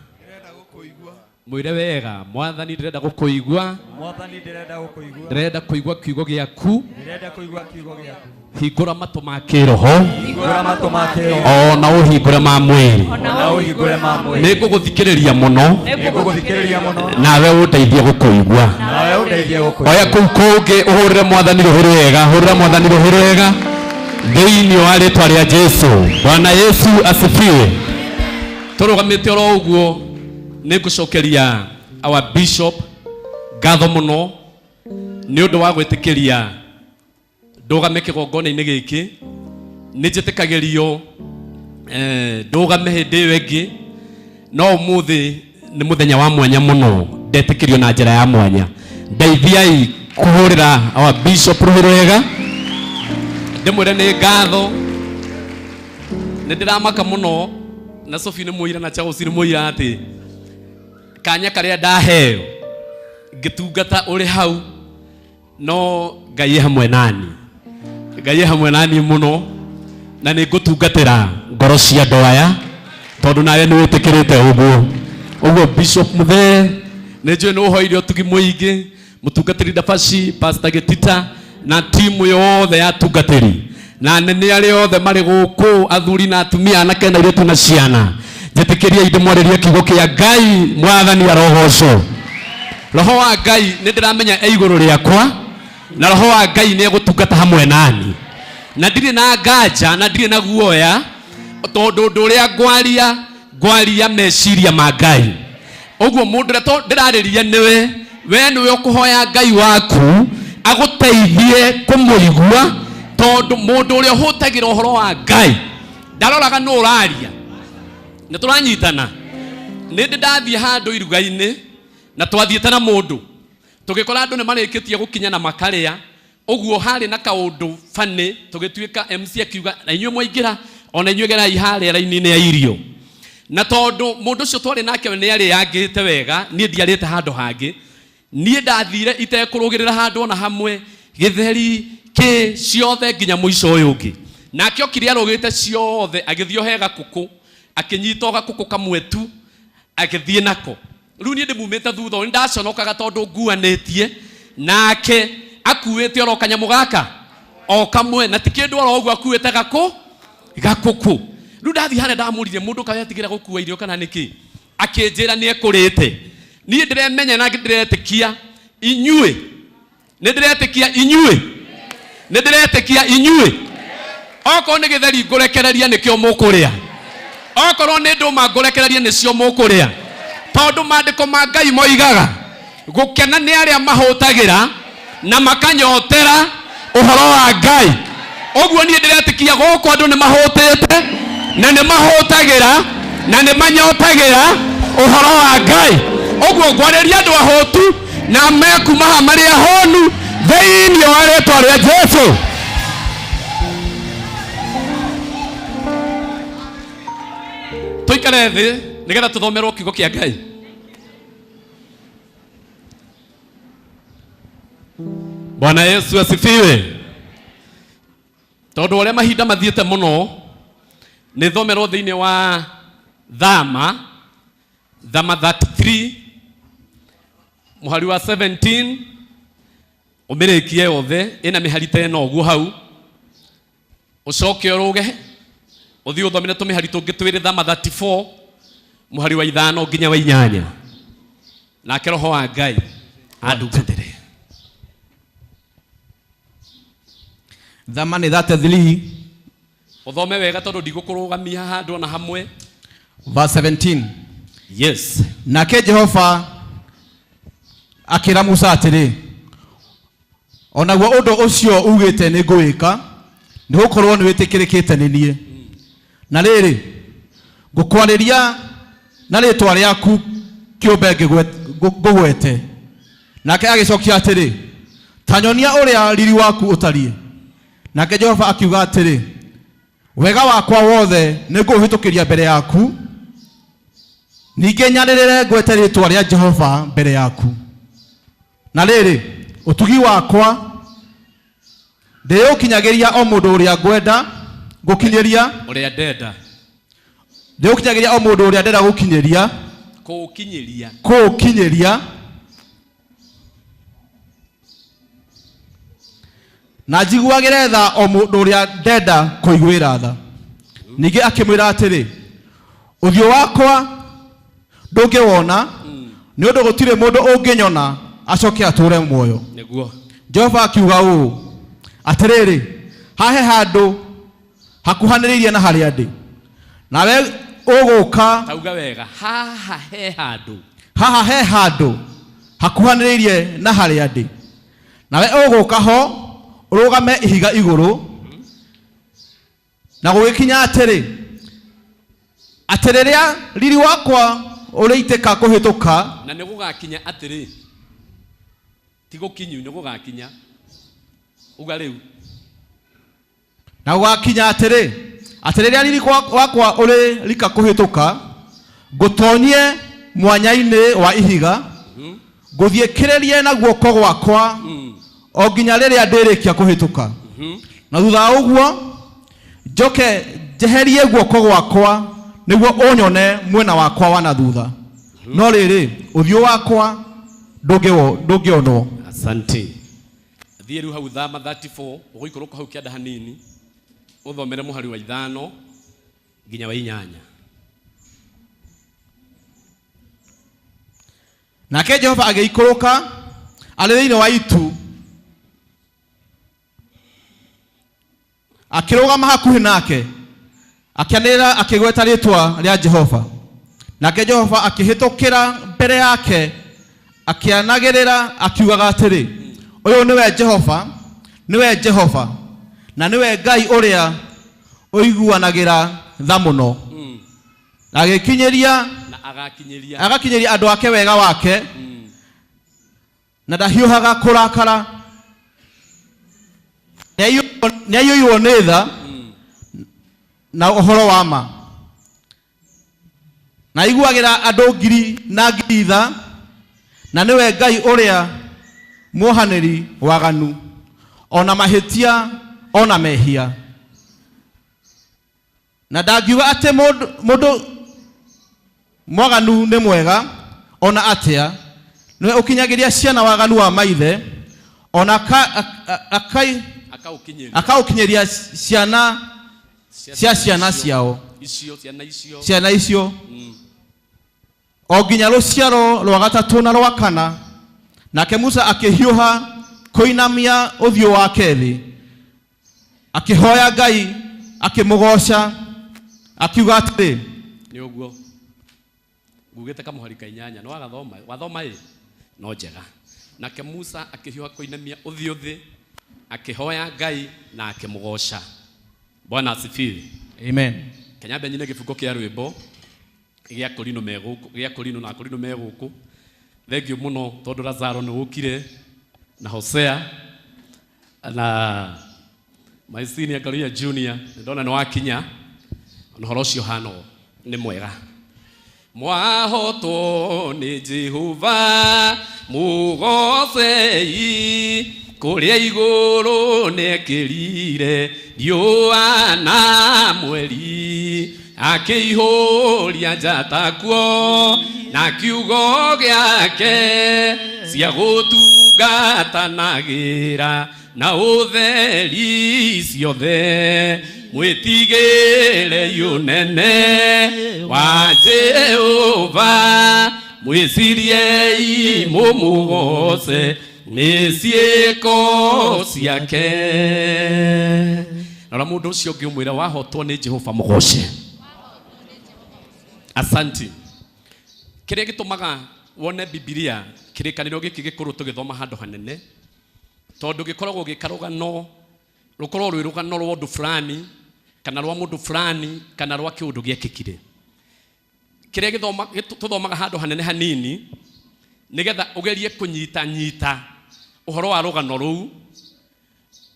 Mwĩre wega Mwathani ndĩrenda gũkũigua. Mwathani ndĩrenda gũkũigua. Ndĩrenda kũigua kiugo gĩaku. Ndĩrenda kũigua kiugo gĩaku. Hingũra matũ ma kĩroho. Hingũra matũ ma kĩroho. Ona ũhingũre ma mwĩrĩ. Ona ũhingũre ma mwĩrĩ. Nĩngũgũthikĩrĩria mũno. Nĩngũgũthikĩrĩria mũno. Nawe ũndeithie gũkũigua. Nawe ũndeithie gũkũigua. Oya kũu kũngĩ ũhũrĩre Mwathani rũhĩ rwega. Hũrĩra Mwathani rũhĩ rwega thĩinĩ wa rĩtwa rĩa Jesu. Bwana Yesu asifiwe. Tũrũgamĩte oro ũguo nĩngũcokeria our bishop ngatho mũno nĩ ũndũ wa gwĩtĩkĩria ndũgame kĩgongona-inĩ gĩkĩ. Nĩ njĩtĩkagĩrio ndũgame hĩndĩ ĩyo ĩngĩ no ũmũthĩ nĩ mũthenya wa mwanya mũno ndetĩkĩrio na njĩra ya mwanya. Ndeithiai kũhũrĩra our bishop rũhĩ rwega ndĩmwĩre nĩ ngatho. Nĩ ndĩramaka mũno na Sophie nĩ mũira na Charles nĩ mũira atĩ kanya karĩa ndaheo ngĩtungata ũrĩ hau no Ngai e hamwe nani. Ngai e hamwe nani mũno na nĩ ngũtungatĩra ngoro cia andũ aya tondũ nawe nĩ wĩtĩkĩrĩte ũguo. Ũguo Bishop Muthee nĩ njũĩ nĩ ũhoire ũtugi mũingĩ, mũtungatĩri Dabashi, Pastor Gĩtita na timu yothe ya atungatĩri na anene arĩa othe marĩ gũkũ, athuri na atumia, anake na airĩtu na ciana. Njĩtĩkĩriai ndĩmwarĩrie kiugo kĩa Ngai. Mwathani arogocwo. Roho wa Ngai nĩ ndĩramenya e igũrũ rĩakwa na roho wa Ngai nĩ egũtungata hamwe nani na ndirĩ na nganja na ndirĩ na guoya tondũ ũndũ ũrĩa ngwaria ngwaria meciria ma Ngai. Ũguo mũndũ ũrĩa ndĩrarĩria nĩwe, we nĩwe ũkũhoya Ngai waku agũteithie kũmũigua tondũ mũndũ ũrĩa ũhũtagĩra ũhoro wa Ngai ndaroraga nũ ũraria. Nĩ tũranyitana. Nĩ ndĩ ndathiĩ handũ iruga-inĩ na twathiĩte na mũndũ tũgĩkora andũ nĩ marĩkĩtie gũkinya na makarĩa ũguo harĩ na kaũndũ funny tũgĩtuĩka MC akiuga na inyuĩ mwaingĩra ona inyuĩ gerai harĩa raini-inĩ ya irio. Na tondũ mũndũ ũcio twarĩ nake nĩ arĩangĩte wega, niĩ ndiarĩte handũ hangĩ, niĩ ndathire itekũrũgĩrĩra handũ ona hamwe gĩtheri kĩ ciothe nginya mũico ũyũ ũngĩ. Nake okire arũgĩte ciothe agĩthiĩ ohe gakũkũ akĩnyita o gakũkũ kamwe tu agĩthiĩ nako. Rĩu niĩ ndĩmumĩte thutha ũyũ, nĩndaconokaga tondũ nguanĩtie nake akuĩte oro kanyamũ gaka o kamwe na ti kĩndũ oro ũguo akuĩte gakũkũ. Rĩu ndathiĩ harĩa ndamũririe mũndũ kaĩ atigĩra gũkua irio kana nĩkĩ, akĩnjĩra nĩ ekũrĩte. Niĩ ndĩremenya na ndĩretĩkia inyuĩ, nĩ ndĩretĩkia inyuĩ, nĩ ndĩretĩkia inyuĩ. Okorwo nĩ gĩtheri ngũrekereria nĩkĩo mũkũrĩa, okorwo nĩ ndũma ngũrekereria nĩcio mũkũrĩa, tondũ maandĩko ma Ngai moigaga gũkena nĩ arĩa mahũtagĩra na makanyotera ũhoro wa Ngai. Ũguo niĩ ndĩretĩkia gũkũ andũ nĩ mahũtĩte na nĩ mahũtagĩra na nĩ manyotagĩra ũhoro wa Ngai. Ũguo ngwarĩria andũ ahũtu na mekuma haha marĩ ahũnu thĩinĩ wa rĩtwa rĩa Jesu. Tũikare thĩ nĩgetha tũthomerwo kiugo kĩa Ngai. Bwana Yesu asifiwe. Tondũ ũrĩa mahinda mathiĩte mũno nĩ thomerwo thĩinĩ wa Thama, Thama 33 mũhari wa 17 ũmĩrĩkie yothe ĩna mĩhari ta ĩno ũguo hau, ũcoke ũrũge ũthiĩ ũthomere tũmĩhari tũngĩ twĩrĩ Thama 34 mũhari wa 5 nginya wa 8, nake roho wa Ngai andungatĩre. Thama nĩ 33 Ũthome wega tondũ ndigũkũrũgamia handũ ona hamwe. Verse 17. Yes. Nake Jehova akĩra Musa atĩrĩ, o naguo ũndũ ũcio ugĩte nĩ ngũwĩka, nĩ gũkorwo nĩ wĩtĩkĩrĩkĩte nĩ niĩ. Na rĩrĩ, ngũkwarĩria na rĩtwa rĩaku kĩũmbe ngũgwete. Nake agĩcokia atĩrĩ, ta nyonia ũrĩa riri waku ũtariĩ. Nake Jehova akiuga atĩrĩ, wega wakwa wothe nĩ ngũũhĩtũkĩria mbere yaku, ningĩ nyanĩrĩre ngwete rĩtwa rĩa Jehova mbere yaku. Na rĩrĩ, ũtugi wakwa ndĩũkinyagĩria o mũndũ ũrĩa ngwenda gũkinyĩria, ũrĩa ndenda ndĩũkinyagĩria o mũndũ ũrĩa ndenda gũkinyĩria, kũũkinyĩria, kũũkinyĩria, na njiguagĩre tha o mũndũ ũrĩa ndenda kũiguĩra tha. Ningĩ akĩmwĩra atĩrĩ, ũthiũ wakwa ndũngĩwona, nĩ ũndũ gũtirĩ mũndũ ũngĩnyona acoke atũũre muoyo. Nĩguo. Jehova akiuga ũũ, atĩrĩrĩ, hahe handũ hakuhanĩrĩirie na harĩa ndĩ, nawe ũgũka. Tauga wega, haha he handũ. Haha he handũ hakuhanĩrĩirie na harĩa ndĩ, nawe ũgũka ho ũrũgame ihiga igũrũ. Na gũgĩkinya atĩrĩ, atĩ rĩrĩa riri wakwa ũrĩitĩka kũhĩtũka, na nĩ gũgakinya atĩrĩ, ti gũkinyu, nĩ gũgakinya. Uga rĩu. Na gũgakinya atĩrĩ, atĩ rĩrĩa riri wakwa ũrĩrika kũhĩtũka, ngũtonyie mwanya-inĩ wa ihiga, ngũthiĩkĩrĩrie na guoko gwakwa o nginya rĩrĩa ndĩrĩkia kũhĩtũka. Na thutha wa ũguo njoke njeherie guoko gwakwa nĩguo ũnyone mwena wakwa wa na thutha, no rĩrĩ, ũthiũ wakwa ndũngĩonwo. Asante. Thiĩ rĩu hau Thama 34, ũgũikũrũka hau kĩanda hanini, ũthomere mũhari wa 5 nginya wa 8. Nake Jehova agĩikũrũka arĩ thĩinĩ wa itu, akĩrũgama hakuhĩ nake, akĩanĩrĩra akĩgweta rĩtwa rĩa Jehova. Nake Jehova akĩhĩtũkĩra mbere yake, akĩanagĩrĩra akiugaga atĩrĩ, ũyũ nĩwe Jehova, nĩwe Jehova, na nĩwe Ngai ũrĩa ũiguanagĩra tha mũno. Na agĩkinyĩria, na agakinyĩria, agakinyĩria andũ ake wega wake, na ndahiũhaga kũrakara, nĩaiyũirwo nĩ tha na ũhoro wa ma, na aiguagĩra andũ ngiri na ngiri tha, na nĩwe Ngai ũrĩa muohanĩri waganu, ona mahĩtia ona mehia. Na ndangiuga atĩ mũndũ mwaganu nĩ mwega ona atĩa, nĩwe ũkinyagĩria ciana waganu wa maithe, ona akaũkinyĩria ciana cia ciana ciao, icio ciana icio, ciana icio o nginya rũciaro rwa gatatũ na rwa kana. Nake Musa akĩhiũha kũinamia ũthiũ wake thĩ, akĩhoya Ngai, akĩmũgoca, akiuga atĩrĩ, nĩ ũguo ngugĩte kamũhari ka 8 no agathoma wathoma ĩ no njega. Nake Musa akĩhiũha kũinamia ũthiũ thĩ, Akĩhoya Ngai na akĩmũgoca. Bwana asifiwe. Amen. Kenya nyine gĩbungo kĩa rwĩmbo gĩa Korino me gũkũ, gĩa Korino na Korino me gũkũ. Thank you mũno tondũ Lazaro nĩ ũkire na Hosea na my senior Karuya Junior nĩ ndona nĩ wakinya na ũhoro ũcio hana ũũ nĩ mwega. Mwahotwo nĩ Jehova mũgocei kũrĩa igũrũ nĩekĩrire riũa na mweri akĩihũria njata kuo na kiugo gĩake cia gũtungatanagĩra na ũtheri ciothe mwĩtigĩrei ũnene wa Jehova mwĩciriei mũmũgoce nĩ ciĩko ciake. Rora mũndũ ũcio ũngĩ ũmwĩre wahotwo nĩ Jehova mũgoce. Asanti. Kĩrĩa gĩtũmaga wone Bibilia kĩrĩkanĩro gĩkĩ gĩkũrũ tũgĩthoma handũ hanene tondũ gĩkoragwo gĩ karũgano rũkorwo rwĩ rũgano rwa ũndũ fulani kana rwa mũndũ fulani kana rwa kĩũndũ gĩekĩkire. Kĩrĩa tũthomaga handũ hanene hanini nĩgetha ũgerie kũnyita nyita ũhoro wa rũgano rũu,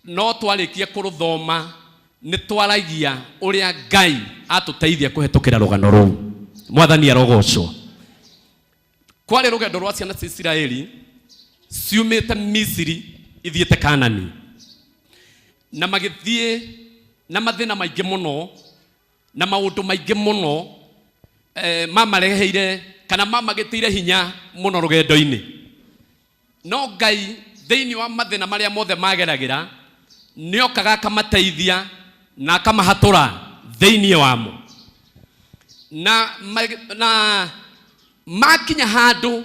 no twarĩkia kũrũthoma nĩ twaragia ũrĩa Ngai atũteithia kũhetũkĩra rũgano rũu. Mwathani arogocwo. Kwarĩ rũgendo rwa ciana cia Isiraeli ciumĩte Misiri ithiĩte Kanani, na magĩthiĩ na mathĩna maingĩ mũno na maũndũ maingĩ mũno mamareheire kana mamagĩtĩire hinya mũno rũgendo-inĩ. No Ngai thĩinĩ wa mathĩna marĩa mothe mageragĩra nĩokaga akamateithia na akamahatũra thĩinĩ wamo. Na makinya handũ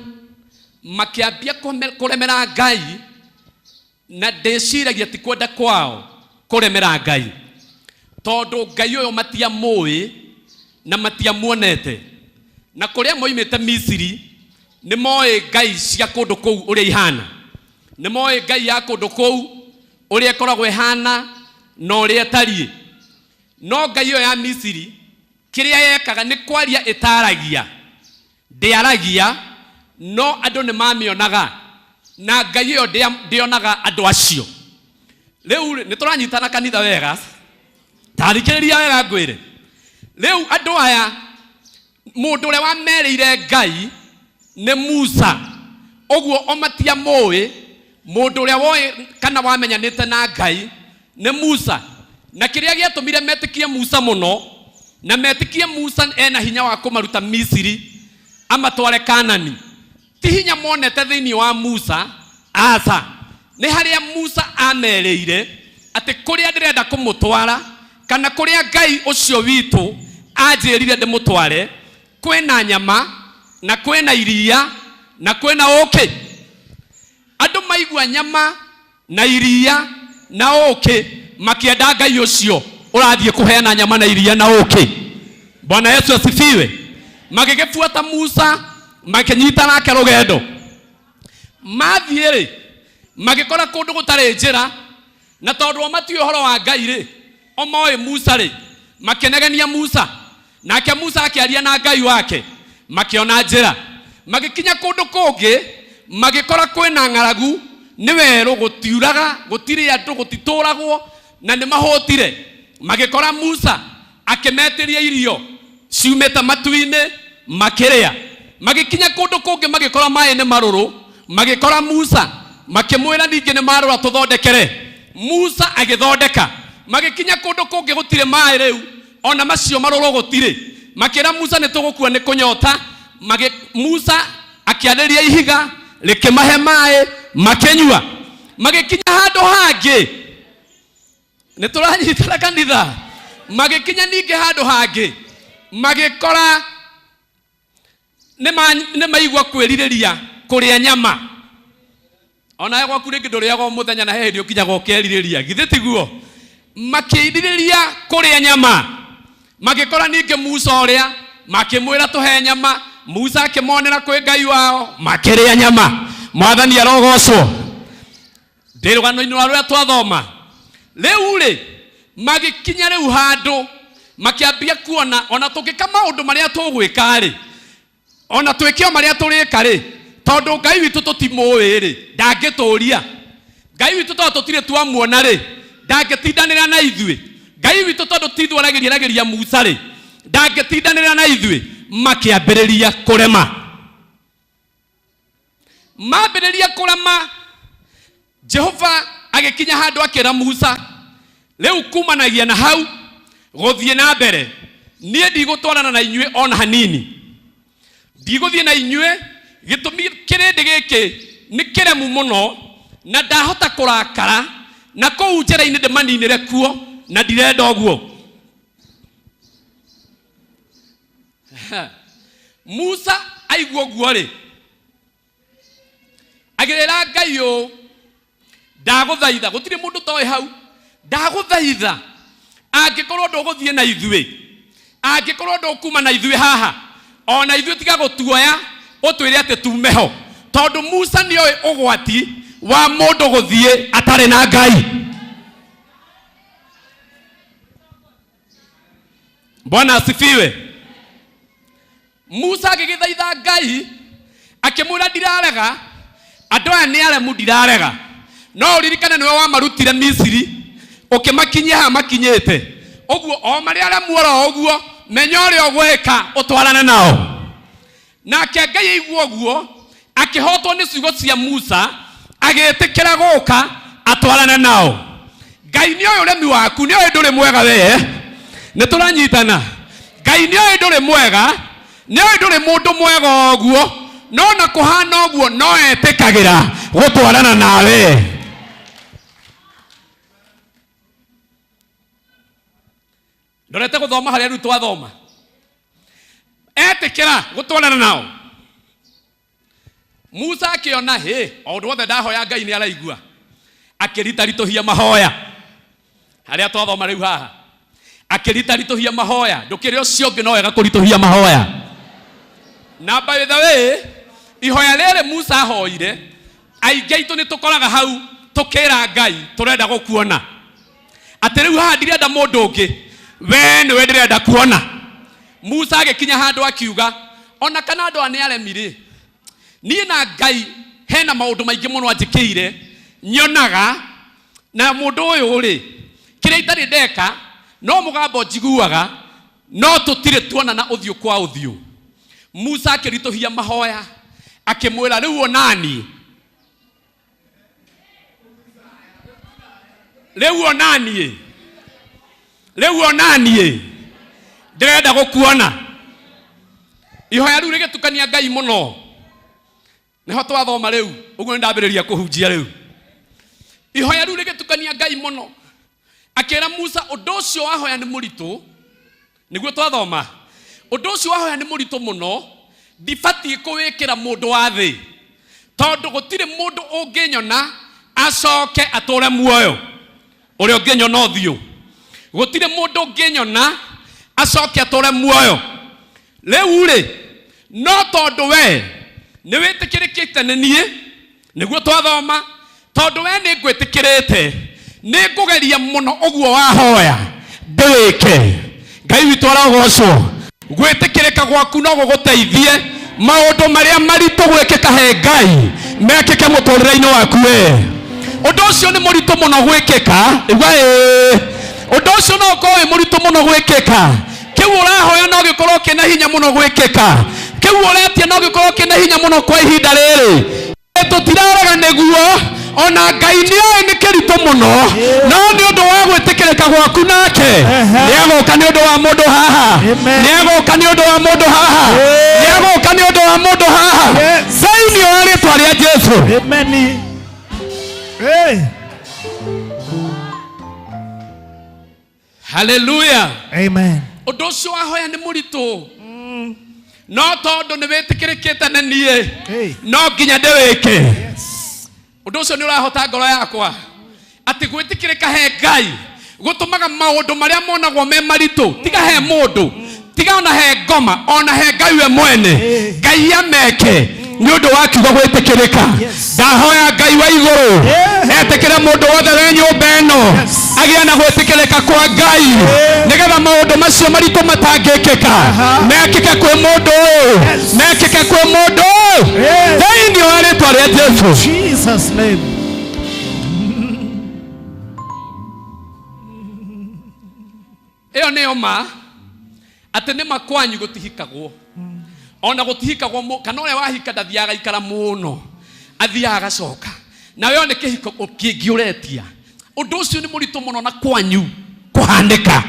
makĩambia kũremera Ngai, na ndĩciragia ti kwenda kwao kũremera Ngai, tondũ Ngai ũyũ matiamũĩ na matiamuonete, na kũrĩa moimĩte Misiri nĩ moĩ Ngai cia kũndũ kũu ũrĩa ihana, nĩ moĩ Ngai ya kũndũ kũu ũrĩa ĩkoragwo ĩhana na ũrĩa ĩtariĩ. No Ngai ĩyo ya Misiri kĩrĩa yekaga nĩ kwaria ĩtaragia, ndĩaragia, no andũ nĩ mamĩonaga, na Ngai ĩyo ndĩonaga andũ acio. Rĩu rĩ, nĩ tũranyitana kanitha wega, tathikĩrĩria wega ngwĩre. Rĩu andũ aya mũndũ ũrĩa wamerĩire Ngai nĩ Musa, ũguo o matiamũĩ. Mũndũ ũrĩa woĩ kana wamenyanĩte na Ngai nĩ Musa, na kĩrĩa gĩatũmire metĩkie Musa mũno na metĩkie Musa ena hinya wa kũmaruta Misiri amatware Kanani, ti hinya monete thĩinĩ wa Musa, aca, nĩ harĩa Musa amerĩire atĩ kũrĩa ndĩrenda kũmũtwara kana kũrĩa Ngai ũcio witũ anjĩrire ndĩmũtware kwĩna nyama na kwĩna iria na kwĩna ũkĩ. Andũ maigua nyama na iria na ũkĩ makĩenda Ngai ũcio ũrathiĩ kũheana nyama na iria na ũkĩ. Bwana Yesu asifiwe. Magĩgĩbuata Musa makĩnyita nake rũgendo. Mathiĩ rĩ, magĩkora kũndũ gũtarĩ njĩra, na tondũ o matiũĩ ũhoro wa Ngai rĩ, o moĩ Musa rĩ, makĩnegenia Musa, nake Musa akĩaria na Ngai wake, makĩona njĩra. Magĩkinya kũndũ kũngĩ magĩkora kwĩna ng'aragu, nĩ werũ, gũtiuraga, gũtirĩ andũ, gũtitũragwo, na nĩ mahũtire. Magĩkora Musa akĩmetĩria irio ciumĩte matu-inĩ, makĩrĩa. Magĩkinya kũndũ kũngĩ magĩkora maĩ nĩ marũrũ, magĩkora Musa makĩmwĩra ningĩ nĩ marũra tũthondekere. Musa agĩthondeka. Magĩkinya kũndũ kũngĩ gũtirĩ maĩ rĩu, ona macio marũrũ gũtirĩ. Makĩra Musa nĩ tũgũkua nĩ kũnyota. Musa akĩarĩria ihiga rĩkĩmahe maĩ makĩnyua. Magĩkinya handũ hangĩ, nĩ tũranyitana kanitha, magĩkinya ningĩ handũ hangĩ magĩkora nĩ maigua kwĩrirĩria kũrĩa nyama. Onawe gwaku rĩngĩ ndũrĩaga o mũthenya na he hĩndĩ ũkinyaga ũkerirĩria, githĩ tiguo? Makĩrirĩria kũrĩa nyama, magĩkora ningĩ Musa ũrĩa, makĩmwĩra tũhe nyama. Musa akĩmonera kwĩ Ngai wao, makĩrĩa nyama. Mwathani arogocwo. Ndĩ rũgano-inĩ rwa rũrĩa twathoma rĩu rĩ, magĩkinya rĩu handũ makĩambia kuona ona tũngĩka maũndũ marĩa tũgwĩka rĩ, ona twĩke o marĩa tũrĩka rĩ, tondũ Ngai witũ tũtimũĩ rĩ, ndangĩtũria. Ngai witũ tondũ tũtirĩ twamuona rĩ, ndangĩtindanĩra na ithuĩ. Ngai witũ tondũ ti ithuĩ aragĩria aragĩria Musa rĩ, ndangĩtindanĩra na ithuĩ. Makĩambĩrĩria kũrema. Mambĩrĩria kũrema, Jehova agĩkinya handũ akĩra Musa, rĩu kumanagia na hau gũthiĩ na mbere, niĩ ndigũtwarana na inyuĩ ona hanini, ndigũthiĩ na inyuĩ, gĩtũmi kĩrĩndĩ gĩkĩ nĩ kĩremu mũno na ndahota kũrakara na kũu njĩra-inĩ ndĩmaninĩre kuo, na ndirenda ũguo. Musa aigua ũguo rĩ, agĩrĩra Ngai ũũ, ndagũthaitha, gũtirĩ mũndũ toĩ hau, ndagũthaitha angĩkorwo ndũgũthiĩ na ithuĩ, angĩkorwo ndũkuma na ithuĩ haha, ona ithuĩ tiga gũtuoya ũtwĩre atĩ tume ho, tondũ Musa nĩoĩ ũgwati wa mũndũ gũthiĩ atarĩ na Ngai. Bwana asifiwe. Musa agĩgĩthaitha Ngai akĩmwĩra, ndirarega, andũ aya nĩ aremu, ndirarega, no ũririkane nĩwe wamarutire Misiri ũkĩmakinyia haha makinyĩte ũguo, o marĩ aremu oro ũguo, menya ũrĩa ũgwĩka ũtwarane nao. Nake Ngai aigua ũguo, akĩhotwo nĩ ciugo cia Musa, agĩtĩkĩra gũka atwarane nao. Ngai nĩ oĩ ũremi waku, nĩ oĩ ndũrĩ mwega wee, nĩ tũranyitana. Ngai nĩ oĩ ndũrĩ mwega, nĩ oĩ ndũrĩ mũndũ mwega ũguo, no na kũhana ũguo no etĩkagĩra gũtwarana nawe. Ndorete gũthoma harĩa rĩu twathoma, etĩkĩra gũtwarana nao. Musa akĩona hĩ, o ũndũ wothe ndahoya Ngai nĩ araigua, akĩritaritũhia mahoya harĩa twathoma rĩu haha, akĩritaritũhia mahoya. Ndũkĩrĩ ũcio ũngĩ, no wega kũritũhia mahoya. Na by the way, ihoya rĩrĩ Musa ahoire, aingĩ aitũ nĩ tũkoraga hau tũkĩra Ngai tũrenda gũkuona, atĩ rĩu haha ndirenda mũndũ ũngĩ, we nĩwe ndĩrenda kuona. Musa agĩkinya handũ akiuga, ona kana andũ aya nĩ aremi rĩ, niĩ na Ngai hena maũndũ maingĩ mũno anjĩkĩire nyonaga, na mũndũ ũyũ rĩ, kĩrĩa itarĩ ndeka no mũgambo njiguaga, no tũtirĩ tuonana ũthiũ kwa ũthiũ. Musa akĩritũhia mahoya akĩmwĩra, rĩu onani, rĩu onaniĩ, rĩu onaniĩ ndĩrenda gũkuona. Ihoya rĩu rĩgĩtukania Ngai mũno. Nĩho twathoma rĩu ũguo nĩ ndambĩrĩria kũhunjia rĩu. Ihoya rĩu rĩgĩtukania Ngai mũno, akĩra Musa, ũndũ ũcio wahoya nĩ mũritũ, nĩguo twathoma, ũndũ ũcio wahoya nĩ mũritũ mũno, ndibatiĩ kũwĩkĩra mũndũ wa thĩ, tondũ gũtirĩ mũndũ ũngĩnyona acoke atũre muoyo ũrĩa ũngĩnyona ũthiũ, gũtirĩ mũndũ ũngĩnyona acoke atũre muoyo. Rĩu rĩ, no tondũ we nĩ wĩtĩkĩrĩkĩte nĩ niĩ, nĩguo twathoma, tondũ we nĩ ngwĩtĩkĩrĩte, nĩ ngũgeria mũno ũguo wahoya ndĩwĩke. Ngai witũ arogocwo. Gwĩtĩkĩrĩka gwaku no gũgũteithie maũndũ marĩa maritũ gwĩkĩka he Ngai mekĩke mũtũrĩre-inĩ waku we. Ũndũ ũcio nĩ mũritũ mũno gwĩkĩka, igua ĩĩ, ũndũ ũcio no ũkorwo wĩ mũritũ mũno gwĩkĩka. Kĩu ũrahoya no gĩkorwo kĩna hinya mũno gwĩkĩka, kĩu ũretia no gĩkorwo kĩna hinya mũno kwa ihinda rĩrĩ. Tũtirarega nĩguo, ona Ngai nĩoĩ nĩ kĩritũ mũno, no nĩ ũndũ wa gwĩtĩkĩrĩka gwaku nake nĩagũka nĩ ũndũ wa mũndũ haha, nĩagũka nĩ ũndũ wa mũndũ haha, nĩagũka nĩ ũndũ wa mũndũ haha, thĩinĩ wa rĩtwa rĩa Jesu. Amen. Hey. Haleluya. Amen. Ũndũ ũcio wahoya nĩ mũritũ, no tondũ nĩ wĩtĩkĩrĩkĩte nĩ niĩ, no nginya ndĩwĩke. Ũndũ ũcio nĩ ũrahota ngoro yakwa atĩ gwĩtĩkĩrĩka he Ngai gũtũmaga maũndũ marĩa monagwo me maritũ, tiga he mũndũ, tiga ona he ngoma, ona he Ngai we mwene, Ngai ameke nĩ ũndũ wa kiugo gwĩtĩkĩrĩka. Ndahoya Ngai wa igũrũ Etĩkĩre mũndũ wothe wĩ nyũmba ĩno agĩe na gwĩtĩkĩrĩka kwa Ngai, nĩgetha maũndũ macio maritũ matangĩkĩka mekĩke kwĩ mũndũ ũyũ, mekĩke kwĩ mũndũ ũyũ thĩinĩ wa rĩtwa rĩa Jesu. Jesus name. Ĩyo nĩyo ma atĩ nĩ ma kwanyu gũtihikagwo, ona gũtihikagwo kana ũrĩa wahika ndathiaga aikara mũno, athiaga agacoka. Nawe one kĩhiko kĩngĩ ũretia, ũndũ ũcio nĩ mũritũ mũno na kwanyu kũhanĩka.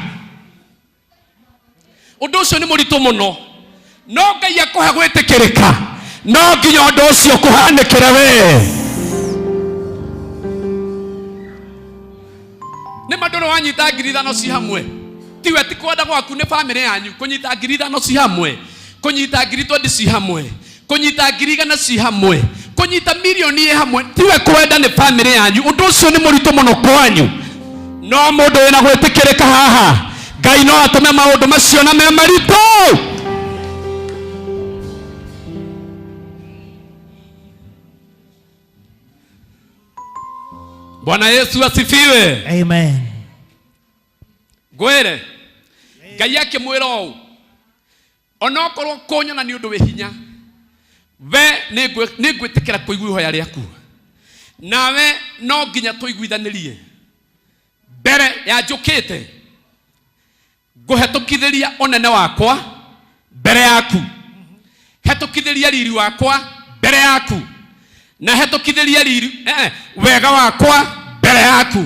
Ũndũ ũcio nĩ mũritũ mũno, no Ngai akũhe gwĩtĩkĩrĩka, no nginya ũndũ ũcio kũhanĩkĩre we. Nĩ ma ndũrĩ wanyita 5,000 ci hamwe, tiwe ti kwenda gwaku, nĩ bamĩrĩ yanyu kũnyita 5,000 ci hamwe, kũnyita 20,000 ci hamwe, kũnyita 100,000 ci hamwe, kũnyita mirioni ĩ hamwe, tiwe kwenda, nĩ bamĩrĩ yanyu. Ũndũ ũcio nĩ mũritũ mũno kwanyu, no mũndũ wĩna gwĩtĩkĩrĩka haha, Ngai no atũme maũndũ macio na me maritũ. Bwana Yesu asifiwe. Amen. Ngwĩre Ngai akĩmwĩra ũũ, onokorwo kũnyona nĩ ũndũ wĩ hinya, we nĩngwĩtĩkĩra kũigua ihoya rĩaku, nawe no nginya tũiguithanĩrie mbere ya njũkĩte ngũhetũkithĩria ũnene wakwa mbere yaku, hetũkithĩria riri wakwa mbere yaku, na hetũkithĩria riri, wega wakwa mbere yaku.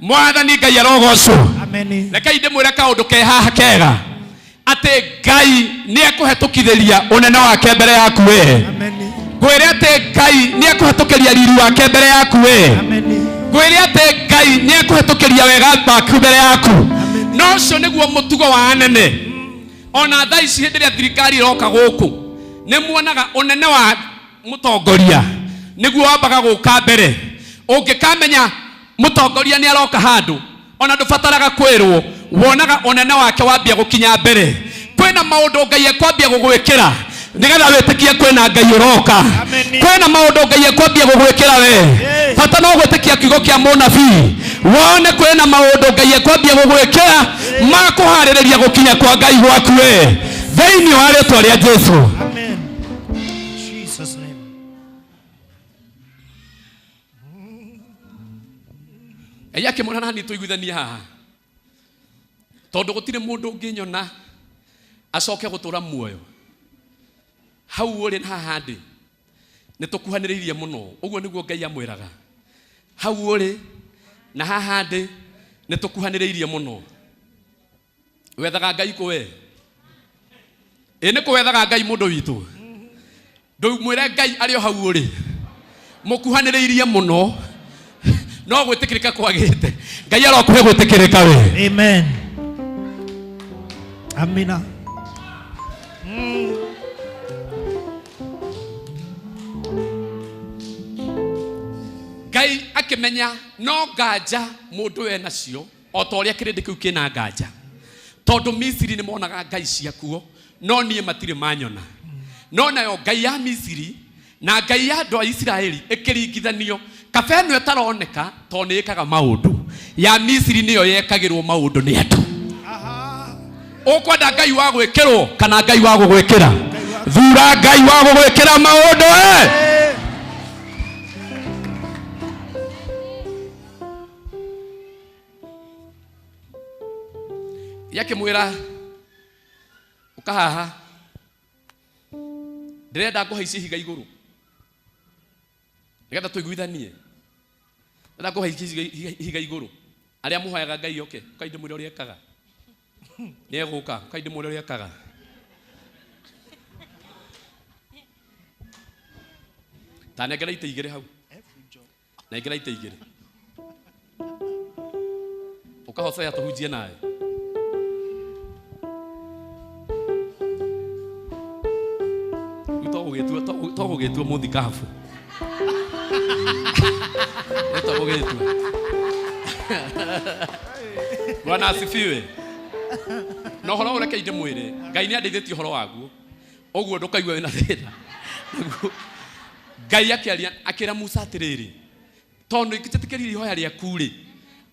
Mwathani Ngai arogocwo. Amen. Rekei ndĩmwĩre kaũndũ ke haha kega, atĩ Ngai nĩ ekũhetũkithĩria ũnene wake mbere yaku we. Ngwĩre atĩ Ngai nĩ ekũhetũkĩria riri wake mbere yaku we. Ngwĩre atĩ Ngai nĩ ekũhetũkĩria wega waku mbere yaku. No ũcio nĩguo mũtugo wa anene. Ona thaa ici hĩndĩ ĩrĩa thirikari ĩroka gũkũ, nĩ muonaga ũnene wa mũtongoria nĩguo wambaga gũka mbere. Ũngĩkamenya mũtongoria nĩ aroka handũ, ona ndũbataraga kwĩrwo, wonaga ũnene wake wambia gũkinya mbere. Kwĩna maũndũ Ngai ekwambia gũgwĩkĩra nĩgetha wĩtĩkie kwĩna Ngai ũroka. Kwĩna maũndũ Ngai ekwambia gũgwĩkĩra we, bata no gwĩtĩkia kiugo kĩa mũnabii, wone kwĩna maũndũ Ngai ekwambia gũgwĩkĩra ma kũharĩrĩria gũkinya kwa Ngai gwaku we, thĩinĩ wa rĩtwa rĩa Jesu. Amen. Jesus name. Ngai akĩmwĩra nani tũiguithanie haha, tondũ gũtirĩ mũndũ ũngĩnyona acoke gũtũra muoyo. Hau ũrĩ na haha ndĩ nĩ tũkuhanĩrĩirie mũno, ũguo nĩguo Ngai amwĩraga. Hau ũrĩ na haha ndĩ nĩ tũkuhanĩrĩirie mũno. Wethaga Ngai kũ we? Ĩ nĩ kũ wethaga Ngai mũndũ witũ? Ndũmwĩre Ngai arĩ o hau ũrĩ, mũkuhanĩrĩirie mũno, no gwĩtĩkĩrĩka kwagĩte. Ngai arokũhe gwĩtĩkĩrĩka we. Amen. Amina. Ngai akĩmenya no nganja mũndũ we nacio, o ta ũrĩa kĩrĩndĩ kĩu kĩna nganja, tondũ Misiri nĩ monaga ngai ciakuo, no niĩ matirĩ manyona. No nayo ngai ya Misiri na ngai ya andũ a Isiraeli ĩkĩringithanio, kaba ĩno ĩtaroneka tondũ nĩ ĩkaga maũndũ, ya Misiri nĩyo yekagĩrwo maũndũ nĩ andũ. Ũkwenda Ngai wa gwĩkĩrwo kana Ngai wa gũgwĩkĩra? Thura Ngai wa gũgwĩkĩra maũndũ. Yakĩmwĩra ũka haha, ndĩrenda ngũhaicie ihiga igũrũ nĩgetha tũiguithanie. Ndĩrenda ngũhaicie ihiga igũrũ. Arĩa mũhoyaga Ngai oke, ũkai ndĩmwĩre ũrĩa ekaga. Nĩ egũka, ũkai ndĩmwĩre ũrĩa ekaga. Ta nengera itĩ igĩrĩ hau. Nengera itĩ igĩrĩ. Ũkahocea tũhunjie nawe. Rĩu togũgĩtua mũthikabu. Rĩu togũgĩtua. Bwana asifiwe. Na ũhoro ũyũ reke ndĩmwĩre, Ngai nĩ andeithĩtie ũhoro waguo. Ũguo ndũkaigua wĩna thĩna. Ngai akĩaria akĩra Musa atĩrĩrĩ, Tondũ ingĩtĩkĩria ihoya rĩaku rĩ,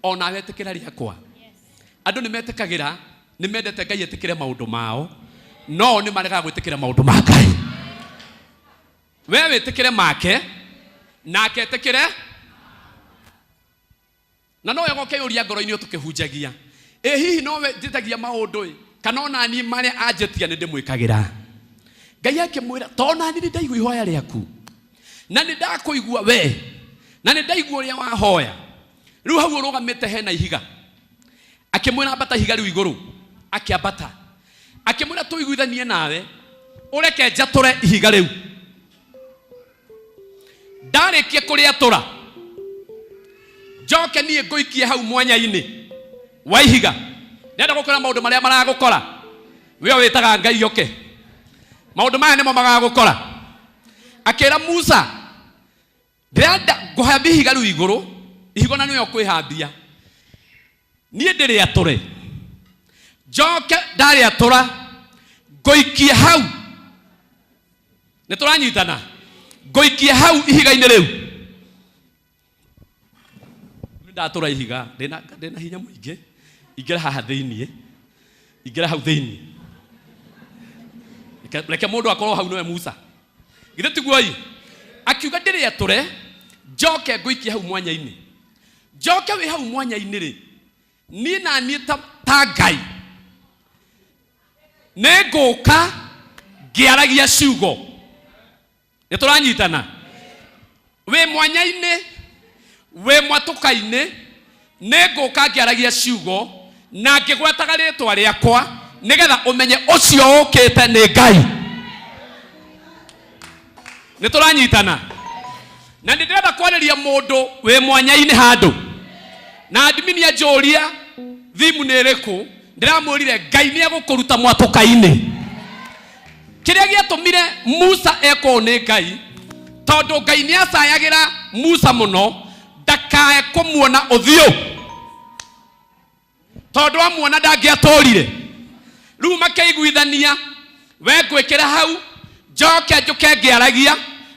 onawe ĩtĩkĩra rĩakwa. Andũ nĩ metĩkagĩra, nĩ mendete Ngai etĩkĩre maũndũ mao, no nĩ maregaga gwĩtĩkĩra maũndũ ma Ngai. We wĩtĩkĩre make, nake etĩkĩre. Na no wega ũkeyũria ngoro-inĩ tũkĩhunjagia, ĩ hihi no we njĩtagia maũndũ ĩ, kana ona niĩ marĩa anjĩtia nĩ ndĩmwĩkagĩra. Ngai akĩmwĩra, to nani nĩ ndaigua ihoya rĩaku, na nĩ ndakũigua we, na nĩ ndaigua ũrĩa wahoya. Rĩu hau ũrũgamĩte hena ihiga. Akĩmwĩra ambata ihiga rĩu igũrũ, akĩambata. Akĩmwĩra tũiguithanie nawe, ũreke njatũre ihiga rĩu. Ndarĩkia kũrĩatũra, njoke niĩ ngũikie hau mwanya-inĩ wa ihiga. Ndĩrenda gũkwĩra maũndũ marĩa maragũkora, we wĩtaga Ngai oke. Maũndũ maya nĩmo magagũkora. Akĩra Musa, ndĩrenda ngũhambia ihiga rĩu igũrũ, ihiga na nĩwe ũkwĩhambia. Niĩ ndĩrĩatũre, njoke ndarĩatũra ngũikie hau. Nĩ tũranyitana? Ngũikie hau ihiga-inĩ rĩu. Nĩ ndatũra ihiga, ndĩna hinya mũingĩ. Ingĩra haha thĩiniĩ, ingĩra hau thĩiniĩ. Reke mũndũ akorwo hau nĩwe Musa. Githĩ tiguo ĩ? Akiuga ndĩrĩatũre, njoke ngũikie hau mwanya-inĩ. Njoke wĩ hau mwanya-inĩ rĩ, niĩ na niĩ ta Ngai nĩ ngũka ngĩaragia ciugo. Nĩ tũranyitana? Wĩ mwanya-inĩ, wĩ mwatũka-inĩ, nĩ ngũka ngĩaragia ciugo na ngĩgwetaga rĩtwa rĩakwa nĩgetha ũmenye ũcio ũkĩte nĩ Ngai. Nĩ tũranyitana? Na nĩ ndĩrenda kwarĩria mũndũ wĩ mwanya-inĩ handũ, na admin anjũria thimu nĩ ĩrĩkũ, ndĩramwĩrire Ngai nĩ egũkũruta mwatũka-inĩ. Kĩrĩa gĩatũmire Musa ekwo nĩ Ngai, tondũ Ngai nĩ acayagĩra Musa mũno ndakae kũmuona ũthiũ, tondũ amuona ndangĩatũrire. Rĩu makĩiguithania, we ngwĩkĩra hau, njoke njũke ngĩaragia,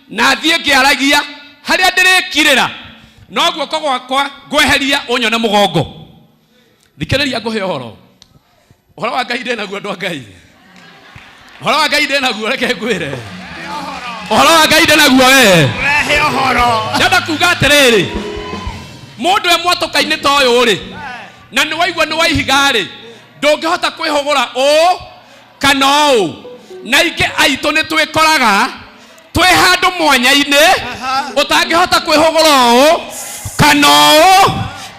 na thiĩ ngĩaragia harĩa ndĩrĩkirĩra, no guoko gwakwa ngweheria ũnyone mũgongo. Thikĩrĩria ngũhe ũhoro. Ũhoro wa Ngai ndĩ naguo, andũ a Ngai. Ũhoro wa Ngai ndĩ naguo, reke ngwĩre. Ũhoro wa Ngai ndĩ naguo we. Rehe ũhoro. Ndĩrenda kuga atĩrĩrĩ, mũndũ e mwatũka-inĩ ta ũyũ rĩ, na nĩ waigua nĩ wa ihiga rĩ, ndũngĩhota kwĩhũgũra ũũ kana ũũ. Na aingĩ aitũ nĩ twĩkoraga twĩ handũ mwanya-inĩ ũtangĩhota kwĩhũgũra ũũ kana ũũ.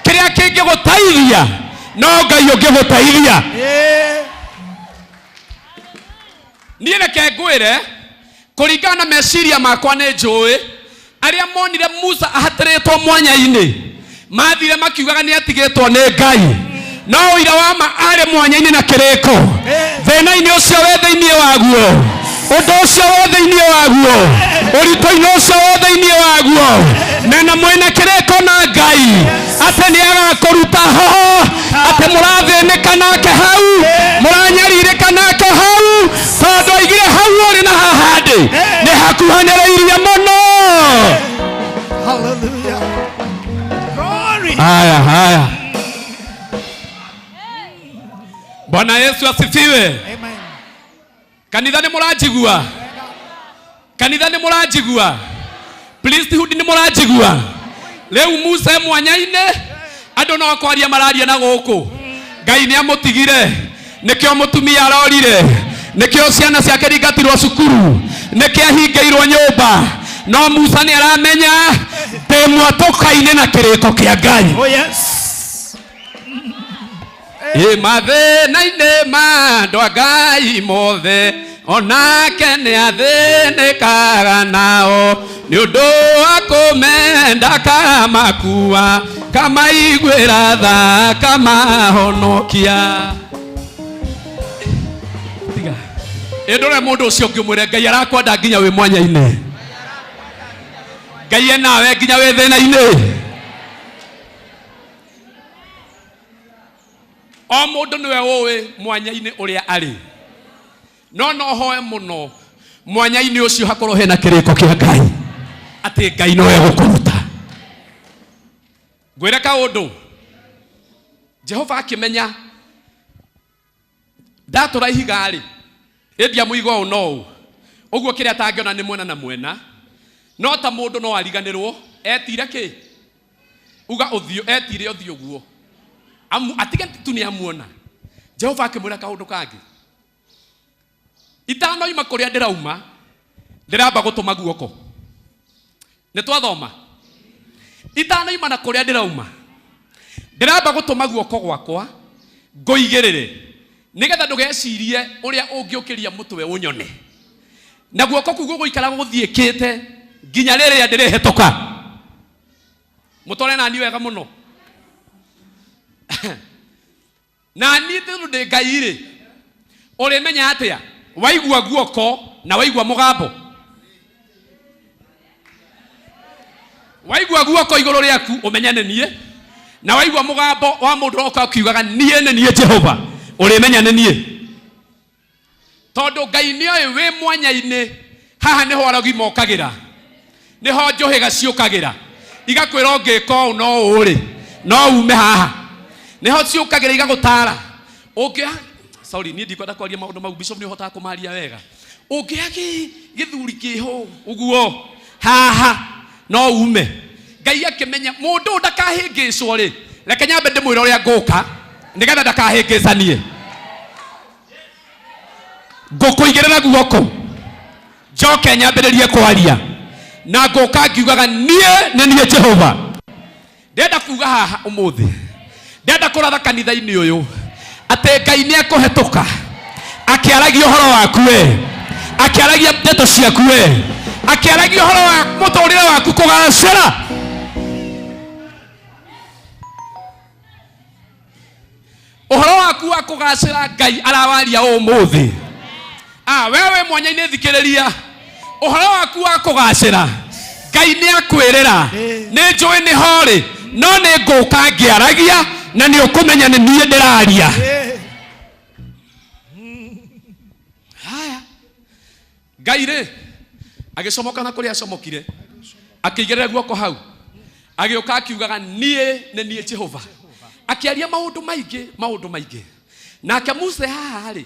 Kĩrĩa kĩngĩgũteithia no Ngai ũngĩgũteithia. Niĩ reke ngwĩre, kũringana na meciria makwa nĩ njũĩ arĩa monire Musa ahatĩrĩtwo mwanya-inĩ mathire makiugaga nĩ atigĩtwo nĩ Ngai, no ũira wa ma arĩ mwanya-inĩ na kĩrĩko. Thĩna-inĩ ũcio wĩ thĩinĩ waguo, ũndũ ũcio wĩ thĩinĩ waguo, ũritũ-inĩ ũcio wĩ thĩinĩ waguo, mena mwĩna kĩrĩko na Ngai atĩ nĩ agakũruta ho, atĩ mũrathĩnĩka nake hau, mũranyarirĩka nake hau, tondũ aigire hau ũrĩ na haha ndĩ nĩ hakuhanĩrĩirie mũno. Hallelujah. Glory. Haya, haya. Bwana Yesu asifiwe. Amen. Kanitha nĩ mũranjigua? Kanitha nĩ mũranjigua? Priesthood nĩ mũranjigua? Rĩu Musa e mwanya-inĩ, andũ no kwaria mararia na gũkũ. Ngai nĩ amũtigire, nĩkĩo mũtumia arorire, nĩkĩo ciana ciake ringatirwo cukuru, nĩkĩo ahingĩirwo nyũmba. No Musa nĩ aramenya ndĩ mwatũka-inĩ na kĩrĩko kĩa Ngai. Oh yes. Ĩ mathĩna-inĩ ma andũ a Ngai mothe, onake nĩ athĩnĩkaga nao, nĩ ũndũ wa kũmenda kamakua, kamaiguĩra tha, kamahonokia. Tiga. Ĩ ndũre mũndũ ũcio ũngĩ ũmwĩre Ngai arakwenda nginya wĩ mwanya-inĩ. Ngai enawe nginya wĩ thĩna-inĩ. O mũndũ nĩwe ũĩ mwanya-inĩ ũrĩa arĩ, no no hoe mũno mwanya-inĩ ũcio hakorwo hena kĩrĩko kĩa Ngai atĩ Ngai no egũkũruta. Ngwĩre kaũndũ, Jehova akĩmenya ndatũra ihiga rĩ, ĩndia mũigo ũũ no ũũ ũguo, kĩrĩa atangĩona nĩ mwena na mwena, no ta mũndũ no ariganĩrwo etire kĩ uga ũthiũ, etire ũthiũ guo atige tu nĩ amuona. Jehova akĩmwĩra kaũndũ kangĩ, itanoima kũrĩa ndĩrauma ndĩramba gũtũma guoko. Nĩ twathoma, itanoima na kũrĩa ndĩrauma ndĩramba gũtũma guoko gwakwa ngũigĩrĩre, nĩgetha ndũgecirie ũrĩa ũngĩũkĩria mũtwe ũnyone, na guoko kuu gũgũikara gũthiĩkĩte nginya rĩrĩa ndĩrĩhĩtũka. Mũtware nani wega mũno na niĩ tondũ ndĩ Ngai rĩ, ũrĩmenya atĩa waigua guoko na waigua mũgambo? Waigua guoko igũrũ rĩaku ũmenye nĩ niĩ, na waigua mũgambo wa mũndũ oka ũkiugaga niĩ nĩ niĩ Jehova, ũrĩmenya nĩ niĩ, tondũ Ngai nĩoĩ wĩ mwanya-inĩ. Haha nĩho arogi mokagĩra, nĩho njũhĩga ciũkagĩra igakwĩra ũngĩka ũũ no ũũ rĩ, no ume haha. Nĩho ciũkagĩra igagũtara ũngĩoya, sorry, niĩ ndikwenda kwaria maũndũ mau, bishop nĩ ũhotaga kũmaria wega. Ũngĩoya gĩthuri kĩho ũguo haha no ume. Ngai akĩmenya mũndũ ũyũ ndakahĩngĩcwo rĩ, reke nyambe ndĩmwĩre ũrĩa ngũka nĩgetha ndakahĩngĩcanie. Ngũkũigĩrĩra guoko njoke nyambĩrĩrie kwaria, na ngũka ngiugaga niĩ nĩ niĩ Jehova. Ndĩrenda kuga haha ũmũthĩ, ndĩrenda kũratha kanitha-inĩ ũyũ atĩ Ngai nĩ ekũhetũka akĩaragia ũhoro waku we, akĩaragia ndeto ciaku we, akĩaragia ũhoro wa mũtũrĩre waku kũgacĩra. Ũhoro waku wa kũgacĩra Ngai arawaria ũmũthĩ. Wewe mwanya-inĩ thikĩrĩria, ũhoro waku wa kũgacĩra Ngai nĩ akwĩrĩra, nĩ njũĩ nĩ horĩ, no nĩ ngũka ngĩaragia na nĩ ũkũmenya nĩ niĩ ndĩraria. Haya, Ngai rĩ agĩcomoka na kũrĩa acomokire, akĩigĩrĩra guoko hau, agĩũka akiugaga niĩ nĩ niĩ Jehova, akĩaria maũndũ maingĩ, maũndũ maingĩ. Nake Musa haha rĩ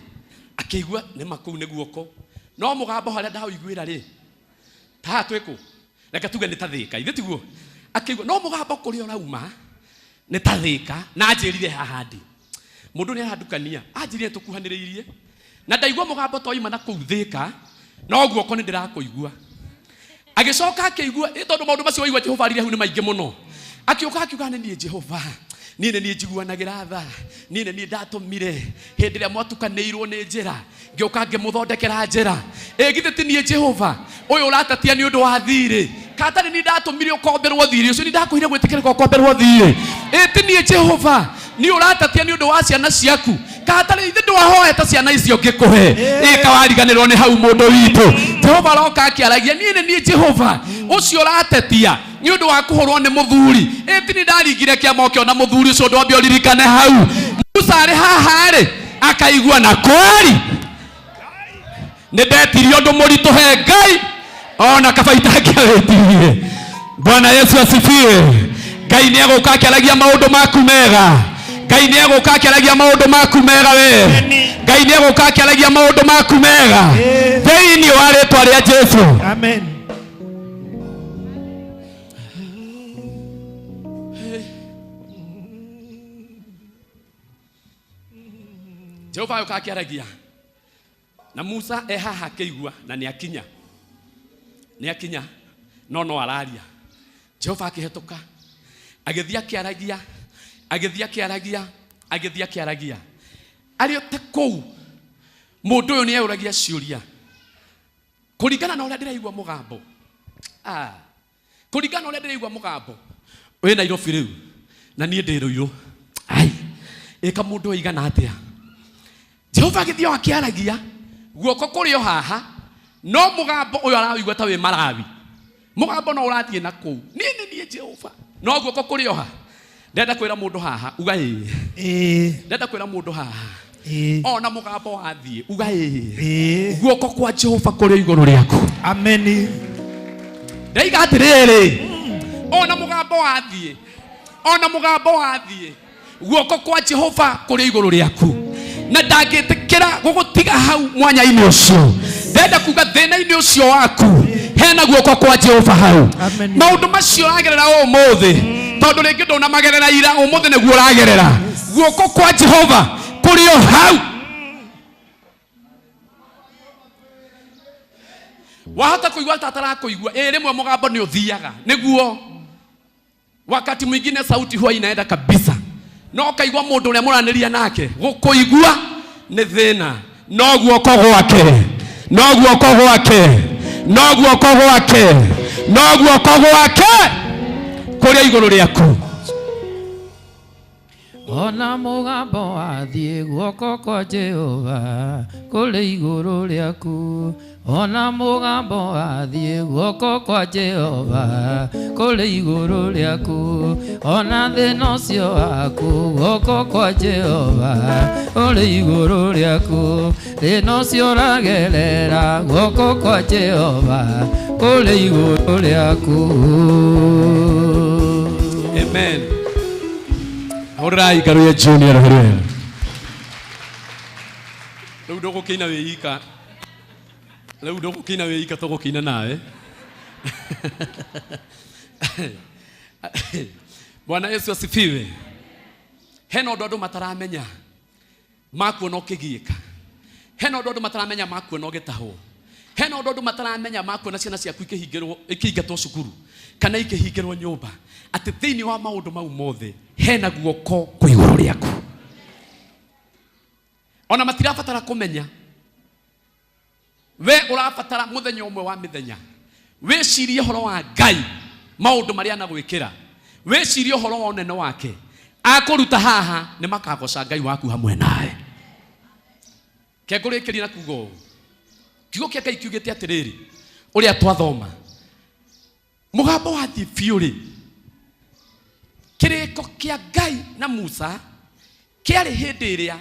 akĩigua nĩ makũu nĩ guoko, no mũgambo harĩa ndaũiguĩra rĩ, ta haha twĩkũ, reke tuge nĩ ta Thĩka, ithe tiguo? Akĩigua no mũgambo kũrĩa ũrauma nĩ ta Thĩka, na anjĩrire haha ndĩ mũndũ nĩ arandukania, anjĩrire tũkuhanĩrĩirie, na ndaigua mũgambo toima na kũu Thĩka, no guoko nĩ ndĩrakũigua. Agĩcoka akĩigua ĩ tondũ maũndũ macio waigua Jehova arire hau nĩ maingĩ mũno. Akĩũka akiuga nĩ niĩ Jehova, niĩ nĩ niĩ njiguanagĩra tha, niĩ nĩ niĩ ndatũmire hĩndĩ ĩrĩa mwatukanĩirwo nĩ njĩra, ngĩũka ngĩmũthondekera njĩra. Ĩ githĩ ti niĩ Jehova ũyũ ũratatia nĩ ũndũ wa thirĩ? Katarĩ niĩ ndatũmire ũkomberwo thirĩ ũcio, nĩ ndakũire gwĩtĩkĩrĩka ũkomberwo thirĩ. Ĩ ti niĩ Jehova niĩ ũratatia nĩ ũndũ wa ciana ciaku? Katarĩ ithe ndwahoete ciana icio ngĩkũhe? Ĩ kawariganĩrwo nĩ hau mũndũ witũ. Jehova aroka akĩaragia, niĩ nĩ niĩ Jehova ũcio ũratetia nĩ ũndũ wa kũhũrwo nĩ mũthuri. Ĩ ti niĩ ndaringire kĩama ũkĩona mũthuri ũcio, ndwambe ũririkane hau. Musa arĩ haha rĩ akaigua na kwari nĩ ndetirie ũndũ mũritũ he Ngai, ona kaba itangĩawĩtirie. Bwana Yesu asifiwe. Ngai nĩ egũka akĩaragia maũndũ maku mega. Ngai nĩ egũka akĩaragia maũndũ maku mega we. Ngai nĩ egũka akĩaragia maũndũ maku mega thĩinĩ wa rĩtwa rĩa Jesu. Amen. Jehova agĩũka akĩaragia na Musa e haha akĩigua, na nĩ akinya, nĩ akinya, no araria. Jehova akĩhetũka agĩthiĩ akĩaragia, agĩthiĩ akĩaragia, agĩthiĩ akĩaragia. Arĩ o ta kũu mũndũ ũyũ nĩ eyũragia ciũria kũringana na ũrĩa ndĩraigua mũgambo, kũringana na ũrĩa ndĩraigua mũgambo wĩ Nairobi rĩu na niĩ ndĩ Rũirũ, ai ĩka mũndũ aigana atĩa? Jehova agĩthiĩ o akĩaragia, guoko kũrĩ o haha, no mũgambo ũyũ arawĩigua ta wĩ Malawi, mũgambo no ũrathiĩ na kũu, niĩ nĩ niĩ Jehova, no guoko kũrĩ o ha. Ndenda kwĩra mũndũ haha uga ĩĩ. Ndenda kwĩra mũndũ haha ona mũgambo wathiĩ uga ĩĩ, guoko kwa Jehova kũrĩ igũrũ rĩaku. Ameni. Ndaiga atĩrĩrĩ, ona mũgambo wathiĩ Ona mũgambo wathiĩ, guoko kwa Jehova kũrĩ igũrũ rĩaku, na ndangĩtĩkĩra gũgũtiga hau mwanya-inĩ ũcio. Ndenda kuga thĩna-inĩ ũcio waku hena guoko kwa Jehova hau. Maũndũ macio ũragerera ũmũthĩ, tondũ rĩngĩ ndũnamagerera ira, ũmũthĩ nĩguo ũragerera, guoko kwa Jehova kũrĩ o hau. Wahota kũigua ta atarakũigua, ĩ rĩmwe mũgambo nĩ ũthiaga, nĩguo wakati mwingine sauti huwa inaenda kabisa, no ũkaigua mũndũ ũrĩa mũranĩria nake gũkũigua nĩ thĩna, no guoko gwake, no guoko gwake, no guoko gwake, no guoko gwake kũrĩa igũrũ rĩaku. Ona mũgambo wathiĩ, guoko kwa Jehova kũrĩ igũrũ rĩaku. Ona mũgambo wathiĩ, guoko kwa Jehova kũrĩ igũrũ rĩaku. Ona thĩna ũcio waku, guoko kwa Jehova kũrĩ igũrũ rĩaku. Thĩna ũcio ũragerera, guoko kwa Jehova kũrĩ igũrũ rĩaku. Amen. Hũrĩrai ngarũ ya Junior rũhĩ. Rĩu ndũgũkĩina wĩ ika, rĩu ndũgũkĩina wĩ ika, tũgũkĩina nawe. Bwana Yesu asifiwe. Hena ũndũ andũ mataramenya makuona ũkĩgiĩka, hena ũndũ andũ mataramenya makuona ũgĩtahwo, hena ũndũ andũ mataramenya makuona ciana ciaku ikĩhingĩrwo, ikĩingatwo cukuru kana ikĩhingĩrwo nyũmba, atĩ thĩinĩ wa maũndũ mau mothe hena guoko kwĩ igũrũ rĩaku. Ona matirabatara kũmenya we ũrabatara mũthenya ũmwe wa mĩthenya wĩcirie ũhoro wa Ngai, maũndũ marĩa anagwĩkĩra, wĩcirie ũhoro wa ũnene wake, akũruta haha nĩ makagoca Ngai waku hamwe nawe. Kengũrĩkĩria na kuga ũũ, kiugo kĩa Ngai kiugĩte atĩrĩrĩ, ũrĩa twathoma mũgambo wathiĩ biũ rĩ, kĩrĩko kĩa Ngai na Musa kĩarĩ hĩndĩ ĩrĩa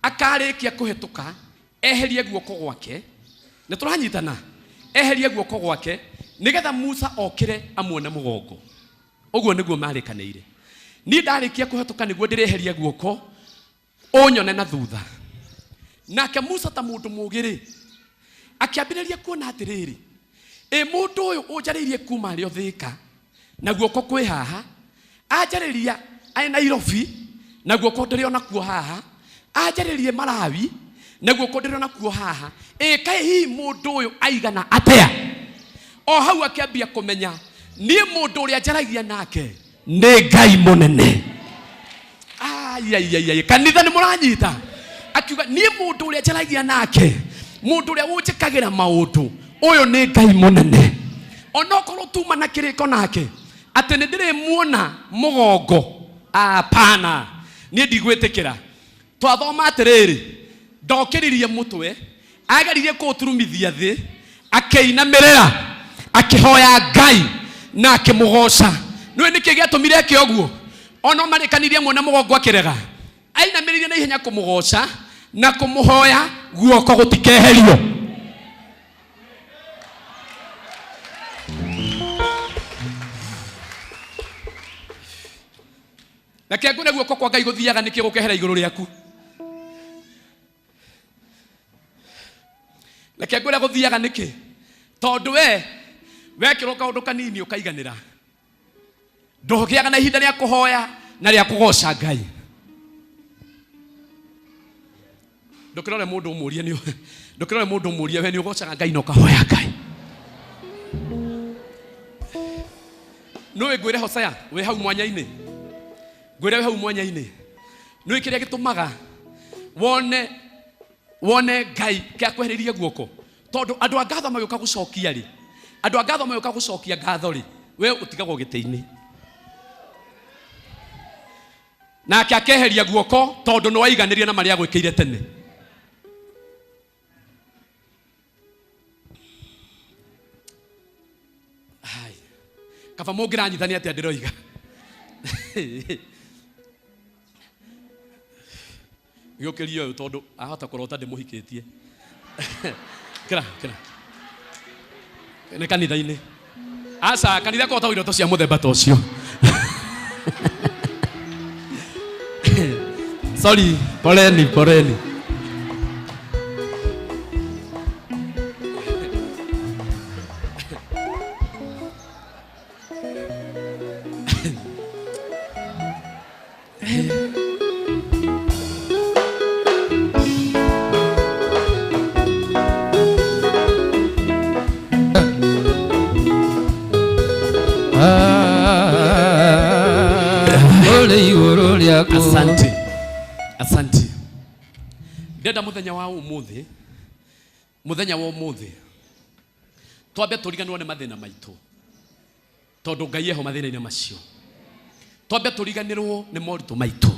akarĩkia kũhetũka eherie guoko gwake, nĩ tũranyitana, eherie guoko gwake nĩgetha Musa okĩre amuone mũgongo. Ũguo nĩguo marĩkanĩire. Niĩ ndarĩkia kũhetũka nĩguo ndĩreheria guoko ũnyone na thutha. Nake Musa ta mũndũ mũũgĩ rĩ, akĩambĩrĩria kuona atĩrĩrĩ, ĩ mũndũ ũyũ ũnjarĩirie kuma arĩ o Thĩka na guoko kwĩ haha, anjarĩria arĩ Nairobi na guoko ndĩrĩ ona kuo haha, anjarĩrie Malawi na guoko ndĩrĩ ona kuo haha, ĩ kaĩ hihi mũndũ ũyũ aigana atĩa? O hau akĩambia kũmenya niĩ mũndũ ũrĩa njaragia nake nĩ Ngai mũnene. Ai, kanitha nĩ mũranyita? Akiuga niĩ mũndũ ũrĩa njaragia nake, mũndũ ũrĩa ũnjĩkagĩra maũndũ, ũyũ nĩ Ngai mũnene. Onokorwo tuma na kĩrĩko nake atĩ nĩ ndĩrĩmuona mũgongo, apana, niĩ ndigwĩtĩkĩra. Twathoma atĩrĩrĩ, ndokĩririe mũtwe, ageririe kũũturumithia thĩ, akĩinamĩrĩra, akĩhoya Ngai na akĩmũgoca. Nĩũĩ nĩkĩ gĩatũmire eke ũguo? Ona marĩkanirie muona mũgongo akĩrega, ainamĩrĩire na ihenya kũmũgoca na kũmũhoya guoko gũtikeherio. Reke ngwĩre guoko kwa Ngai gũthiaga nĩkĩ gũkehera igũrũ rĩaku. Reke ngwĩre gũthiaga nĩkĩ, tondũ we wekĩrwo kaũndũ kanini ũkaiganĩra, ndũgĩaga na ihinda rĩa kũhoya na rĩa kũgoca Ngai. Ndũkĩrore mũndũ ũmũrie nĩ, ndũkĩrore mũndũ ũmũrie we nĩ ũgocaga Ngai na ũkahoya Ngai. Nũĩ ngwĩre Hosea wĩ hau mwanya-inĩ, ngwĩre wĩ hau mwanya-inĩ, nũĩ kĩrĩa gĩtũmaga wone Ngai kĩakwehereirie guoko? Tondũ andũ a ngatho magĩũka gũcokia rĩ, andũ a ngatho magĩũka gũcokia ngatho rĩ, we ũtigagwo gĩtĩ-inĩ. Nake akeheria guoko tondũ nĩ waiganĩria na marĩa agwĩkĩire tene. Hai. Kaba mũngĩranyitania atĩa ndĩroiga. Gĩũkĩrie ũyũ tondũ ahota kũrota ndĩmũhikĩtie. Kĩra, kĩra. Nĩ kanitha-inĩ. Aca, kanitha kũhota iroto cia mũthemba ta ũcio. Sorry, poleni, poleni. Kũrĩ igũrũ rĩaku. Asante, asante. Ndĩrenda mũthenya wa ũmũthĩ, mũthenya wa ũmũthĩ twambe tũriganĩrwo nĩ mathĩna maitũ, tondũ Ngai eho mathĩna-inĩ macio. Twambe tũriganĩrwo nĩ moritũ maitũ,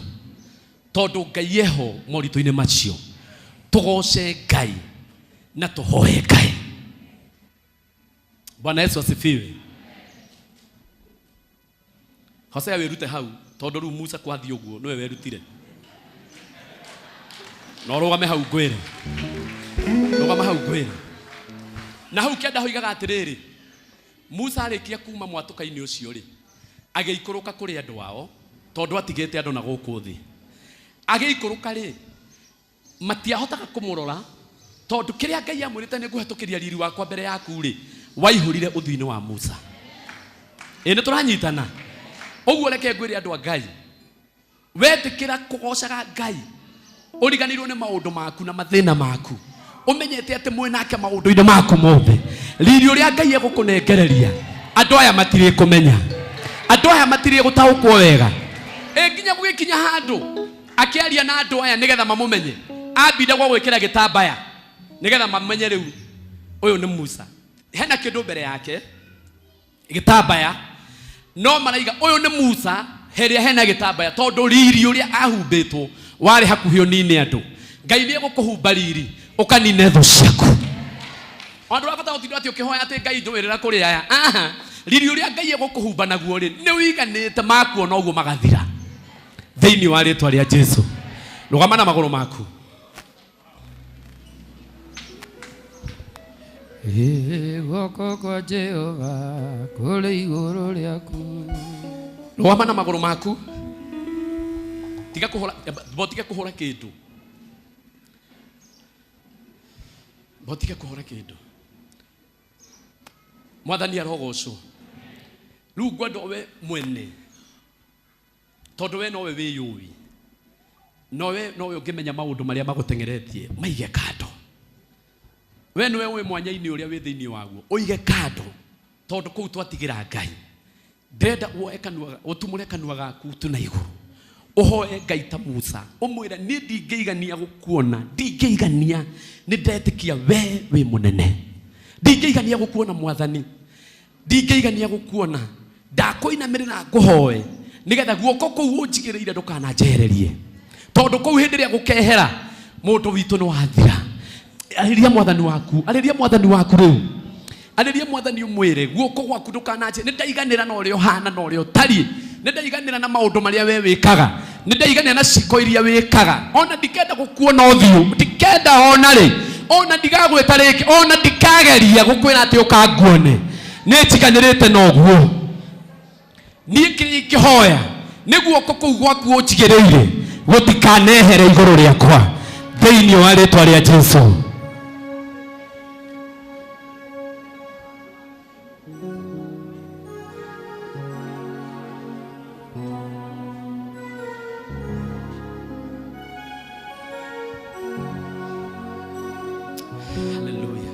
tondũ Ngai eho moritũ-inĩ macio. Tũgoce Ngai na tũhoe Ngai. Bwana Yesu asifiwe. Hosea wĩrute hau, tondũ rĩu Musa kwathiĩ ũguo nĩwe werutire. Na ũrũgame hau ngwĩre, rũgama hau ngwĩre. Na hau kĩanda hoigaga atĩrĩrĩ, Musa arĩkia kuma mwatũka-inĩ ũcio rĩ, agĩikũrũka kũrĩ andũ ao, tondũ atigĩte andũ na gũkũ thĩ. Agĩikũrũka rĩ, matiahotaga kũmũrora, tondũ kĩrĩa Ngai amwĩrĩte nĩ ngũhetũkĩria riri wakwa mbere yaku rĩ, waihũrire ũthiũ-inĩ wa Musa. Ĩ nĩ tũranyitana? Ũguo reke ngwĩre andũ a Ngai, wetĩkĩra kũgocaga Ngai, ũriganĩirwo nĩ maũndũ maku na mathĩna maku, ũmenyete atĩ mwĩ nake maũndũ-inĩ maku mothe. Riri ũrĩa Ngai egũkũnengereria, andũ aya matirĩ kũmenya, andũ aya matirĩ gũtaũkwo wega. Ĩ nginya gũgĩkinya handũ akĩaria na andũ aya nĩgetha mamũmenye, ambire gwa gwĩkĩra gĩtambaya nĩgetha mamenye rĩu ũyũ nĩ Musa. Hena kĩndũ mbere yake gĩtambaya, no maraiga ũyũ nĩ Musa heria hena gĩtambaya, tondũ riri ũrĩa ahumbĩtwo warĩ hakuhĩ ũnine andũ. Ngai nĩ egũkũhumba riri ũkanine thũ ciaku. Andũ arĩa gũtinda atĩ ũkĩhoya atĩ Ngai ndũĩrĩra kũrĩ aya. Aha, riri ũrĩa Ngai egũkũhumba naguo rĩ, nĩ ũiganĩte makuona ũguo magathira. Thĩinĩ wa rĩtwa rĩa Jesu. Rũgama na magũrũ maku. Ĩ, guoko kwa Jehova kũrĩ igũrũ rĩaku. Rũgama na magũrũ maku. Tiga kũhũra, botige kũhũra kĩndũ. Botige kũhũra kĩndũ. Mwathani arogocwo. Rĩu ngwenda we mwene, tondũ we nowe wĩyũĩ, nowe nowe ũngĩmenya maũndũ marĩa magũteng'eretie, maige kando. We nĩwe ũĩ mwanya-inĩ ũrĩa wĩ thĩinĩ waguo, ũige kando, tondũ kũu twatigĩra Ngai. Ndĩrenda woe kanua, ũtumũre kanua gaku tu na igũrũ, ũhoe Ngai ta Musa, ũmwĩre niĩ ndingĩigania gũkuona, ndingĩigania, nĩ ndetĩkia we wĩ mũnene. Ndingĩigania gũkuona Mwathani, ndingĩigania gũkuona, ndakũinamĩrĩra ngũhoe nĩgetha guoko kũu ũnjigĩrĩire ndũkananjehererie, tondũ kũu hĩndĩ ĩrĩa gũkehera mũndũ witũ nĩ wathira. Arĩria Mwathani waku, arĩria Mwathani waku rĩu, arĩria Mwathani ũmwĩre guoko gwaku ndũkananjehererie. Nĩ ndaiganĩra na ũrĩa ũhana na ũrĩa ũtariĩ, nĩ ndaiganĩra na maũndũ marĩa we wĩkaga, nĩ ndaiganĩra na ciĩko iria wĩkaga. Ona ndikenda gũkuona ũthiũ, ndikenda ona rĩ, ona ndigagwĩta rĩngĩ, ona ndikageria gũkwĩra atĩ ũkanguone. Nĩ njiganĩrĩte na ũguo. Niĩ kĩrĩa ingĩhoya nĩ guoko kũu gwaku ũnjigĩrĩire gũtikanehere igũrũ rĩakwa, thĩinĩ wa rĩtwa rĩa Jesu. Hallelujah.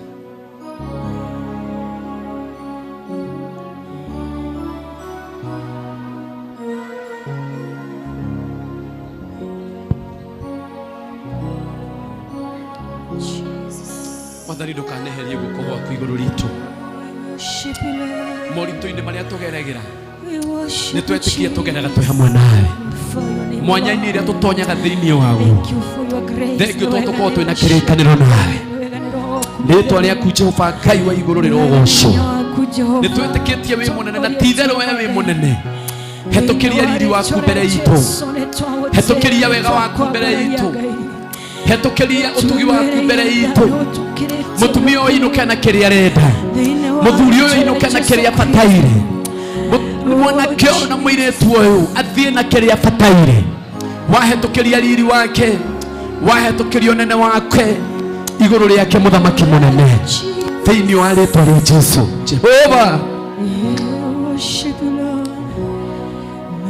Mwathani ndũkaneherie guoko gwaku igũrũ ritũ. Moritũ-inĩ marĩa tũgeragĩra, nĩ twetĩkia tũgeraga twĩ hamwe nawe. Mwanya-inĩ ĩrĩa tũtonyaga thĩinĩ waguo, thengio tondũ tũkoragwo twĩna kĩrĩkanĩro nawe. Rĩtwa rĩaku Jehova Ngai wa igũrũ rĩrogocwo. Nĩ twĩtĩkĩtie wĩ mũnene, na ti itherũ we wĩ mũnene. Hetũkĩria riri waku mbere itũ, hetũkĩria wega waku mbere itũ, hetũkĩria ũtugi waku mbere itũ. Mũtumia ũyũ ainũke na kĩrĩa arenda, mũthuri ũyũ ainũke na kĩrĩa abataire, mwanake ũyũ na mũirĩtu ũyũ athiĩ na kĩrĩa abataire. Wahetũkĩria riri wake, wahetũkĩria ũnene wake igũrũ rĩake mũthamaki mũnene, thĩinĩ wa rĩtwa rĩa Jesu. Jehova. Worship you, Lord.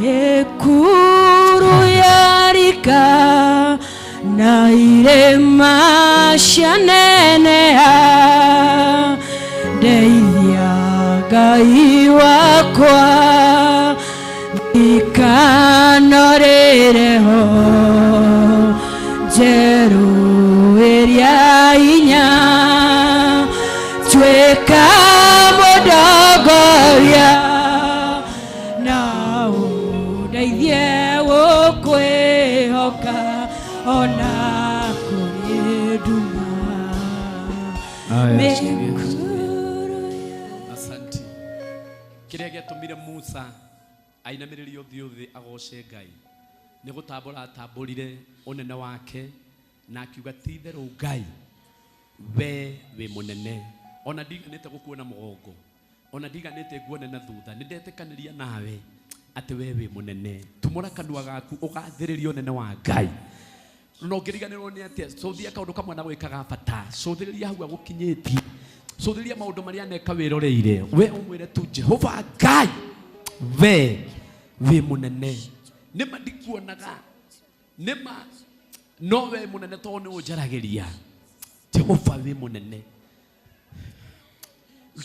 Mekuru yarika na irema cianenea ndeithia Ngai wakwa ndikanorereho njerũ ĩrĩa inya tuĩka mũndongoria na ũndeithie gũkwĩhoka ona kũrĩ nduma. Asante. Kĩrĩa gĩatũmire Musa ainamĩrĩrie ũthiũ thĩ agoce Ngai nĩ gũtambũra atambũrire ũnene wake na akiuga ti itherũ Ngai we wĩ mũnene, ona ndiganĩte gũkuona mũgongo, ona ndiganĩte nguone na thutha, nĩ ndetĩkanĩria nawe atĩ we wĩ mũnene. Tumũra kanua gaku ũgathĩrĩria ũnene wa Ngai. No ngĩriganĩrwo nĩ atĩa? Cũthia kaũndũ kamwe na gwĩkaga bata, cũthĩrĩria hau agũkinyĩtie, cũthĩrĩria maũndũ marĩa aneka wĩroreire, we ũmwĩre tu Jehova Ngai we wĩ mũnene. Nĩma ndikuonaga, nĩma no we mũnene tondũ nĩ ũnjaragĩria. Jehova wĩ mũnene.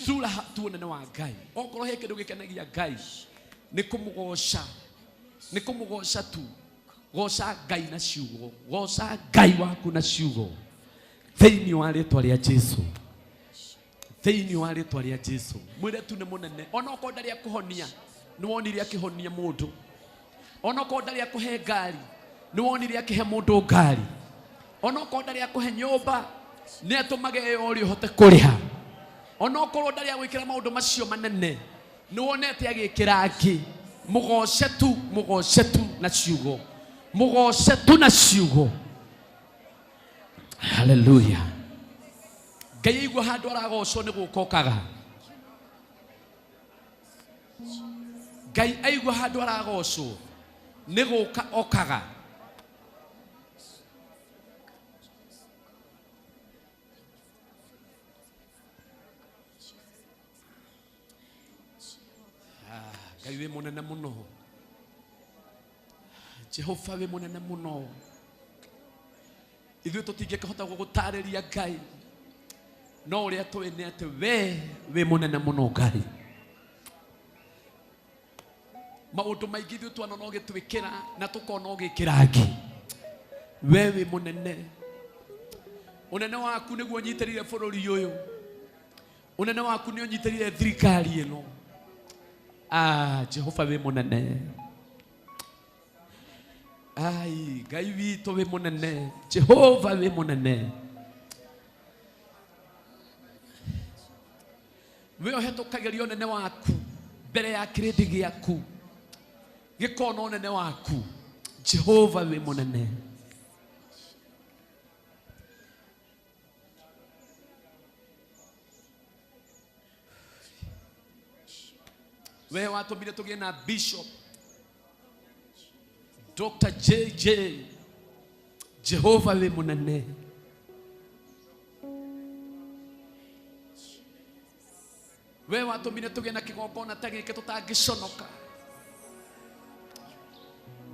Cura tu ũnene wa Ngai. Okorwo he kĩndũ gĩkenagia Ngai nĩ kũmũgoca, nĩ kũmũgoca tu. Goca Ngai na ciugo, goca Ngai waku na ciugo, thĩinĩ wa rĩtwa rĩa Jesu, thĩinĩ wa rĩtwa rĩa Jesu. Mwĩre tu nĩ mũnene, onokorwo ndarĩ akũhonia, nĩ wonire akĩhonia mũndũ, onokorwo ndarĩ akũhe ngari, nĩ wonire akĩhe mũndũ ngari, onokorwo ndarĩ akũhe nyũmba, nĩ atũmage ĩyo ũrĩa ũhote kũrĩha, onokorwo ndarĩ agwĩkĩra maũndũ macio manene, nĩ wonete agĩkĩra angĩ. Mũgoce tu, mũgoce tu na ciugo, mũgoce tu na ciugo. Haleluya. Ngai aigua handũ aragocwo nĩ gũka okaga. Ngai aigua handũ aragocwo nĩ gũka okaga. Ngai wĩ mũnene mũno, Jehova wĩ mũnene mũno. Ithuĩ tũtingĩkĩhota gũgũtarĩria Ngai, no ũrĩa tũĩ nĩ atĩ we wĩ mũnene mũno Ngai. Maũndũ maingĩ ithuĩ twanona ũgĩtwĩkĩra na tũkona ũgĩkĩra angĩ, we wĩ mũnene. Ũnene waku nĩguo ũnyitĩrĩire bũrũri ũyũ, ũnene waku nĩ ũnyitĩrĩire thirikari ĩno. Jehova wĩ mũnene. Ai, Ngai witũ wĩ mũnene, Jehova wĩ mũnene. We ũhetũkagĩria ũnene waku mbere ya kĩrĩndĩ gĩaku gĩkona ũnene waku. Jehova wĩ mũnene. We watũmire tũgĩe na Bishop Dr. JJ. Jehova wĩ mũnene. We watũmire tũgĩe na kĩgongona ta gĩkĩ tũtangĩconoka.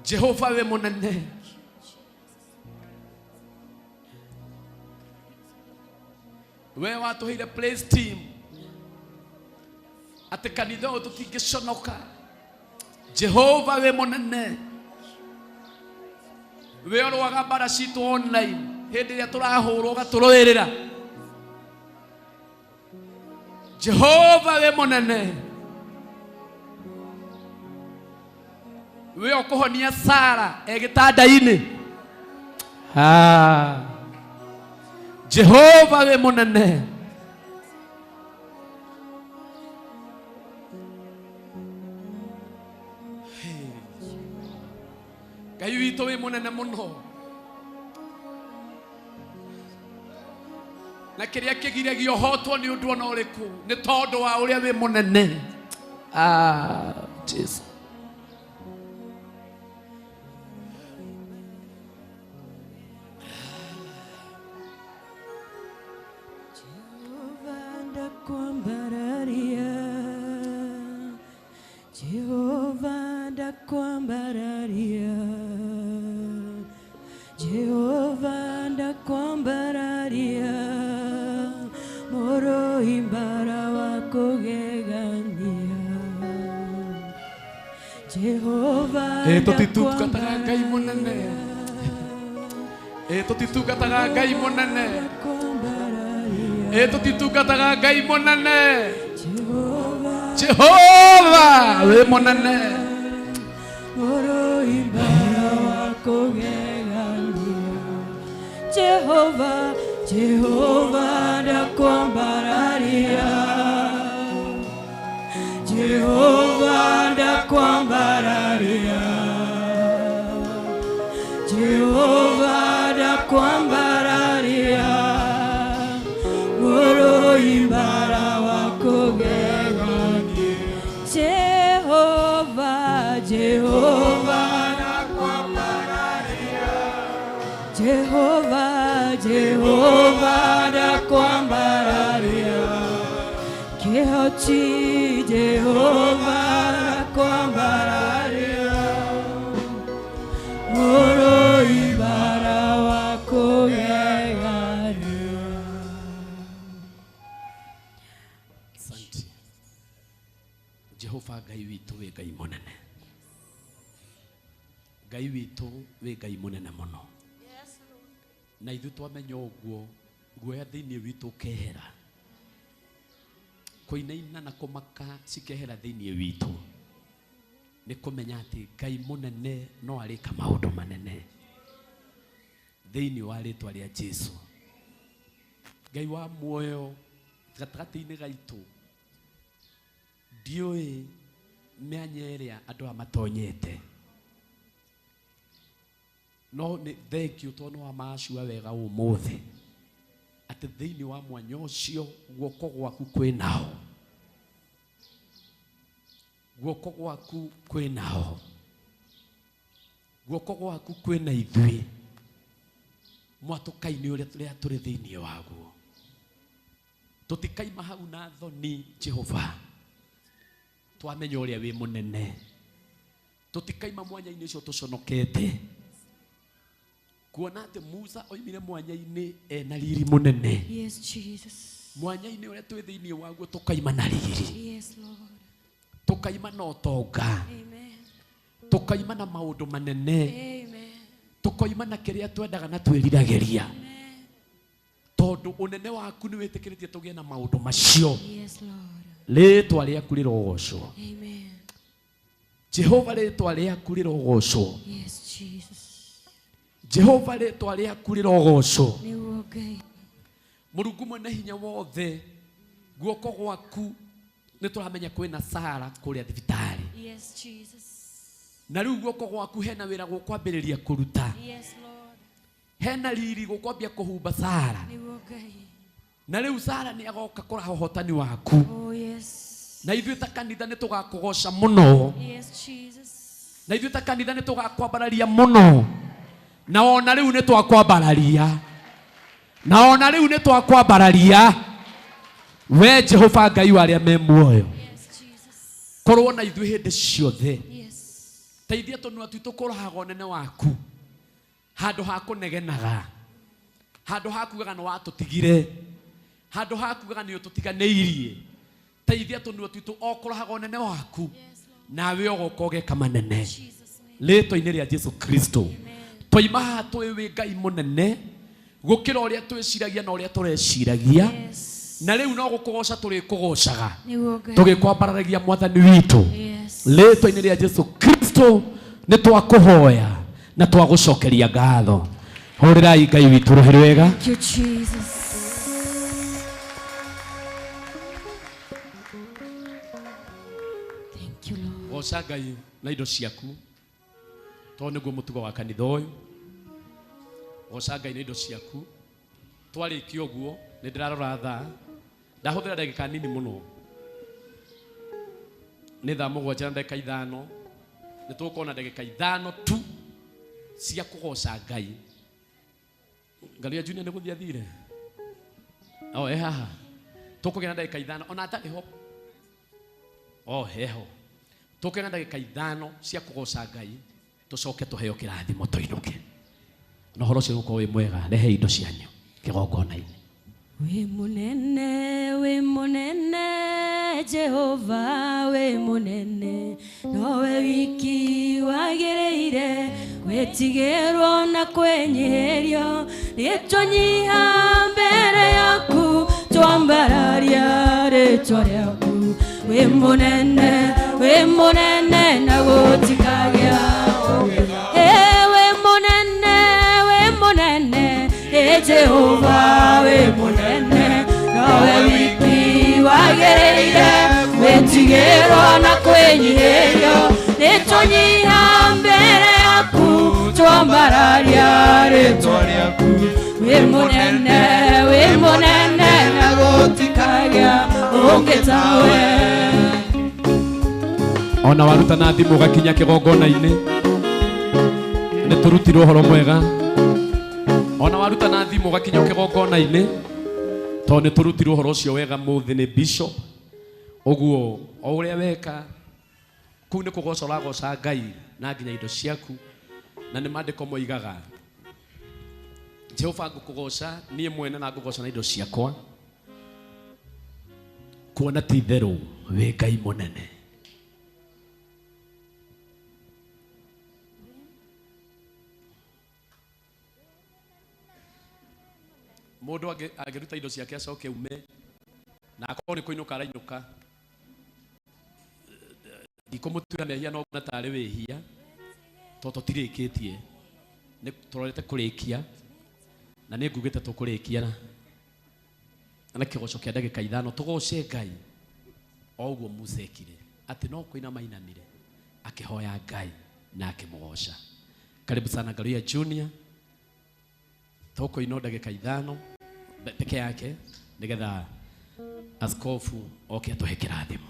Jehova wĩ mũnene. We watũheire praise team atĩ kanitha ũyũ tũtingĩconoka. Jehova wĩ mũnene. We ũrũaga mbara citũ online hĩndĩ ĩrĩa tũrahũrwo ũgatũrũĩrĩra. Jehova wĩ mũnene. We ũkũhonia Sara e gĩtanda-inĩ. Jehova wĩ mũnene. Ngai witũ wĩ mũnene mũno, na kĩrĩa kĩgiragia ũhotwo nĩ ũndũ ona ũrĩkũ nĩ tondũ wa ũrĩa wĩ mũnene. Jesu. ndakwambararia, Jehova ndakwambararia, Mũrũimbara wa kũgegania. Jehova Ĩ tũtitungataga Ngai mũnene. Ĩ tũtitungataga Ngai mũnene. Ĩ tũtitungataga Ngai mũnene. Jehova wĩ mũnene. Mũrũimbara wa kũgegania. Jehova, Jehova ndakwambararia, Jehova ndakwambararia, Jehova ndakwambararia, Mũrũimbara wa kũgegania. Jehova, Jehova ndakwambararia, Jehova, Jehova ndakwambararia, Kĩhoti Jehova ndakwambararia, Mũrũimbara wa kũgegania. Asante. Jehova Ngai witũ wĩ Ngai mũnene. Ngai witũ wĩ Ngai mũnene mũno. Na ithuĩ twamenya ũguo, guoya thĩinĩ witũ ũkehera, kũinaina na kũmaka cikehera thĩinĩ witũ, nĩ kũmenya atĩ Ngai mũnene no arĩka maũndũ manene thĩinĩ wa rĩtwa rĩa Jesu. Ngai wa muoyo gatagatĩ-inĩ gaitũ, ndiũĩ mĩanya ĩrĩa andũ aya matonyete, no nĩ thengiũ tondũ nĩ wamacua wega ũmũthĩ atĩ thĩinĩ wa mwanya ũcio guoko gwaku kwĩ nao, guoko gwaku kwĩ nao, guoko gwaku kwĩ na ithuĩ mwatũka-inĩ ũrĩa tũrĩ thĩinĩ waguo. Tũtikaima hau na thoni Jehova, twamenya ũrĩa wĩ mũnene. Tũtikaima mwanya-inĩ ũcio tũconokete, kuona atĩ Musa oimire mwanya-inĩ ena riri mũnene. Yes, Jesus. Mwanya-inĩ ũrĩa twĩ thĩinĩ waguo tũkaima na riri. Yes, Lord. Tũkaima na ũtonga. Amen. Tũkaima na maũndũ manene. Amen. Tũkoima na kĩrĩa twendaga na twĩriragĩria, tondũ ũnene waku nĩ wĩtĩkĩrĩtie tũgĩe na maũndũ macio. Yes, Lord. Rĩtwa rĩaku rĩrogocwo. Amen. Jehova rĩtwa rĩaku rĩrogocwo. Yes, Jesus. Jehova rĩtwa rĩaku rĩrogocwo. Nĩguo Ngai. Mũrungu mwene hinya wothe, guoko gwaku nĩ tũramenya kwĩna Sara kũrĩa thibitarĩ. Yes, Jesus. Na rĩu guoko gwaku hena wĩra gũkwambĩrĩria kũruta. Yes, Lord. Hena riri gũkwambia kũhumba Sara. Nĩguo Ngai. Na rĩu Sara nĩ agoka kũraha ũhotani waku. Oh, yes. Na ithuĩ ta kanitha nĩ tũgakũgoca mũno. Yes, Jesus. Na ithuĩ ta kanitha nĩ tũgakwambararia mũno. Na ona rĩu nĩ twakwambararia. Na ona rĩu nĩ twakwambararia. We Jehova Ngai wa arĩa me muoyo. Korwo na ithuĩ hĩndĩ ciothe. Teithia tũnua twitũ kũrahaga ũnene waku, handũ ha kũnegenaga, handũ ha kugaga nĩ watũtigire, handũ ha kugaga nĩ ũtũtiganĩirie. Teithia tũnua twitũ o kũrahaga ũnene waku, nawe ũgoka ũgeka manene rĩtwa-inĩ rĩa Jesu Kristo. Twaima haha tũĩ wĩ Ngai mũnene gũkĩra ũrĩa twĩciragia na ũrĩa tũreciragia, na rĩu no gũkũgoca tũrĩkũgocaga Nĩguo Ngai. tũgĩkwambararagia mwathani witũ. Yes. Rĩtwa-inĩ rĩa Jesu Kristo nĩ twakũhoya na twagũcokeria ngatho. Hũrĩrai Ngai witũ rũhĩ rwega. Thank you, Jesus. Thank you, Lord. Goca Ngai na indo ciaku, tondũ nĩguo mũtugo wa kanitha ũyũ. Goca Ngai na indo ciaku. Twarĩkia ũguo nĩ ndĩrarora thaa, ndahũthĩra ndagĩka nini mũno, nĩ thaa 7 na ndagĩka 5. Nĩ tũgũkorwo na ndagĩka 5 tu cia kũgoca Ngai. Ngaria Junior nĩ gũthiĩ athire? O, e haha. Tũkũgĩa na ndagĩka 5 ona atarĩ ho. O, heho. Tũke na ndagĩka 5 cia kũgoca Ngai, tũcoke tũheo kĩrathimo tũinũke. Na ũhoro ũcio ũgũkorwo wĩ mwega, rehe indo cianyu kĩgongona-inĩ. Wĩ mũnene Jehova, wĩ mũnene, nowe wiki wagĩrĩire gwĩtigĩrwo na kwĩnyihĩrio. Nĩtũnyiha mbere yaku, twambararia rĩtwa rĩaku. Wĩ mũnene na gũtikagĩa ũngĩ. Wĩ mũnene, Jehova, wĩ mũnene, nowe wiki wagĩrĩire gwĩtigĩrwo na kwĩnyihĩrio. Nĩtũnyiha mbere yaku, twambararia rĩtwa rĩaku. Wĩ mũnene na gũtikagĩa ũngĩ tawe. Ona waruta na thimũ ũgakinya kĩgongona-inĩ, nĩ tũrutirwo ũhoro mwega. Ona waruta na thimũ ũgakinya kĩgongona-inĩ, tondũ nĩ tũrutirwo ũhoro ũcio wega mũthĩ nĩ bishop. Ũguo o ũrĩa weka kũu nĩ kũgoca ũragoca Ngai na nginya indo ciaku. Na nĩ maandĩko moigaga, Jehova ngũkũgoca niĩ mwene na ngũgoca na indo ciakwa, kuona ti itherũ wĩ Ngai mũnene. Mũndũ angĩruta indo ciake acoke ume na akorwo nĩ kũinũka arainũka, ndikũmũtuĩra mehia no nguona tarĩ wĩhia, tondũ tũtirĩkĩtie, nĩ tũrorete kũrĩkia, na nĩ ngugĩte tũkũrĩkia na kĩgoco kĩa ndagĩka 5. Tũgoce Ngai o ũguo Musa ekire, atĩ no kũinama ainamire akĩhoya Ngai na akĩmũgoca. Karibu sana Ngaruiya Junior, tũkũina ndagĩka 5 peke yake nĩgetha askofu oke atũhe kĩrathimo.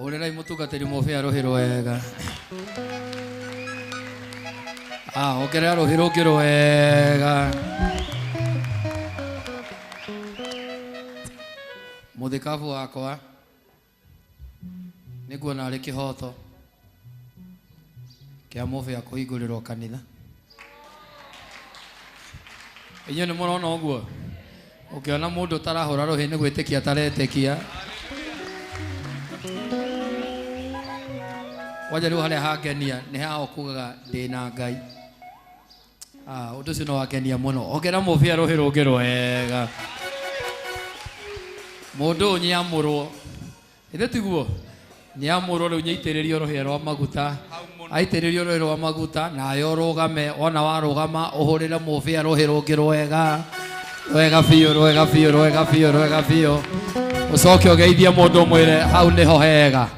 Hũrĩrai mũtungatĩri mũbĩa rũhĩ rwega. Ongerera rũhĩ rũngĩ rwega. Mũthikabu wakwa nĩnguona arĩ kĩhoto kĩa mũbĩa kũhingũrĩrwo kanitha. Inyuĩ nĩ mũrona ũguo? Ũkĩona mũndũ ũtarahũra rũhĩ nĩ gwĩtĩkia ataretĩkia. Kwanja rĩu harĩa hangenia nĩ haha ũkugaga ndĩna Ngai. Ũndũ ũcio nĩ wangenia mũno. Ongerera mũbĩa rũhĩ rũngĩ rwega. Mũndũ ũyũ nĩamũrwo. Ithe tiguo? Nĩamũrwo rĩu nĩaitĩrĩrio rũhĩa rwa maguta. Aitĩrĩrio rũhĩ rwa maguta nawe ũrũgame. Wona warũgama ũhũrĩre mũbĩa rũhĩ rũngĩ rwega. Rwega biũ, rwega biũ, rwega biũ, rwega biũ. Ũcoke ũgeithie mũndũ ũmwĩre hau nĩho hega.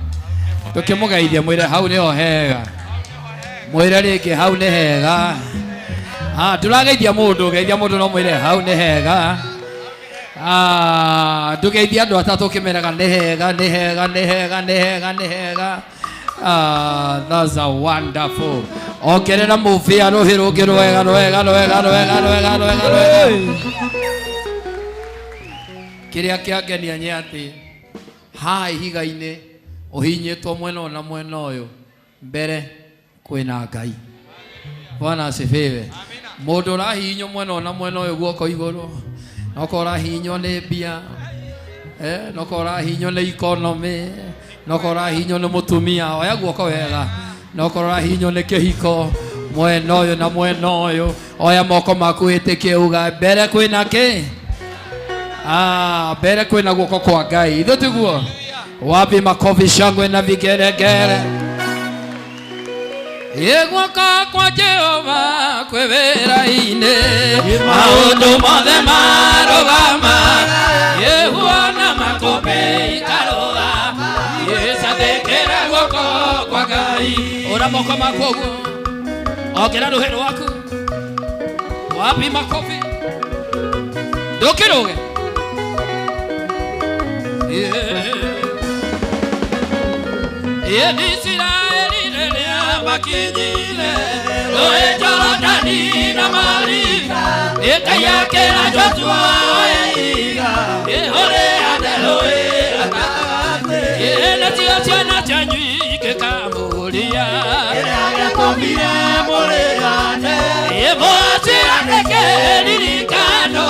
Ndũkĩmũgeithie mwĩre hau nĩho hega. Mwĩre rĩngĩ hau nĩ hega. Ndũrageithia mũndũ, geithia mũndũ no mwĩre hau nĩ hega. Ndũgeithie andũ atatũ ũkĩmeraga nĩ hega, nĩ hega, nĩ hega, nĩ hega, nĩ hega. That's a wonderful. Ongerera mũbĩa rũhĩ rũngĩ rwega, rwega, rwega, rwega, rwega, rwega, rwega. Kĩrĩa kĩangenia nĩ atĩ haha ihiga-inĩ ũhinyĩtwo mwena ũyũ na mwena ũyũ, mbere kwĩna Ngai. Bwana asifiwe. Mũndũ ũrahihinywo mwena ũyũ na mwena ũyũ guoko igũrũ, nokorwo ũrahihinywo nĩ mbia, nokorwo ũrahihinywo nĩ economy, nokorwo ũrahihinywo nĩ mũtumia, oya guoko wega, nokorwo ũrahihinywo nĩ kĩhiko, mwena ũyũ na mwena ũyũ, oya moko maku wĩtĩkie uga mbere kwĩna kĩ? Mbere kwĩna guoko kwa Ngai. Ithuĩ tiguo? Wapi makofi, shangwe na vigeregere. Guoko kwa Jehova kwĩ wĩra-inĩ, maũndũ mothe marũgama, huona makũmbĩ ikarũgama, cathĩkĩra guoko kwa Ngai. Ũra moko maku ũguo, ongerera rũhĩ rwaku. Wapi makofi, ndũkĩrũge. Isiraeli rĩrĩa makinyire rũĩ Jorodani na marika, Ngai akĩra Joshua oe ihiga ĩhũrĩane rũĩ gatagatĩ. Nacio ciana cianyu ingĩkamũria kĩrĩa gĩatũmire mũrĩane, mũciandĩke ririkano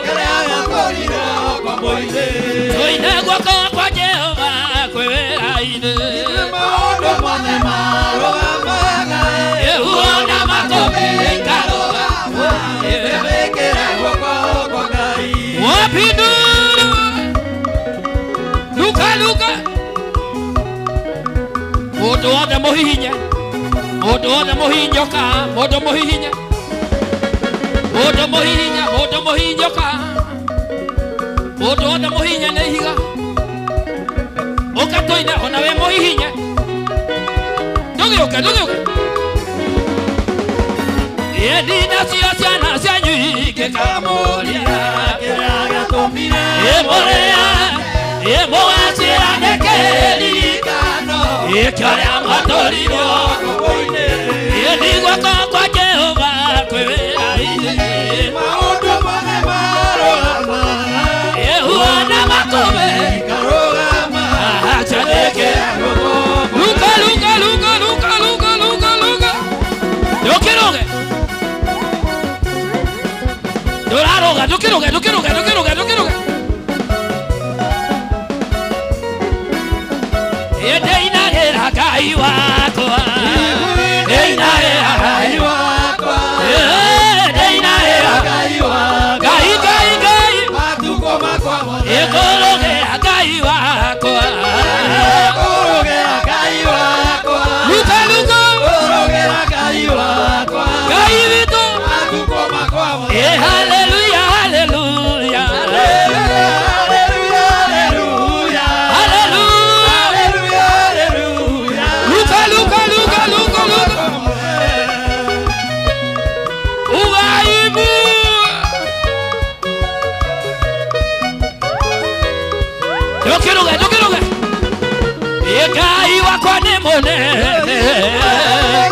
kĩrĩa gĩatũrire ngombo-inĩ. Tũine guoko kwa Jehova kwĩ wĩra-inĩ, maũndũ mothe marũgamaga, ĩhuona makũmbĩ ikarũgama, ĩwĩkĩre guoko kwa Ngai. Wapindu luka luka mũndũ wothe mũhihinye, mũndũ wothe mũhihinyoka, mũndũ mũhihinye, mũndũ mũhihinya, mũndũ mũhihinyoka, mũndũ wothe mũhihinye nĩ ihiga. Ũka tũine ona wĩ mũhihinye, ndũgĩũke, ndũgĩũke. Ĩndi nacio ciana cianyu ingĩkamũria kĩrĩa gĩatũmire ĩmũrĩa ĩmũgaciandĩke ririkano ĩkĩũrĩa mwatũrirwo ngombo-inĩ. Ĩndi guoko kwa Jehova kwĩ wĩra-inĩ, maũndũ mothe marũgamaga, ĩhuana makũmbĩ ikarũgama, ciandĩke luka luka luka luka luka luka luka ndũkĩrũge, ndũrarũga, ndũkĩrũge, ndũkĩrũge, ndũkĩrũge, ndũkĩrũge. Ndĩinagĩra Ngai wakwa, ndĩinagĩra Ngai wakwa, ndĩinagĩra Ngai wakwa, Ngai Ngai Ngai, matukũ makwa mothe, ĩkũrũgĩra Ngai wakwa, ĩkũrũgĩra Ngai wakwa, luka luka, ĩkũrũgĩra Ngai wakwa, Ngai witũ, matukũ makwa mothe, haleluya haleluya haleluya haleluya haleluya, luka luka luka luka luka ugaibu ndũkĩrũge, ndũkĩrũge. Ngai wakwa nĩ mũnene,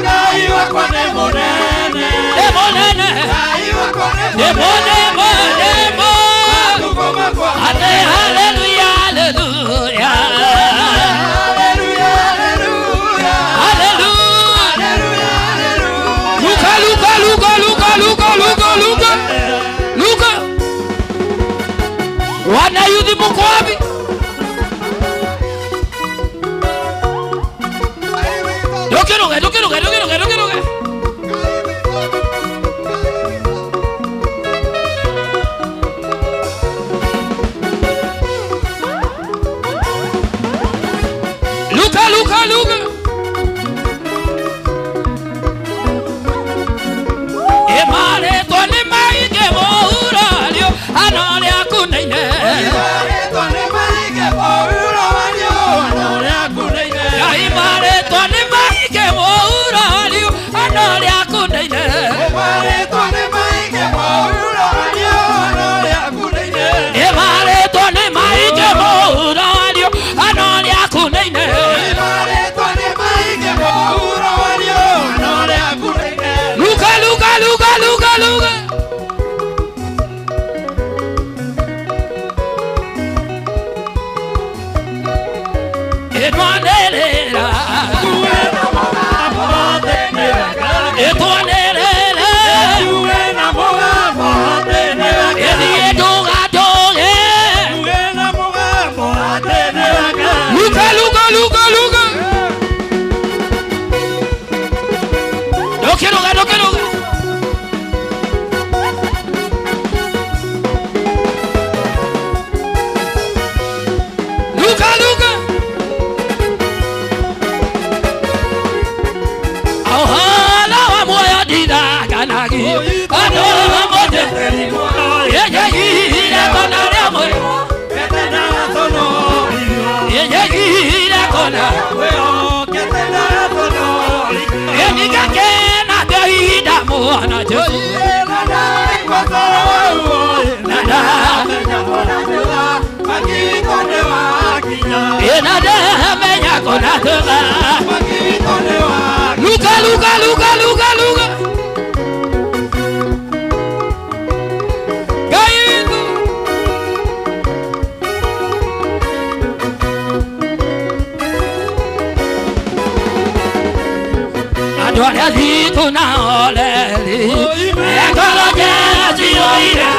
Ngai wakwa nĩ mũnene, nĩ mũnene, Ngai wakwa nĩ mũnene, ate haleluya haleluya haleluya haleluya, luka luka luka luka luka luka luka luka. Wana yuthi muko wapi? Ndũkĩrũge, ndũkĩrũge, ndũkĩrũge, ndũkĩrũge. Luka luka luka. Ĩmarĩtwo nĩ maingĩ mũhurario ano rĩaku nĩine, ĩmarĩtwo nĩ maingĩ mũhurario ano rĩaku nĩine, ĩmarĩtwo nĩ maingĩ mũhurario ano rĩaku nĩine, ĩmarĩtwo nĩ maingĩ mũhurario ano rĩaku nĩine, ĩmarĩtwo nĩ maingĩ mũhurario ano rĩaku nĩine, ĩmarĩtwo nĩ maingĩ mũhurario ano rĩaku nĩine. Luka luka luka luka luka. Ĩtwanĩrĩra, ĩtwanĩrĩra, ĩthiĩ ndũgatũge. Luka luka luka luka. Ndũkĩrũge, ndũkĩrũge. Luka luka. Ohala wa muoyo ndiraganagi, andũ mothe yeyeire kona rĩmwe, yeyeire kona ĩningakena ndehinda mwana Jesu ĩnademenya kona tũtha. Luka luka luka luka luka. Andũ arĩa thitũ na oreri Ngoro njecioire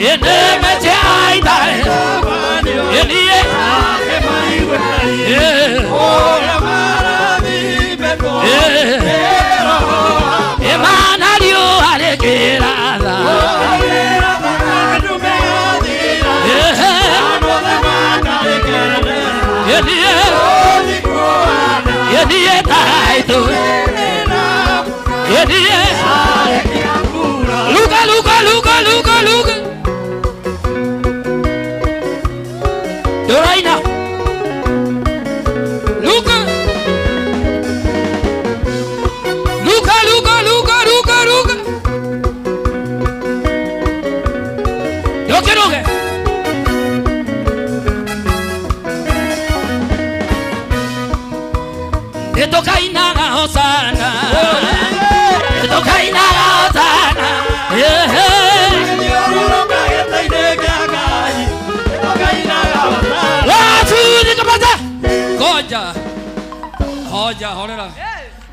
Ĩndĩ meciaitae Ĩniĩ Imana riũa rĩkĩratha Luka, Luka, Luka, Luka, Luka. Doraina. Luka. Luka, Luka, Luka, Luka, Luka. Yo quiero que. Te toca inaga hosana. Te toca inaga hosana. Koja. Hoja horera.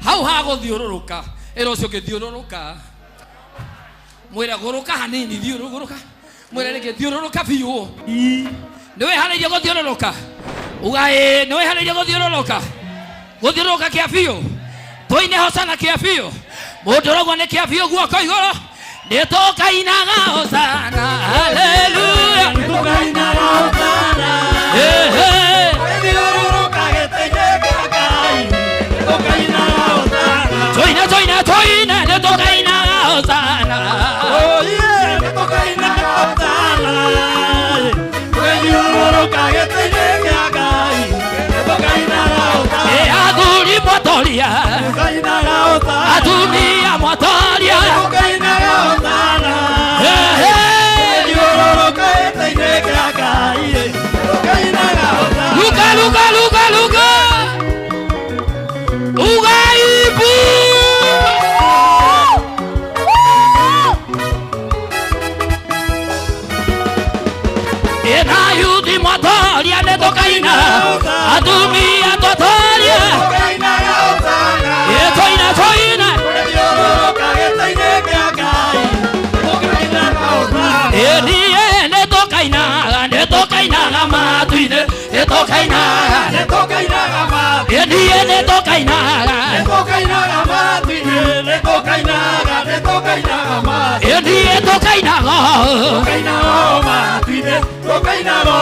Hau ha gũthiũrũrũka. Ĩra ũcio ũngĩ thiũrũrũka. Mwĩre gũrũka hanini thiũrũrũka. Mwĩre rĩngĩ thiũrũrũka biũ. Nĩ wĩharĩirie gũthiũrũrũka? Uga ĩĩ, nĩ wĩharĩirie gũthiũrũrũka? Gũthiũrũrũka kĩa biũ. Tũine hosana kĩa biũ. Mũndũ ũrauga nĩ kĩa biũ guoko igũrũ. Nĩ tũkainaga hosana. Haleluya. Nĩ tũkainaga hosana. Toina, toina, toina, nĩ tũkainaga hosana. Nĩ tũkainaga hosana. Athuri mwatoria, atumia mwatoria. Luka, Luka, Luka, Luka. Ugaibu. Ena yuthi mwatoria nĩ tũkaina, atumia twatoria. Toina, toina. Nĩ tũkainaga, nĩ tũkainaga matu-inĩ, nĩ tũkainaga. Niĩ nĩ tũkainaga. Niĩ tũkainaga.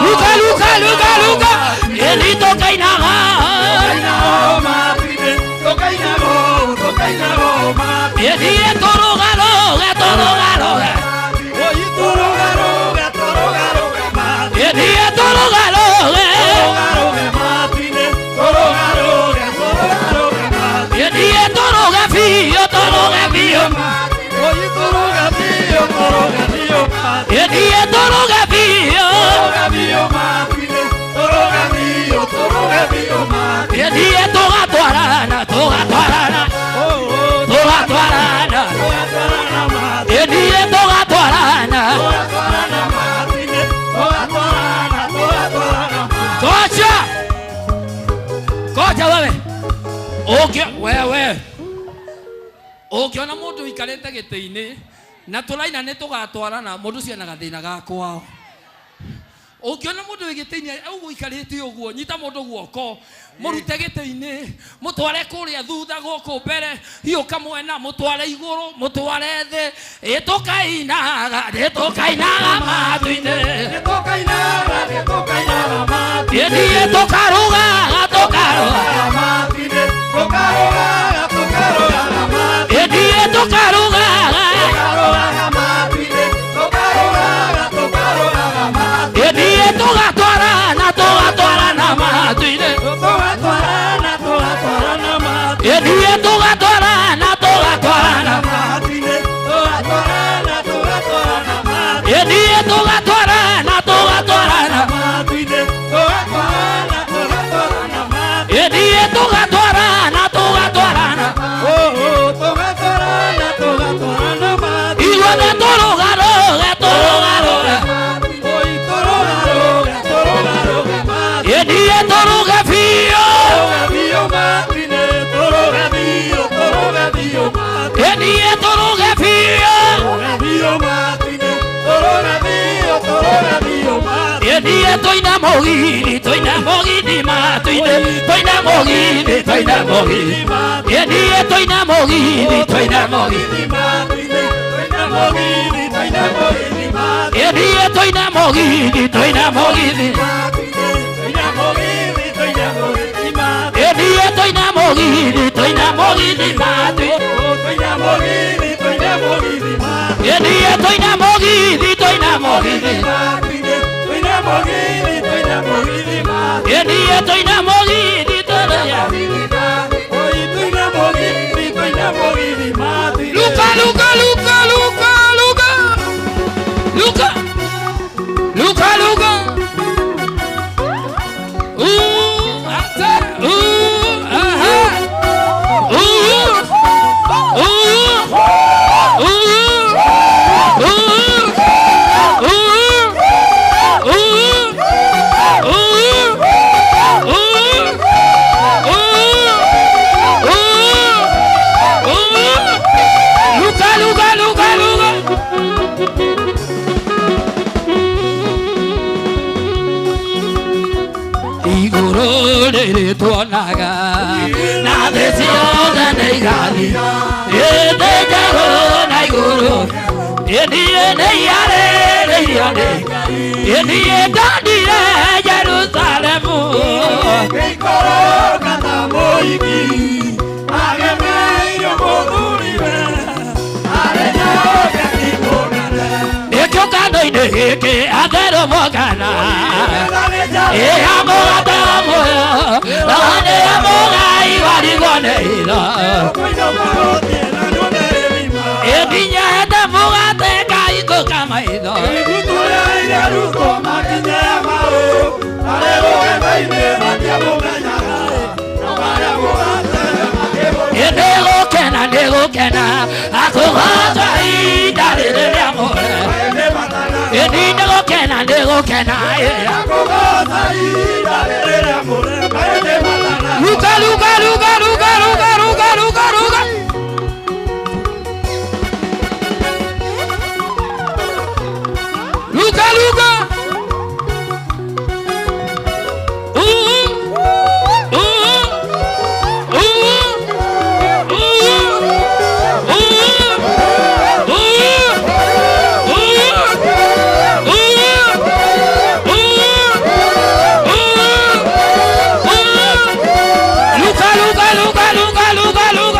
Luka, Luka, Luka, Luka. Niĩ tũkainaga. Niĩ tũrũgarũge, tũrũgarũge. Niĩ tũrũgarũge. Niĩ tũrũge biũ, tũrũge biũ. Niĩ tũrũge biũ. Niĩ tũgatwarana, tũgatwarana. Tũgatwarana. Niĩ tũgatwarana. Koja. Koja wewe. Ũngĩ wewe. Ũngĩona mũndũ ũikarĩte gĩtĩ-inĩ na tũraina nĩ tũgatwarana, mũndũ ũcio ena gathĩna ga kwao. Ũngĩona mũndũ wĩ gĩtĩ-inĩ ũguo ũikarĩte ũguo, nyita mũndũ guoko, mũrute gĩtĩ-inĩ, mũtware kũrĩa thutha gũkũ mbere, hiũka mwena, mũtware igũrũ, mũtware thĩ. Ĩ tũkainaga, nĩ tũkainaga matu-inĩ. Ĩ niĩ tũkarũgaga, tũkarũgaga. Ĩ niĩ tũkarũgaga. Ĩ niĩ tũgatwarana, tũgatwarana matu-inĩ. Ĩ niĩ tũgatwarana, tũgatwarana. Ĩ niĩ tũgatwarana, tũgatwarana. Enie toina mogithi toina mogithi matuine toina mogithi toina mogithi Enie toina mogithi toina mogithi matuine toina mogithi toina mogithi Enie toina mogithi toina mogithi toina mogithi toina mogithi Enie toina mogithi toina mogithi matuine toina mogithi toina mogithi Enie toina mogithi toina mogithi Enie toina mogithi toina mogithi Luka Luka Luka Luka Luka Luka Luka Luka ata aha Luka Luka Luka Luka Iguru rĩrĩ tuonaga na thĩ ciothe nĩ igathira ĩndĩ njerũ na igũrũ ĩniĩ nĩ iarĩrĩirio nĩ ĩniĩ ndonire Jerusalemu Gĩikũrũka ta mũhiki agemeirio mũthuriwe arĩ na ũgeni mũnene Gĩkĩũngano-inĩ gĩkĩ atherũ mokana ĩ amũgate wa muoyo nĩ amũgai warigwo nĩ hitho ĩndinyete mũgate ngaikũka maitho Nĩgũkena nĩgũkena akũgocwo ihinda rĩrĩ rĩamũre ĩni nĩgũkena nĩgũkena Luka Luka Luka Luka Luka Luka Luka Luka Luka Luka Luka Luka Luka Luka Luka Luka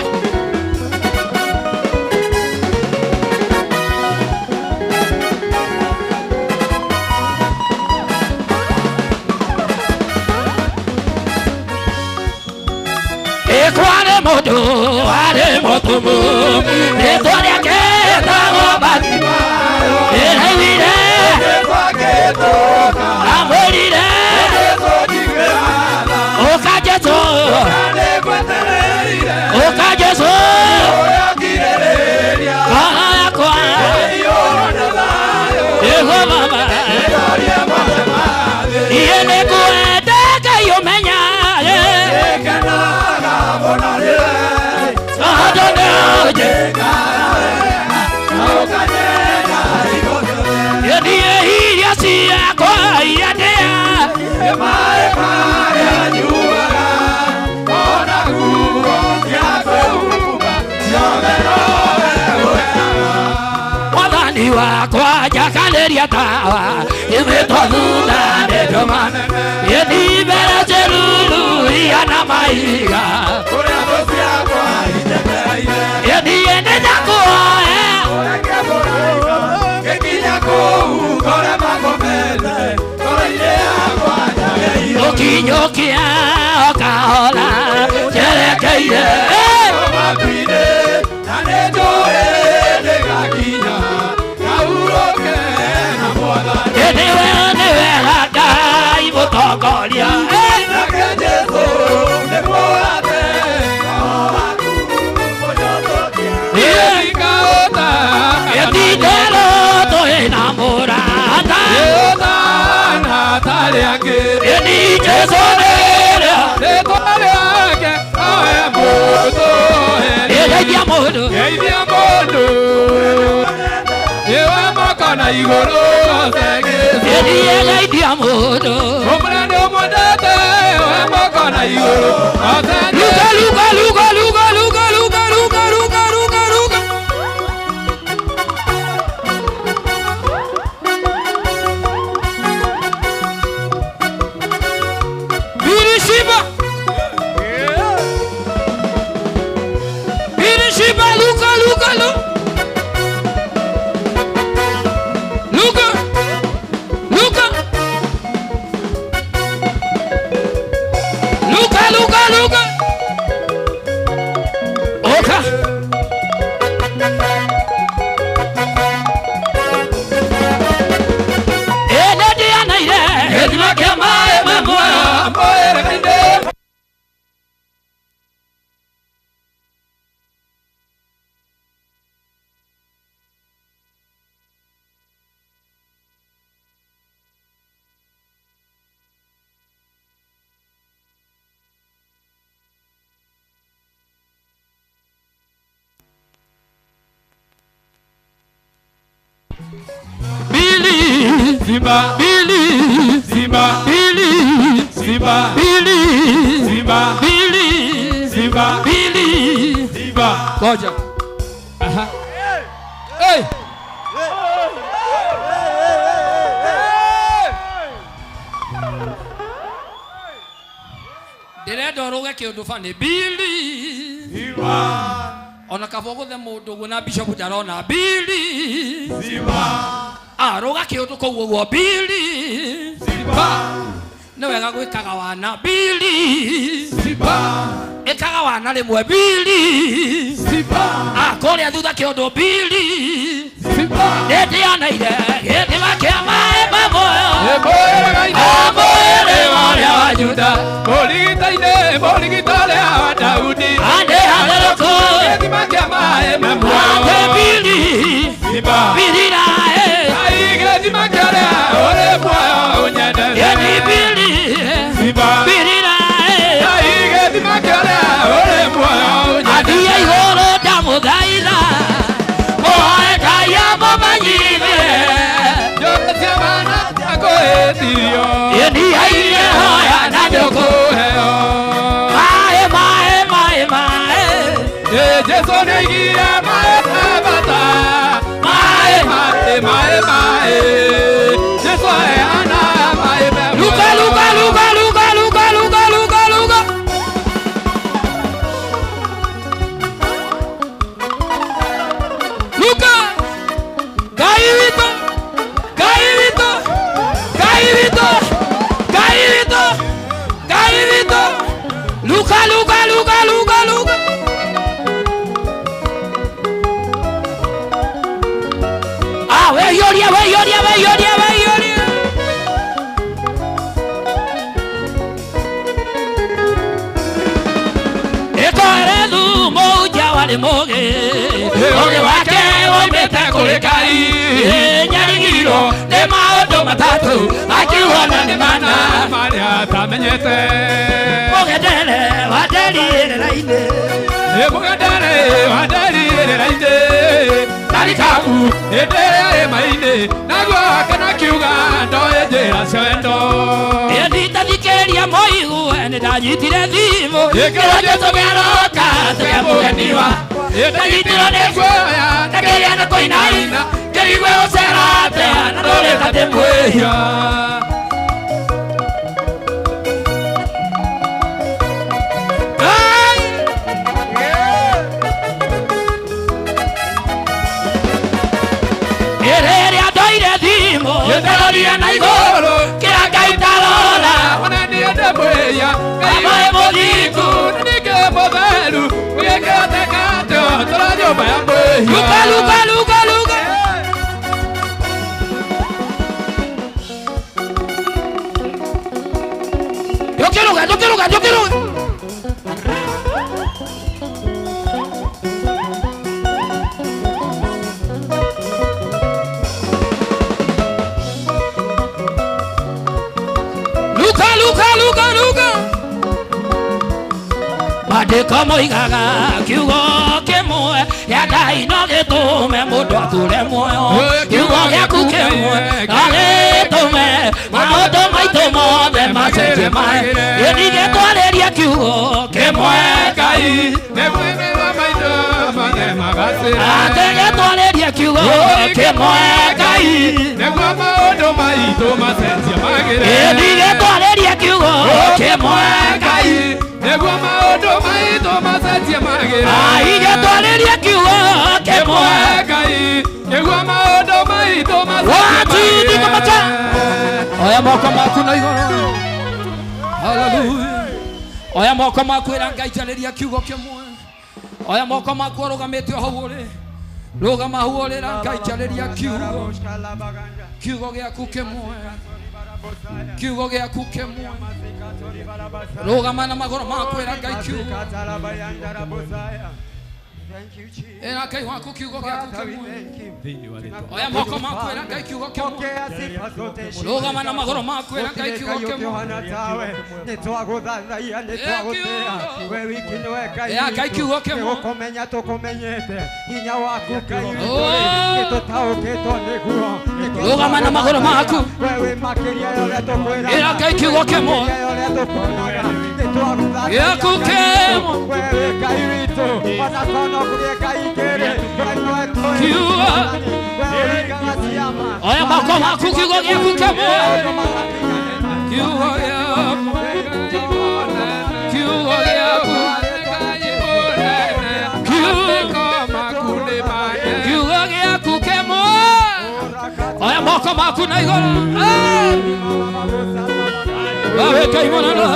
Ekwane moto are motomu Rĩtwa rĩake etagwo Bartimayo Ĩraiguire amwĩrire Ũka Jesũ Ũka Jesũ Ngoro yakwa Ĩguo mama Iĩ nĩngwenda Ngai ũmenyage Tondũ nĩũnjĩkaga Niĩ irio ciakwa iria ndĩaga Mwathani wakwa njakanĩria tawa ĩmĩtwo thutha nĩ ndũma ĩthi mbere kĩruru ihana mahiga ĩthiĩ nĩndakuoe ũkinyũkia o kahora njerekeire Nĩwe nĩwe Ngai mũtongoria Ĩtindero twĩna mũrata Ĩni Jesũ nĩrĩo Ĩgeithia mũndũ Geithia mũndũ Iwe moko na igũrũ Ĩthiĩgeithia mũndũ. Ũmũnene ũmwendete we moko na igũrũ. Luka, luka, luka, luka, luka, luka, luka, luka, luka, luka. Birishiba. Birishiba, luka, luka, luka. Luka. Luka. Luka, luka, luka. Oka. Ene dianaire. Gĩthima kĩa maĩ ma muoyo. Bili Simba, Bili Simba, Bili Simba, Bili Simba, Bili Simba, Bili Simba. Ngoja. Aha. Hey. Ndĩrenda ũrũge kĩũndũ bani Bili ona kaba ũgũthe mũndũ ũguo na bishop ndarona Bili arũga kĩũndũ kũu ũguo Bili nĩ wega gwĩkaga wana Bili ĩkaga wana rĩmwe Bili kũrĩa thutha kĩũndũ Bili nĩndĩanaire gĩthima kĩa maĩ ma muoyo amwĩrĩ ũrĩa wa Juda Mũrigita-inĩ, mũrigita ũrĩa wa Daudi. Ande hatherũkũ Gĩthima kĩa maĩ ma muoyo. Ande Bili Simba. Bili nae Ngai gĩthima kĩa ũrĩa ũrĩ muoyo ũnyendete. Eni Bili Simba. Bili nae Ngai gĩthima kĩa ũrĩa ũrĩ muoyo ũnyendete. Athiĩ igũrũ ndamũthaitha mũhoe Ngai amũmenyithie Njũĩ cia mana ciakũhĩtirio. Eni aire hoya na Nĩũkũheo. Maĩ maĩ maĩ maĩ Ĩ Jesũ nĩaigire maĩ me bata. Maĩ Maĩ maĩ maĩ. Jesũ aheana maĩ me Luka muoyo. luka luka luka luka luka luka luka Luka Ngai witũ Ngai witũ Ngai witũ Ngai witũ Ngai witũ Luka luka luka luka luka Ah, weyoria weyoria weyoria weyoria Ĩkoerethu mũhunjia warĩ mũũgĩ ũũgĩ wake woimĩte kũrĩ Ngai nyarigirwo nĩ maũndũ matatũ akiuona nĩ mana Marĩa atamenyete. Mũgendere wa nderi ĩrĩra-inĩ Ĩ mũgendere wa nderi ĩrĩra-inĩ. Marikabu hĩndĩ ĩrĩa ĩ maĩ-inĩ. Naguo akena kiuga ndoĩ njĩra cia wendo. Ĩnitathikĩria mũigue nĩ ndanyitire thimũ Ĩkĩra Jesũ nĩaroka tuge mũgeni wa Ndanyitirwo nĩ guoya na ngĩgĩa na kũinaina ngĩigua gũcera atĩa na ndũrĩ ta ndĩ mwĩhia Ngai Ĩrĩrĩa ndoire thimũ ndarorire na igũrũ kĩrĩa Ngai ndarora Ona niĩ ndĩ mwĩhia, Ngai Amaĩ mũthingu ningĩ mũtheru, gũgĩkĩhoteka atĩa ũtũũre nyũmba ya mwĩhia? Luka luka luka luka Ndũkĩrũga ndũkĩrũga ndũkĩrũga Luka luka luka luka Maandĩko moigaga kiugo kĩmwe kĩa Ngai no gĩtũme mũndũ atũre muoyo. Kiugo gĩaku kĩmwe agĩtũme maũndũ maitũ mothe macenjie maĩ ningĩtwarĩria kiugo kĩmwe Ngai atĩgĩtwarĩria kiugo kĩmwe Ngai nĩguo maũndũ maitũ macenjie magĩre ningĩtwarĩria kiugo kĩmwe Ngai nĩguo maũndũ maitũ macenjie magĩre igĩtwarĩria kiugo kĩmwe Ngai nĩguo maũndũ maitũ macenjie magĩre. Oya moko maku na igũrũ. Hallelujah. Oya moko maku ĩra Ngai njarĩria kiugo kĩmwe. Oya moko maku ũrũgamĩte o hau ũrĩ. Rũgama hau ũrĩ ĩra Ngai njarĩria kiugo. Kiugo gĩaku kĩmwe. Kiugo gĩaku kĩmwe. Rũgama na magũrũ maku ĩra Ngai kiugo. Ĩra Ngai waku kiugo gĩaku kĩmwe. Oya moko maku ĩra Ngai kiugo kĩmwe. Rũgama na magũrũ maku ĩra Ngai kiugo kĩmwe. Ĩra Ngai kiugo kĩmwe. Rũgama na magũrũ maku ĩra Ngai kiugo kĩmwe. Gĩaku kĩmwe. Kiugo. Oya moko maku kiugo gĩaku kĩmwe. Kiugo gĩaku. Kiugo gĩaku. Kiugo gĩaku kĩmwe. Oya moko maku na igũrũ. Wewe Ngai mũnene.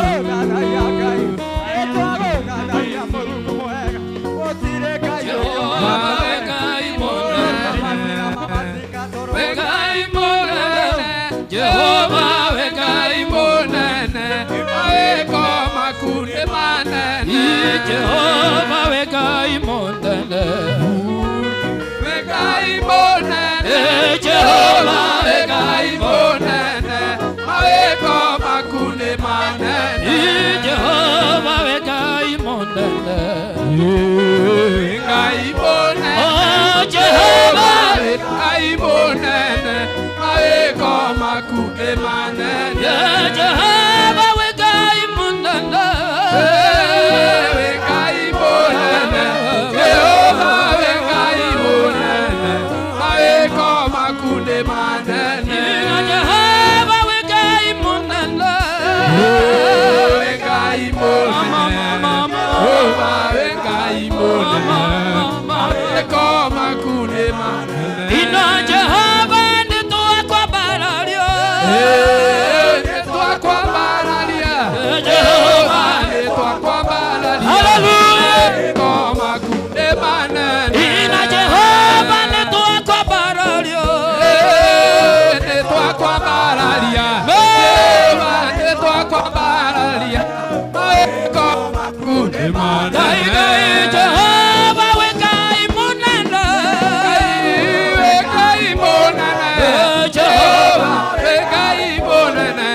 Jehova we Ngai mũnene, mawĩko maku nĩ manene. Jehova we Ngai mũnene, we Ngai mũnene. Jehova we Ngai mũnene, mawĩko maku nĩ manene. Jehova we Ngai mũnene, Ngai mũnene. Oh Jehova we Ngai mũnene, mawĩko maku nĩ manene. Jehova we Ngai mũnene, we Ngai mũnene. Jehova we Ngai mũnene, mawĩko maku nĩ manene. Jehova we Ngai mũnene, we Ngai mũnene. Jehova we Ngai mũnene, mawĩko maku nĩ manene. Ina Jehova nĩ twakwambararia. Nĩ twakwambararia. Jehova nĩ twakwambararia. Hallelujah. Mawĩko maku nĩ manene. Ina Jehova nĩ twakwambararia. Nĩ twakwambararia. Jehova nĩ twakwambararia. Mawĩko maku nĩ manene. Jehova we Ngai mũnene. We Ngai mũnene. Jehova we Ngai mũnene,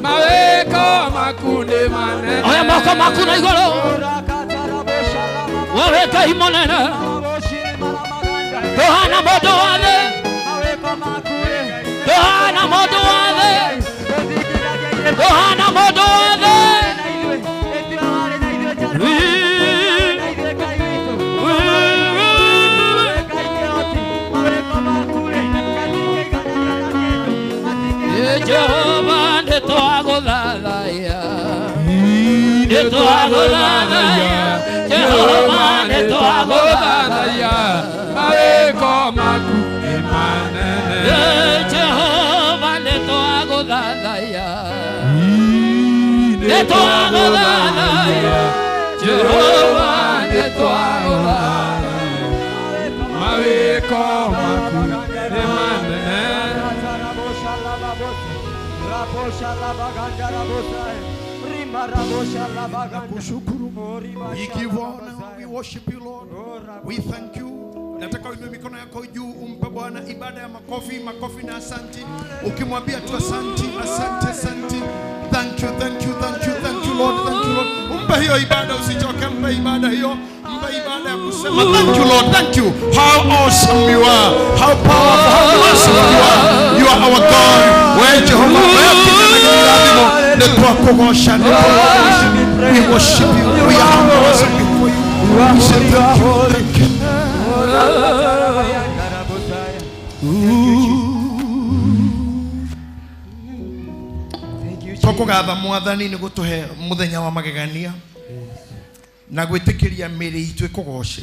mawĩko maku nĩ manene. Oya moko maku na igũrũ. Wewe Ngai mũnene, ndũhana mũndũ wa thĩ, ndũhana mũndũ wa thĩ, ndũhana mũndũ wa thĩ. Jehova nĩ twagũthathaiya, nĩ twagũthathaiya. Jehova nĩ twagũthathaiya, mawĩko maku nĩ manene. Jehova nĩ twagũthathaiya, nĩ twagũthathaiya. Jehova nĩ twagũthathaiya, mawĩko maku nĩ manene. Nakushukuru. We give honor, we worship you Lord. We thank you. Nataka uinue mikono yako juu umpe Bwana ibada ya makofi, makofi na asanti. Ukimwambia tu asanti, asante, asante. Thank you, thank you, thank you, thank you Lord, thank you Lord. Umpe hiyo ibada usichoke, mpe Mpe ibada hiyo, mpe ibada ya kusema thank you Lord, thank you. How awesome you are, how powerful, how merciful you are. You are our God. We Jehovah, we worship you. We humble ourselves before you. We say thank you, thank you. Tũkũgatha mwathani nĩ gũtũhe mũthenya wa magegania na gwĩtĩkĩria mĩĩrĩ itũ ĩkũgoce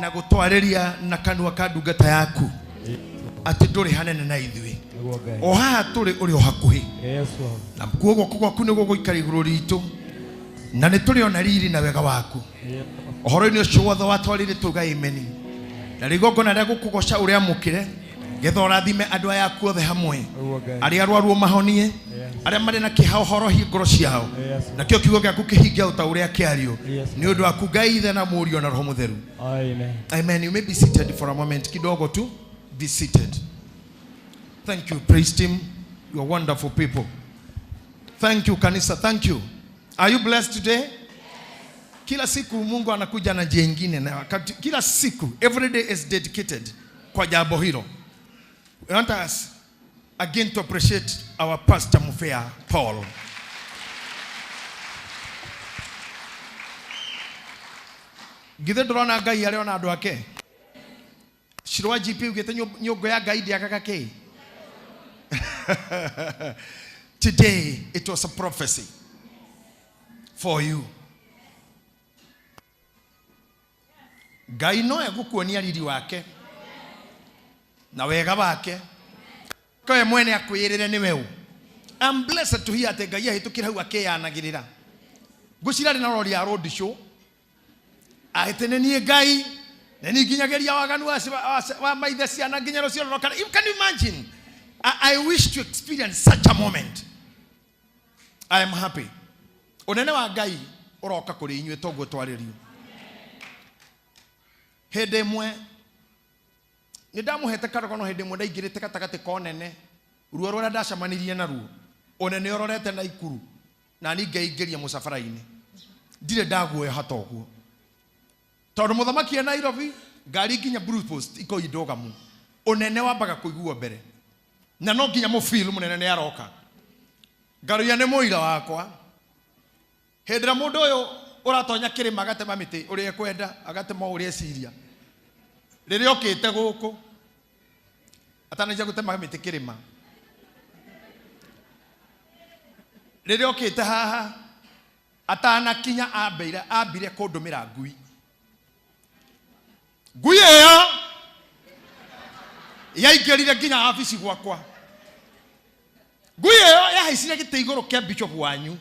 na gũtwarĩria na kanua ka ndungata yaku atĩ ndũrĩ hanene na ithuĩ, o haha tũrĩ ũrĩ o hakuhĩ, na kuo guoko gwaku nĩ gũgũikara igũrũ ritũ, na nĩ tũrĩona riri na wega waku. Ũhoro-inĩ ũcio wothe watwarire tuga amen, na rĩgongona rĩa gũkũgoca ũrĩamũkĩre getha ũrathime andũ aya aku othe hamwe, arĩa arwaru mahonie, arĩa marĩ na kĩeha ũhorohie ngoro ciao, nakĩo kiugo gĩaku kĩhinge o ta ũrĩa kĩario nĩ ũndũ waku Ngai Ithe na Mũriũ na Roho Mũtheru. Amen. Amen. You may be seated for a moment kidogo tu. Be seated. Thank you, praise team. You are wonderful people. Thank you, kanisa. Thank you. Are you blessed today? Kila siku Mungu anakuja na njia nyingine, na wakati kila siku, every day is dedicated kwa jambo hilo. We want us again to appreciate our pastor Mufea Paul. Githe ndũrona Ngai arĩ ona andũ ake? Shirwa GP ugĩte nyũngũ ya Ngai ndĩagaga kĩ? Today it was a prophecy for you. Ngai no egũkuonia riri wake na wega wake, koe mwene akwĩrĩre nĩwe ũ. I'm blessed to hear atĩ Ngai ahĩtũkĩra hau akĩyanagĩrĩra. Ngwĩciria arĩ na rori ya road show, atĩ nĩ niĩ Ngai na niĩ nginyagĩria waganu wa maithe ciana nginya rũciaro rũroka. You can imagine. I wish to experience such a moment. I am happy. Ũnene wa Ngai ũroka kũrĩ inyuĩ toguo twarĩrio. Hĩndĩ ĩmwe nĩ ndamũhete karogono, hĩndĩ ĩmwe ndaingĩrĩte gatagatĩ ka ũnene, ruo rũrĩa ndacemanirie naruo, ũnene ũrorete na ikuru, na niĩ ngeingĩria mũcabara-inĩ. Ndirĩ ndaguoyoha ta ũguo, tondũ mũthamaki e Nairobi, ngari nginya Blue Post ikoi ndũgamu. Ũnene wambaga kũiguo mbere, na no nginya mũfeel mũnene nĩ aroka. Ngaruia nĩ mũira wakwa. Hĩndĩ ĩrĩa mũndũ ũyũ ũratonya kĩrĩma agatema mĩtĩ ũrĩa ekwenda, agatema ũrĩa eciria, rĩrĩa okĩte gũkũ atananjia gũtema mĩtĩ kĩrĩma, rĩrĩa okĩte haha atanakinya ambire kũndũmĩra ngui. Ngui ĩyo yaingĩrire nginya wabici gwakwa. Ngui ĩyo yahaicire gĩtĩ igũrũ kĩa bishop wanyu,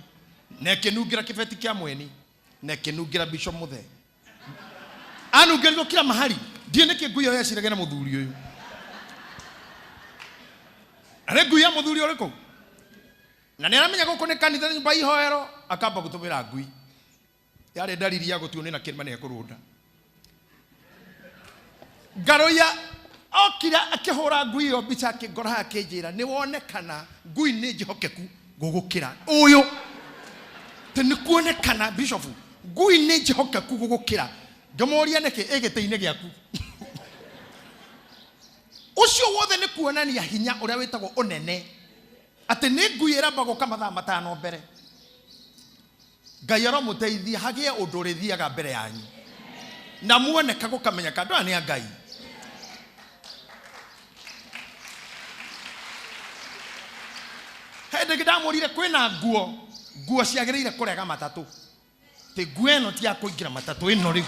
na ĩkĩnungĩra kĩbeti kĩa mweni, na ĩkĩnungĩra bishop mũthee. Anungĩrirwo kila mahali. Ndiĩ nĩkĩ ngui ĩyo yeciragia na mũthuri ũyũ. Arĩ ngui ya mũthuri ũrĩkũ? Na nĩ aramenya gũkũ nĩ kanitha, nyũmba ihoero, akamba gũtũmĩra ngui. Yarĩ ndariri ya gũtuo nĩ na kĩrĩma nĩ ekũrũnda. Ngaroia okire akĩhũra ngui ĩyo mbica, akĩngora haha akĩnjĩra, nĩ wonekana ngui nĩ njĩhokeku gũgũkĩra ũyũ. Tĩ nĩ kuonekana bishop, ngui nĩ njĩhokeku gũgũkĩra. Ngĩmũũria nĩkĩ ĩ gĩtĩ-inĩ gĩaku. Ũcio wothe nĩ kuonania hinya ũrĩa wĩtagwo ũnene, atĩ nĩ ngui ĩramba gũka mathaa 5 mbere. Ngai aromũteithia hagĩe ũndũ ũrĩthiaga mbere yanyu, na muoneka gũkamenyeka andũ aya nĩ a Ngai. Hĩndĩ ĩngĩ ndamũrire kwĩna nguo, nguo ciagĩrĩire kũrega matatũ, tĩ nguo ĩno ti ya kũingĩra matatũ ĩno rĩu.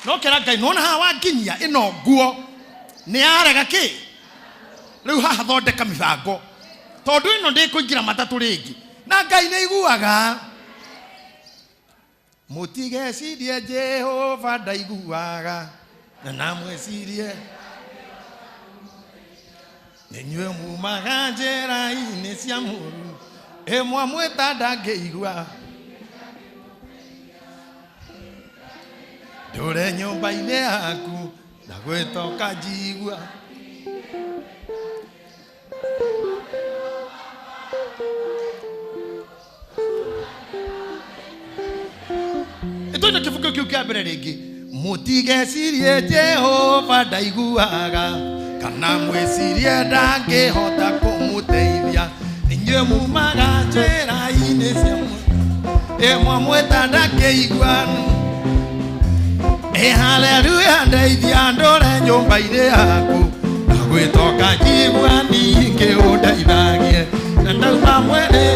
No kĩra Ngai, nĩwona haha wanginyia ĩno nguo nĩ yarega kĩ? Rĩu haha thondeka mĩbango, tondũ ĩno ndĩkũingĩra matatũ rĩngĩ. Na Ngai nĩ aiguaga. Mũtigecirie Jehova ndaiguaga, na mwĩcirie inyuĩ mumaga njĩra-inĩ cia mũru, ĩmwe mwĩta ndangĩigua. Ndũre nyũmba-inĩ yaku na gwĩtoka njigua. Twende kĩbungo kĩu kĩa mbere rĩngĩ. Mũtigecirie Jehova ndaiguaga, kana mwĩcirie ndangĩhota kũmũteithia. Inyuĩ mumaga njĩra-inĩ cia mwamwĩta ndakĩigua. Ĩ haleluya ndeithia ndũre nyũmba-inĩ yaku, na gwĩtoka njigua ningĩ ũndeithagie. Na ndauma mwĩrĩ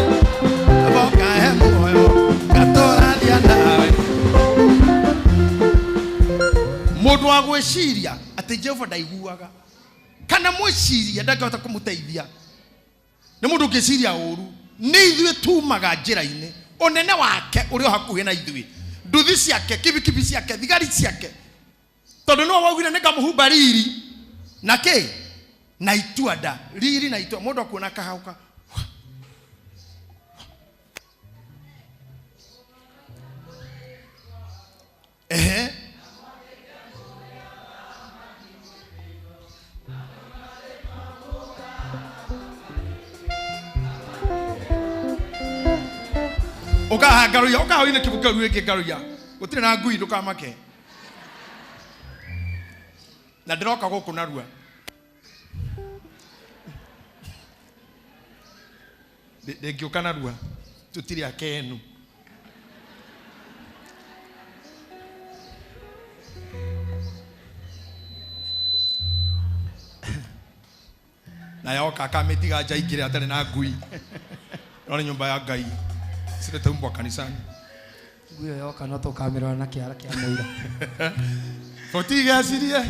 mbokahe muoyo ngatũrania nawe. Mũndũ wa gwĩciria atĩ Jehova ndaiguaga, kana mwĩciria ndangĩhota kũmũteithia, nĩ mũndũ ũngĩciria ũru. Nĩ ithuĩ tumaga njĩra-inĩ, ũnene wake ũrĩ o hakuhĩ na ithuĩ, nduthi ciake, kibikibi ciake, thigari ciake, tondũ nĩwe waugire nĩngamũhumba riri na kĩ na itua nda, riri na itua. Mũndũ akuona kahauka ehe. Ukaha ngaruya, ukaha wine kibuka wike ngaruya. Gutire na ngui ndukamake. Na ndiroka guku narua. Ndingiuka narua. Tutire akenu. Na yoka akamĩtiga nja ingĩrĩ atarĩ na ngui. No nĩ nyũmba ya Ngai. Sirete umbwa kanisani. Ngui ĩyo yoka no tũkamĩrora na kĩara kĩa mũira. Ũtigecirie.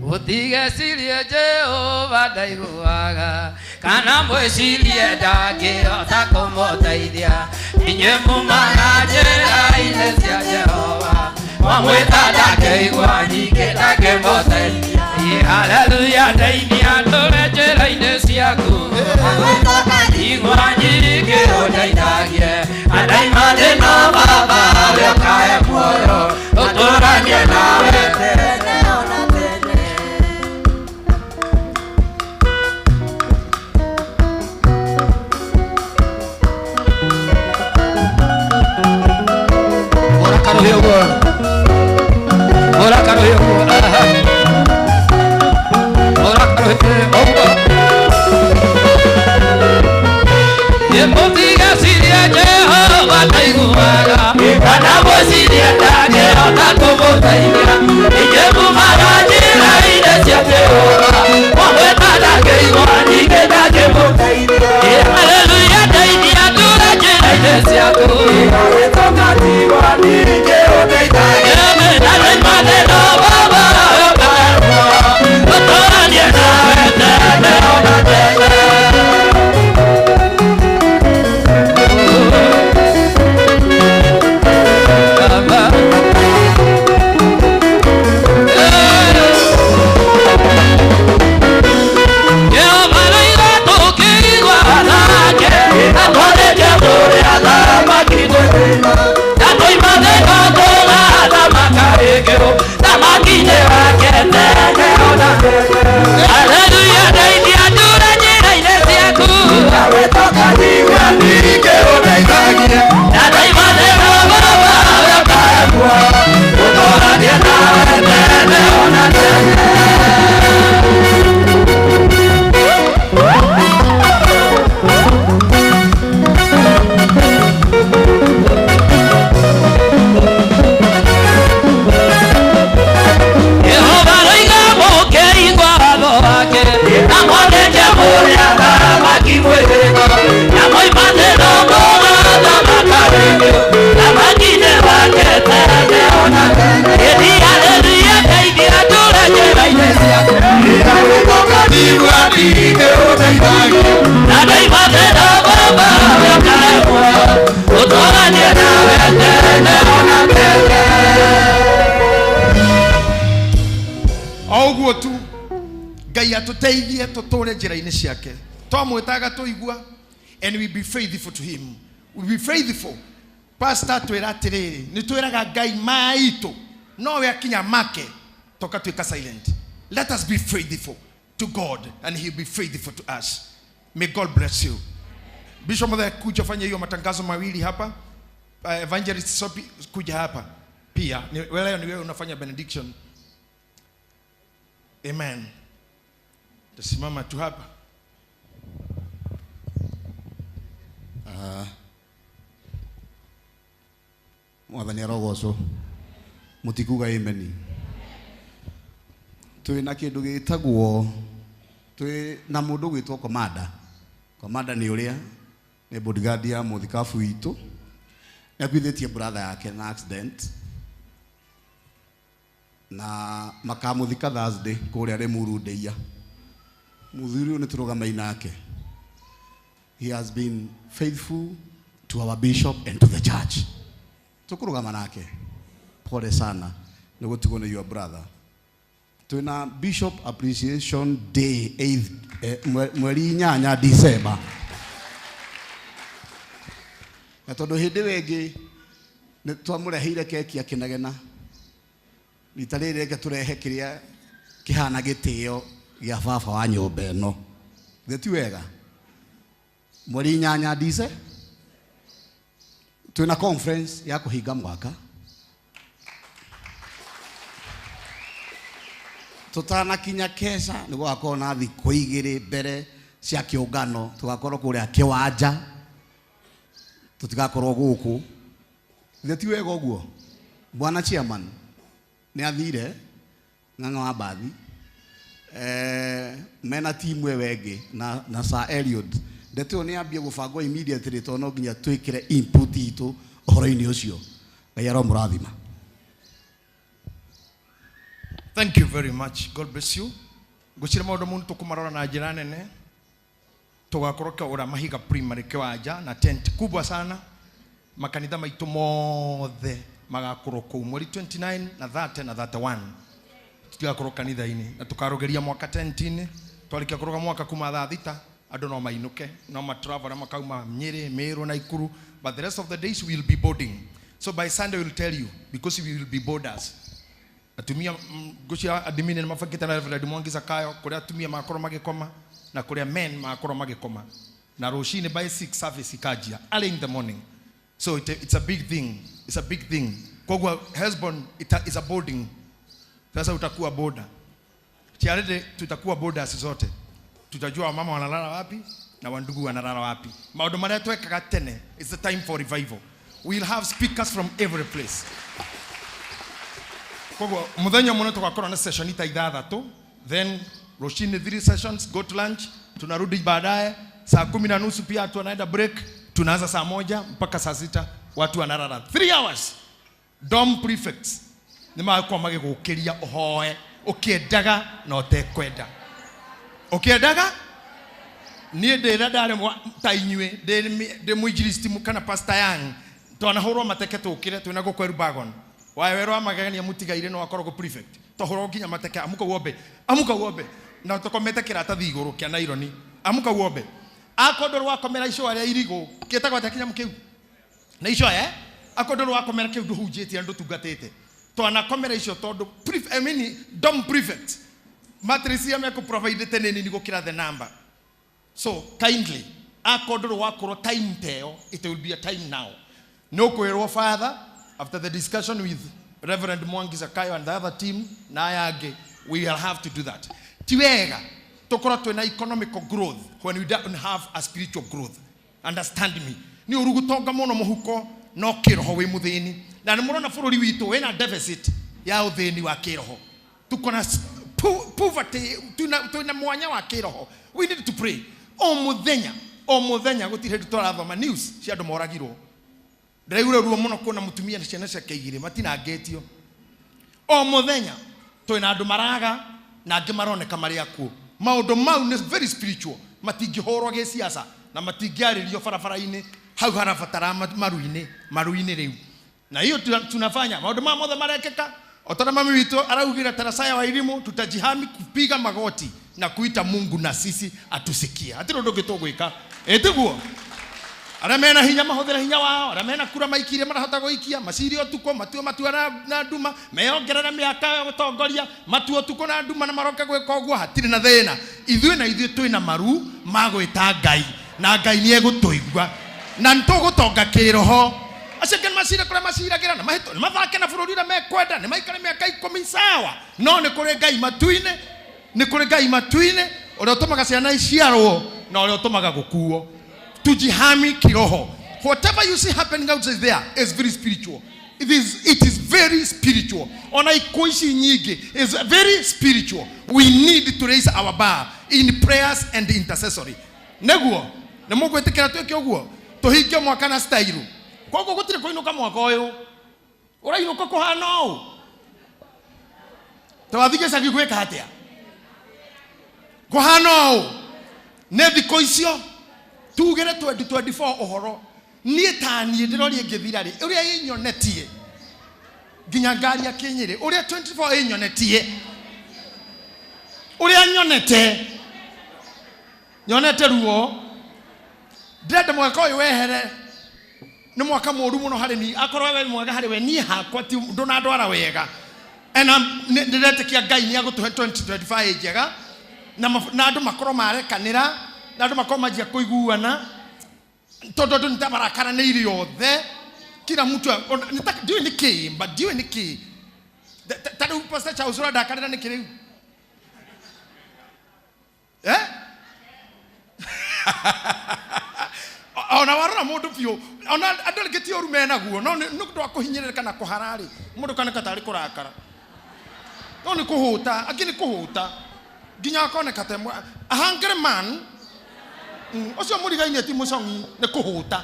Ũtigecirie Jehova ndaiguaga, kana mwĩcirie ndangĩhota kũmũteithia. Inyuĩ mumaga njĩra-inĩ cia Jehova, mwamwĩta ndangĩigua ningĩ ndangĩmũteithia. Haleluya ndeithia ndũre njĩra-inĩ ciaku, igua nyingĩ ũndeithagie. Andaima thĩna Baba we ũkahe muoyo, ũtũranie nawe tene ona tene. Ora karũhĩ ũguo. Ora karũhĩ ũguo. Ora karũhĩ ũguo. Mũtigecirie Jehova ndaiguaga, kana mwĩcirie ndangĩhota kũmũteithia. Inyuĩ mumaga njĩra-inĩ cia Jehova, mwamwĩta ndangĩigua ningĩ ndangĩmũteithia. Haleluya ndeithia ndũre njĩra-inĩ ciaku, na ndaima thĩna Baba ũkahe muoyo, ũtũranie nawe tene ona tene. Haleluya ndeithia ndũre njĩra-inĩ ciaku, na ndaima thĩna Baba ũkahe muoyo, ũtũranie nawe tene ona tene. Jehova roiga mũkĩigua watho wake, na mwandĩke mũrĩa thamaki mwĩhĩgo, na moima thĩna mũgathamaka rĩngĩ, thamaki-inĩ wake tene ona tene. Ĩni haleluya ndeithia ndũre njĩra-inĩ ciaku, na ndaima thĩna Baba ũkahe muoyo, ũtũranie nawe tene ona tene. O ũguo tu Ngai atũteithie tũtũre njĩra-inĩ ciake. Twamwĩtaga tũigua, and we be faithful to him. We be faithful. Pastor twĩra atĩrĩrĩ, nĩ twĩraga Ngai maitũ, nowe akinya make tũkatuĩka silent. Let us be faithful to God and he'll be faithful to us. May God bless you. Bishop Mother, kuja fanya hiyo matangazo mawili hapa. Evangelist Sopi, kuja hapa. Pia ni, wewe ni wewe unafanya benediction. Amen. Tasimama tu hapa. Ah, mwathani arogocwo mũtikuga ameni twĩ na kĩndũ gĩtagwo twĩ na mũndũ gwĩtwo komanda komanda nĩ ũrĩa nĩ bodyguard ya mũthikabu witũ nĩ akuithĩtie brother yake na accident na makamũthika Thursday kũrĩa Limuru Ndeia mũthuri ũyũ nĩ tũrũgamai nake. He has been faithful to our bishop and to the church. Tũkũrũgama nake. Pole sana nĩ gũtigwo nĩ your brother. Twĩna Bishop Appreciation Day 8th, mweri 8 December. Na tondũ hĩndĩ ĩyo ĩngĩ nĩ twamũreheire keki akĩnegena, rita rĩrĩ reke tũrehe kĩrĩa kĩhana gĩtĩo gĩa baba wa nyũmba ĩno. Githĩ ti wega? Mweri 8 December twĩna conference ya kũhinga mwaka. Tũtanakinya keca nĩ gũgakorwo na thikũ igĩrĩ mbere cia kĩũngano, tũgakorwo kũrĩa kĩwanja, tũtigakorwo gũkũ. Githĩ ti wega ũguo? Bwana chairman nĩ athire ng'ang'a wa mbathi, mena timu ĩyo ĩngĩ na Sir Eliud. Ndeto ĩyo nĩ yambie gũbangwo immediately tondũ no nginya twĩkĩre input itũ ũhoro-inĩ ũcio. Ngai aromũrathima. Thank you very much. God bless you. Ngwĩciria maũndũ mau nĩtũkũmarora na njĩra nene. Tũgakorwo kĩũra Mahiga Primary kĩwanja na tent kubwa sana. Makanitha maitũ mothe magakorwo kũu mweri 29 na 30 na 31. Tũtigakorwo kanitha-inĩ na tũkarũgĩria mwaka tent-inĩ. Twarĩkia kũrũga mwaka kuma thaa 6 andũ no mainũke, no matravel makauma Nyĩrĩ, Meru na Nakuru, but the rest of the days we will be boarding. So by Sunday we will tell you because we will be boarders. Atumia, ngũcia admin nĩ mabangĩte na Reverend Mwangi Zakayo kũrĩa atumia magakorwo magĩkoma na kũrĩa men magakorwo magĩkoma. Na rũcinĩ by 6 service ikanjia early in the morning. So it's a big thing. It's a big thing. Koguo Hesbon is a boarding. Sasa utakuwa boarder. Tiarede tutakuwa boarders zote. Tutajua wamama wanalala wapi na wandugu wanalala wapi. Maũndũ marĩa twekaga tene, it's the time for revival. We'll have speakers from every place. Koguo muthenya mũno tũgakorwo na session ita 6, then rũcinĩ 3 sessions, go to lunch, tunarudi baadaye saa 10:30 pia watu wanaenda break, tunaanza saa 1 mpaka saa 6 watu wanalala 3 hours. Dom prefects nĩ magakorwo magĩgũkĩria ũhoe ũkĩendaga na ũtekwenda. Ũkĩendaga? Niĩ ndĩra ndarĩ ta inyuĩ, ndĩ mũinjilisti kana Pastor Young, twanahũrwo mateke tũkĩre twĩna gũkũ Elbagon. Wae werũ wa magegania mũtigaire no akoragwo prefect. Twahũrwo nginya mateke, amuka uombe, amuka uombe. Na tũkomete kĩratathi igũrũ kĩa naironi, amuka uombe. Akorwo ndũrĩ wakomera icũa rĩa irigũ, kĩtagwo atĩa kĩnyamũ kĩu? Na icũa, eh? Akorwo ndũrĩ wakomera kĩu ndũhunjĩtie na ndũtungatĩte. Twanakomera icio tondũ I mean, dom prefect. Matrix iria mekũ-providete nĩ nini gũkĩra the number. So kindly, akorwo ndũrĩ wakorwo time ta ĩyo, it will be a time now. No kwĩrwo father, after the discussion with Reverend Mwangi Zakayo and the other team na aya angĩ, we will have to do that. Ti wega tũkorwo twĩna economical growth when we don't have a spiritual growth. Understand me. Nĩ ũru gũtonga mũno mũhuko no kĩroho wĩ mũthĩni. Na nĩ mũrona bũrũri witũ wĩna deficit ya ũthĩni wa kĩroho. Tuko na poverty, tuna mwanya wa kĩroho. We need to pray. O mũthenya, o mũthenya gũtirĩ hĩndĩ tũrathoma news cia andũ moragirwo. Ndĩraigua ruo mũno kuona mũtumia na ciana ciake igĩrĩ matinangĩtio. O mũthenya twĩna andũ maraga na angĩ maroneka marĩ akuũ. Maũndũ mau nĩ very spiritual, matingĩhũrwo gĩciaca na matingĩarĩrio barabara-inĩ, hau harabatara maru-inĩ, maru-inĩ rĩu. Na hiyo tunafanya maũndũ maya mothe marekĩka. O ta mami witũ araugire tarasaya wa elimu, tutajihami kupiga magoti na kuita Mungu na sisi atusikie. Hatirĩ ũndũ ũngĩ tũgwĩka. Ĩtiguo? Arĩa mena hinya mahũthĩre hinya wao, arĩa mena kura maikirie marahota gũikia, maciri ũtukũ, matue matua na nduma, meyongerere mĩaka ya gũtongoria, matue ũtukũ na nduma na maroke gwĩka ũguo, hatirĩ na thĩna. Ithuĩ na ithuĩ twĩna maru ma gwĩta Ngai, na Ngai nĩ egũtũigua. Na nĩ tũgũtonga kĩroho. Acio angĩ nĩmacire kũrĩa maciragĩra, na mahĩtũ, nĩmathake na bũrũri ũrĩa mekwenda, nĩmaikare mĩaka 10 sawa. No nĩ kũrĩ Ngai matu-inĩ, nĩ kũrĩ Ngai matu-inĩ ũrĩa ũtũmaga ciana iciarwo na ũrĩa ũtũmaga gũkuo. Tujihami kiroho. Whatever you see happening outside there is very spiritual. It is very spiritual. Ona ikuũ ici nyingĩ is very spiritual. We need to raise our bar in prayers and intercessory. Nĩguo nĩ mũgwĩtĩkĩra twĩke ũguo, tũhingie mwaka na style. Koguo gũtirĩ kũinũka mwaka ũyũ, ũrainũka kũhana ũũ tawathiĩ gĩcagi gwĩka atĩa kũhana ũũ. Nĩ thikũ icio tugĩre 2024 ũhoro niĩ ta niĩ ndĩrorie ngĩthira rĩ, ũrĩa ĩnyonetie nginya ngari ya Kĩnyĩrĩ, ũrĩa 24 ĩnyonetie, ũrĩa nyonete, nyonete ruo. Ndĩrenda mwaka ũyũ wehere. Nĩ mwaka mũru mũno harĩ niĩ. Akorwo we mwega harĩ we, niĩ hakwa ti ndũnandwara wega. And ndĩretĩkia Ngai nĩ agũtũhe 2025 njega na andũ makorwo marekanĩra, na andũ makorwo manjia kũiguana, tondũ andũ nĩ ta marakaranĩire othe. Kila mtu ndiũĩ nĩ kĩĩ, but ndiũĩ nĩ kĩĩ. Ta rĩu Pastor Charles ũrandakarĩra nĩkĩ rĩu? Eh? Ona warora mũndũ biũ, ona andũ rĩngĩ ti ũru menaguo, no nĩ ũndũ wa kũhinyĩrĩrĩka na kũhara rĩ, mũndũ kaneka tarĩ kũrakara, no nĩ kũhũta, angĩ nĩ kũhũta nginya akoneka ta a hungry man. Ũcio mũrigainie ti mũcong'i, nĩ kũhũta,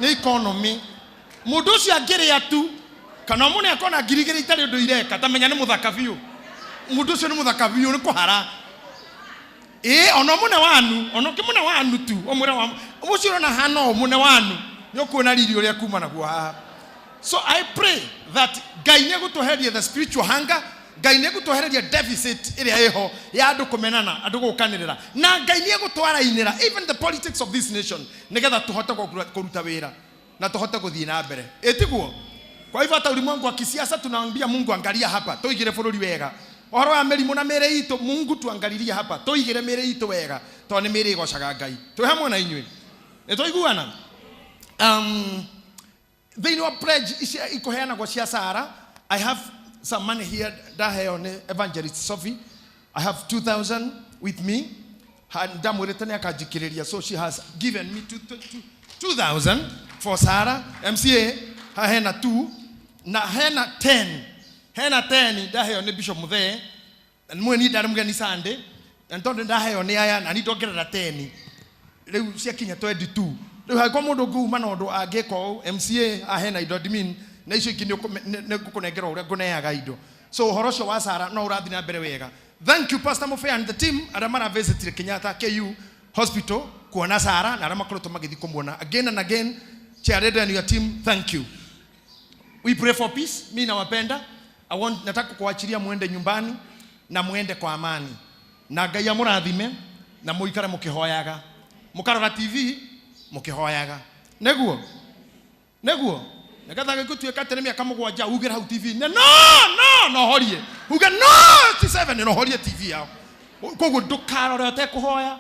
nĩ economy. Mũndũ ũcio angĩrĩa tu kana mũne akona 2000 itarĩ ũndũ ireka, ta menya nĩ mũthaka biũ. Mũndũ ũcio nĩ mũthaka biũ, nĩ kũhara. Ĩĩ, ona mũne wanu, ona ũkĩmũne wanu tu, ũmwĩre wa ũcio ũrona hana o mũne wanu, nĩ ũkuona riri ũrĩa kuma naguo haha. So I pray that Ngai nĩ egũtwehereria the spiritual hunger, Ngai nĩ egũtwehereria deficit ĩrĩa ĩho ya andũ kũmenana, andũ gũkanĩrĩra, na Ngai nĩ egũtwarainĩra even the politics of this nation, nĩgetha tũhote kũruta wĩra na tũhote gũthiĩ na mbere. Ĩtiguo? Kwa hivyo hata ulimwengu wa kisiasa tunaambia Mungu, angalia hapa, tũigĩre bũrũri wega. Ũhoro wa mĩrimũ na mĩĩrĩ itũ, Mungu tuangalirie hapa, tũigĩre mĩĩrĩ itũ wega, tondũ nĩ mĩĩrĩ ĩgocaga Ngai. Twĩ hamwe na inyuĩ? Nĩ twaiguana? Thĩinĩ wa pledge ici ikũheanagwo cia Sara, I have some money here ndaheo nĩ Evangelist Sophie. I have 2000 with me. Ndamwĩrĩte nĩ akanjikĩrĩria, so she has given me 2000 for Sara. MCA ha hena 2 na hena 10, hena 10 ndaheo nĩ Bishop Muthee. Na nĩ niĩ ndarĩ mũgeni Sunday, na nĩ tondũ ndaheo nĩ aya na niĩ ndongerera 10, rĩu ciakinya 22. Rĩu hangĩkorwo mũndũ ũngĩuma na ũndũ angĩka ũũ, MCA ahena indo, admin na icio ingĩ nĩ ngũkũnengera ũrĩa ngũneaga indo. So ũhoro ũcio wa Sara no ũrathiĩ na mbere wega. Thank you, Pastor Mufea and the team arĩa maravisitire Kenyatta KU Hospital kuona Sara na arĩa makoretwo magĩthiĩ kũmuona again and again. Chairlady and your team, thank you. We pray for peace. Mi nawapenda. Nataka kuachilia muende nyumbani na muende kwa amani, na Ngai amũrathime na mũikare mũkĩhoyaga, mũkarora TV mũkĩhoyaga, nĩguo nĩguo nĩgetha gĩgũtuĩka atĩ nĩ mĩaka 7, ugĩre hau TV no no no horie, uge no ti 7 no horie TV yao. Koguo ndũkarore ũtekũhoya.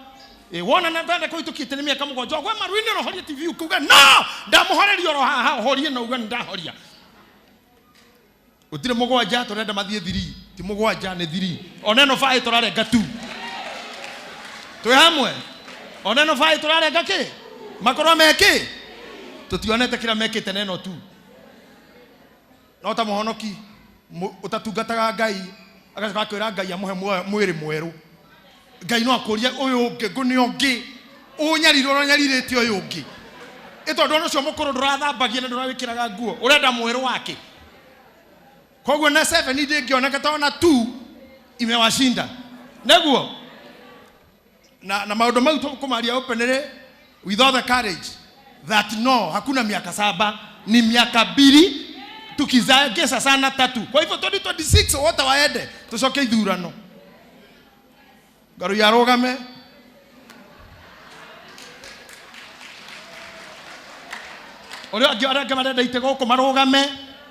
Ĩ wona na ndenda kũhĩtũkĩte nĩ mĩaka 7, ũgwe maru-inĩ no horie TV, ukiuga no ndamũhoreria oro haha, horie na uge nĩ ndahoria. Gũtirĩ 7, tũrenda mathiĩ 3, ti 7, nĩ 3. Ona ĩno baĩ tũrarenga tu, twĩ hamwe. Ona ĩno baĩ tũrarenga kĩ makorwo mekĩ, tũtionete kĩrĩa mekĩte na ĩno tu. No ta mũhonoki ũtatungataga Ngai agacoka akwĩra Ngai amũhe mwĩrĩ mwerũ. Ngai no akũrie ũyũ ũngĩ ngũnĩ ũngĩ ũnyarire ũrĩa ũnyarirĩte ũyũ ũngĩ, ĩ tondũ ona ũcio mũkũrũ ndũrathambagia na ndũrawĩkĩraga nguo, ũrenda mwerũ wake. Koguo na 7 ndĩngĩoneka tondũ tu imewashinda. Nĩguo na maũndũ mau tũkũmaria openly with all the courage that no, hakuna miaka 7, ni miaka 2, tukizaongeza sana 3. Kwa hivyo 2026 wote waende tucoke ithurano, Ngaruiya arũgame. Ũrĩa angĩ, arĩa angĩ marenda itĩ gũkũ marũgame.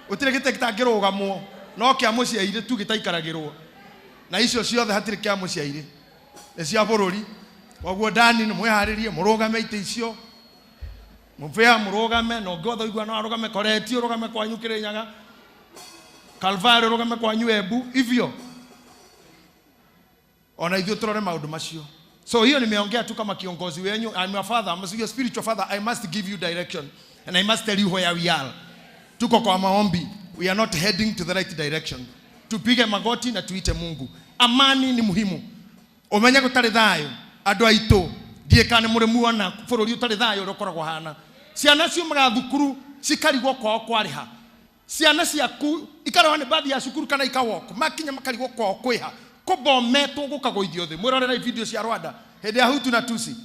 Gũtirĩ gĩtĩ gĩtangĩrũgamwo, no kĩa mũciairĩ tu gĩtaikaragĩrwo, na icio ciothe hatirĩ kĩa mũciairĩ, nĩ cia bũrũri. Koguo ndani nĩ mwĩharĩrie mũrũgame itĩ icio. Mubea murugame na ũngĩ wothe ũigua no arũgame Koreti ũrũgame kwanyu Kĩrĩnyaga, Kalvari ũrũgame kwanyu Embu, hivyo ona ithuĩ tũrore maũndũ macio. So hiyo nimeongea tu kama kiongozi wenyu. I'm your father, I'm your spiritual father. I must give you direction and I must tell you where we are. Tuko kwa maombi, we are not heading to the right direction. Tupige magoti na tuite Mungu. Amani ni muhimu. Umenye gũtarĩ thayũ andũ aitũ ndiĩ kana nĩ mũrĩ muona bũrũri ũtarĩ thayũ ũrĩa ũkoragwo hana. Ciana ciumaga thukuru cikarigwo kwao kwarĩha. Ciana ciaku ikarĩhwo nĩ bathi ya cukuru kana ikawalk, makinya makarigwo kwao kwĩha, kũbometwo gũkagũithio thĩ. Mwĩrorera video cia Rwanda hĩndĩ ya Hutu na Tutsi,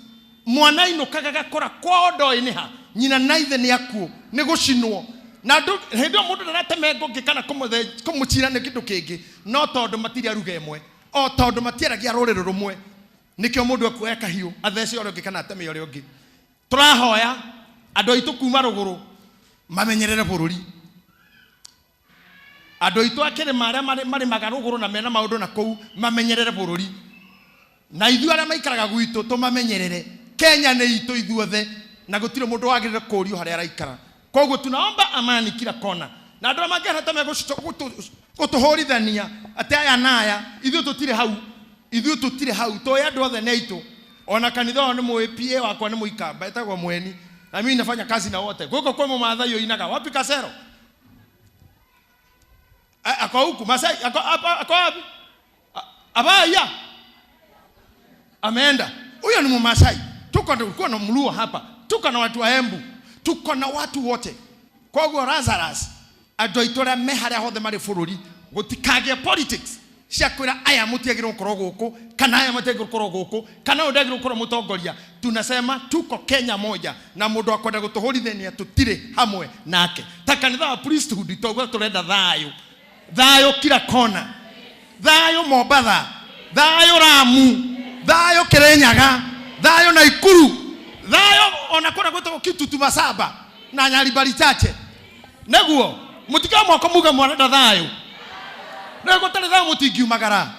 mwana ainũkaga gakora kwao ndoĩ nĩ ha, nyina na ithe nĩ akuo, nĩ gũcinwo. Na andũ hĩndĩ ĩyo mũndũ ndaratemengo ngĩ kana kũmũcira nĩ kĩndũ kĩngĩ, no tondũ matirĩ a ruga ĩmwe, o tondũ matiaragia rũrĩrĩ rũmwe, nĩkĩo mũndũ ekuoya kahiũ athece ũrĩa ũngĩ kana ateme ũrĩa ũngĩ. Tũrahoya andũ aitũ kuma rũgũrũ mamenyerere bũrũri. Andũ aitũ a kĩrĩma arĩa marĩmaga rũgũrũ na mena maũndũ na kũu mamenyerere bũrũri, na ithuĩ arĩa maikaraga gwitũ tũmamenyerere. Kenya nĩ itũ ithuothe na gũtirĩ mũndũ wagĩrĩire kũũrio harĩa araikara. Koguo tunaomba amani kila kona, na andũ arĩa mangĩhota megũtũhũrithania atĩ aya na aya, ithuĩ tũtirĩ hau, ithuĩ tũtirĩ hau, tũĩ andũ othe nĩ aitũ. Ona kanitha ũyũ nĩ mũĩ, PA wakwa nĩ mũikamba etagwo Mweni, na mimi nafanya kazi na wote. Gũkũ kwĩ mũmathai ũinaga wapi Kasero? Ako huku Masai, ako hapa, ako wapi? Abaya ameenda. Huyo ni Mmasai. Tuko na kulikuwa na Mluo hapa, tuko na watu wa Embu, tuko na watu wote. Koguo Lazarus andũ aitũ arĩa me harĩa hothe marĩ bũrũri, gũtikagĩe politics cia kwĩra aya mũtiagĩrĩirwo gũkorwo gũkũ kana aya matiagĩrĩirwo gũkorwo gũkũ kana ũyũ ndagĩrĩirwo gũkorwo mũtongoria. Tunasema tuko Kenya moja, na mũndũ akwenda gũtũhũrithania tũtirĩ hamwe nake. Ta kanitha wa priesthood toguo tũrenda thayũ, thayũ kila kona, thayũ Mombatha, thayũ Lamu, thayũ Kirinyaga, thayũ Naikuru, thayũ ona kũrĩa gwĩtagwo Kitutu Masaba na Nyaribari Chache. Nĩguo mũtikae mwako muge mwarenda thayũ. Nĩwe gũtarĩ thayũ mũtingiumagara,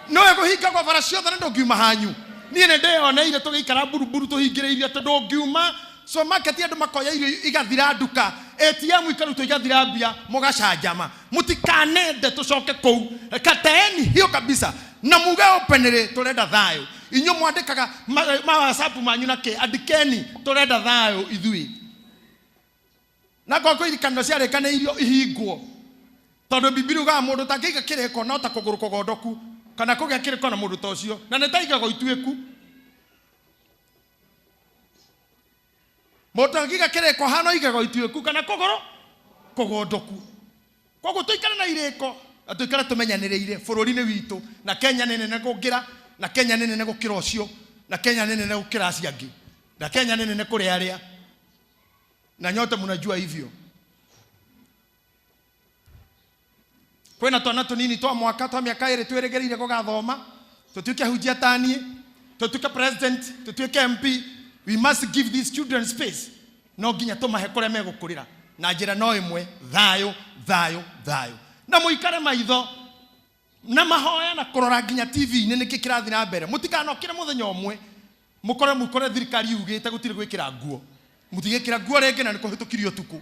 nĩwe kũhingagwo bara ciothe na ndũngiuma hanyu. Niĩ nĩ ndĩyoneire tũgĩikara mburuburu tũhingĩrĩirie atĩ ndũngiuma supermarket, andũ makoya irio igathira nduka, ATM ikarutwo igathira mbia, mũgacanjama. Mũtikanende tũcoke kũu, kateeni hiyo kabisa na muge openly tũrenda thayũ. Inyuĩ mwandĩkaga ma WhatsApp manyu na kĩ, andĩkeni tũrenda thayũ ithuĩ. Na kwa kwĩririkano ciarĩkanĩirio ihingwo, tondũ Bibilia yugaga mũndũ ũtangĩiga kĩrĩko no ta kũgũrũ kũgondoku kana kũgĩa kĩrĩko na mũndũ ta ũcio, na nĩ ta igego ituĩku. Mũndũ angĩiga kĩrĩko hano igego ituĩku kana kũgũrũ kũgondoku. Koguo tũikare na irĩko na tũikare tũmenyanĩrĩire bũrũri-inĩ witũ, na Kenya nĩ nene gũkĩra, na Kenya nĩ nene gũkĩra ũcio, na Kenya nĩ nene gũkĩra acio angĩ, na Kenya nĩ nene kũrĩ arĩa, na nyote mnajua hivyo. Kwĩna twana tũnini twa mwaka twa mĩaka ĩrĩ twĩrĩgĩrĩire gũgathoma, tũtuĩke ahunjia ta niĩ, tũtuĩke president, tũtuĩke MP. We must give these children space. No nginya tũmahe kũrĩa megũkũrĩra na njĩra no ĩmwe, thayũ, thayũ, thayũ. Na mũikare maitho na mahoya na kũrora nginya TV-inĩ nĩkĩ kĩrathiĩ na mbere. Mũtikanokĩre mũthenya ũmwe mũkore mũkore thirikari yugĩte gũtirĩ gwĩkĩra nguo, mũtigĩkĩra nguo rĩngĩ na nĩ kũhĩtũkirio ũtukũ,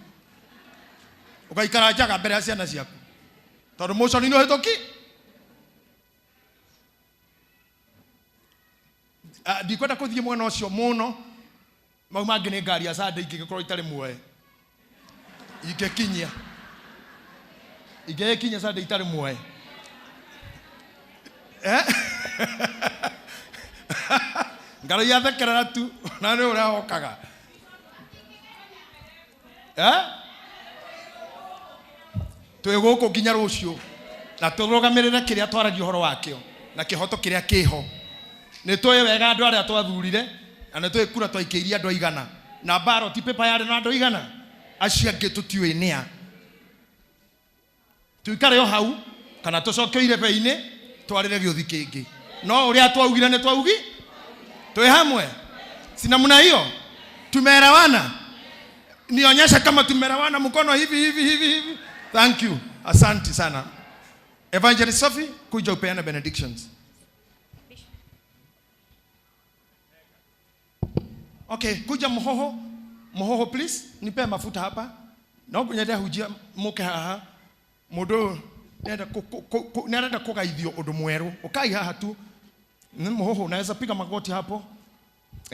ũgaikara njaga mbere ya ciana ciaku tondũ mũconi nĩ ũhĩtũki. Ndikwenda kũthiĩ mwena ũcio mũno, mau mangĩ nĩ ngari ya Sunday ingĩgĩkorwo itarĩ muoe, ingĩkinyia ingĩgĩkinya Sunday itarĩ muoe. Ngaro iathekerera tu na nĩ ũrĩa wokaga. Twĩ gũkũ nginya rũciũ na tũrũgamĩrĩre kĩrĩa twaragia ũhoro wakĩo na kĩhoto kĩrĩa kĩho. Nĩ tũĩ wega andũ arĩa twathurire na nĩ tũĩ kura twaikĩirie andũ aigana, na ballot paper yarĩ na andũ aigana, acio angĩ tũtiũĩ nĩa. Tuikare o hau kana tũcoke irebe-inĩ twarĩre gĩũthi kĩngĩ, no ũrĩa twaugire nĩ twaugi. Twĩ hamwe, si namna hiyo? Tumeelewana? Nionyeshe kama tumeelewana, mkono hivi hivi hivi hivi. Thank you, asante sana. Evangelist Sophie, kuja upeane benedictions. Okay, kuja Muhoho. Muhoho please nipe mafuta hapa. No nyende hunjia muke haha. Mundu nenda nenda kugaithio undu mweru. Ukai haha tu. Ni muhoho unaweza piga magoti hapo.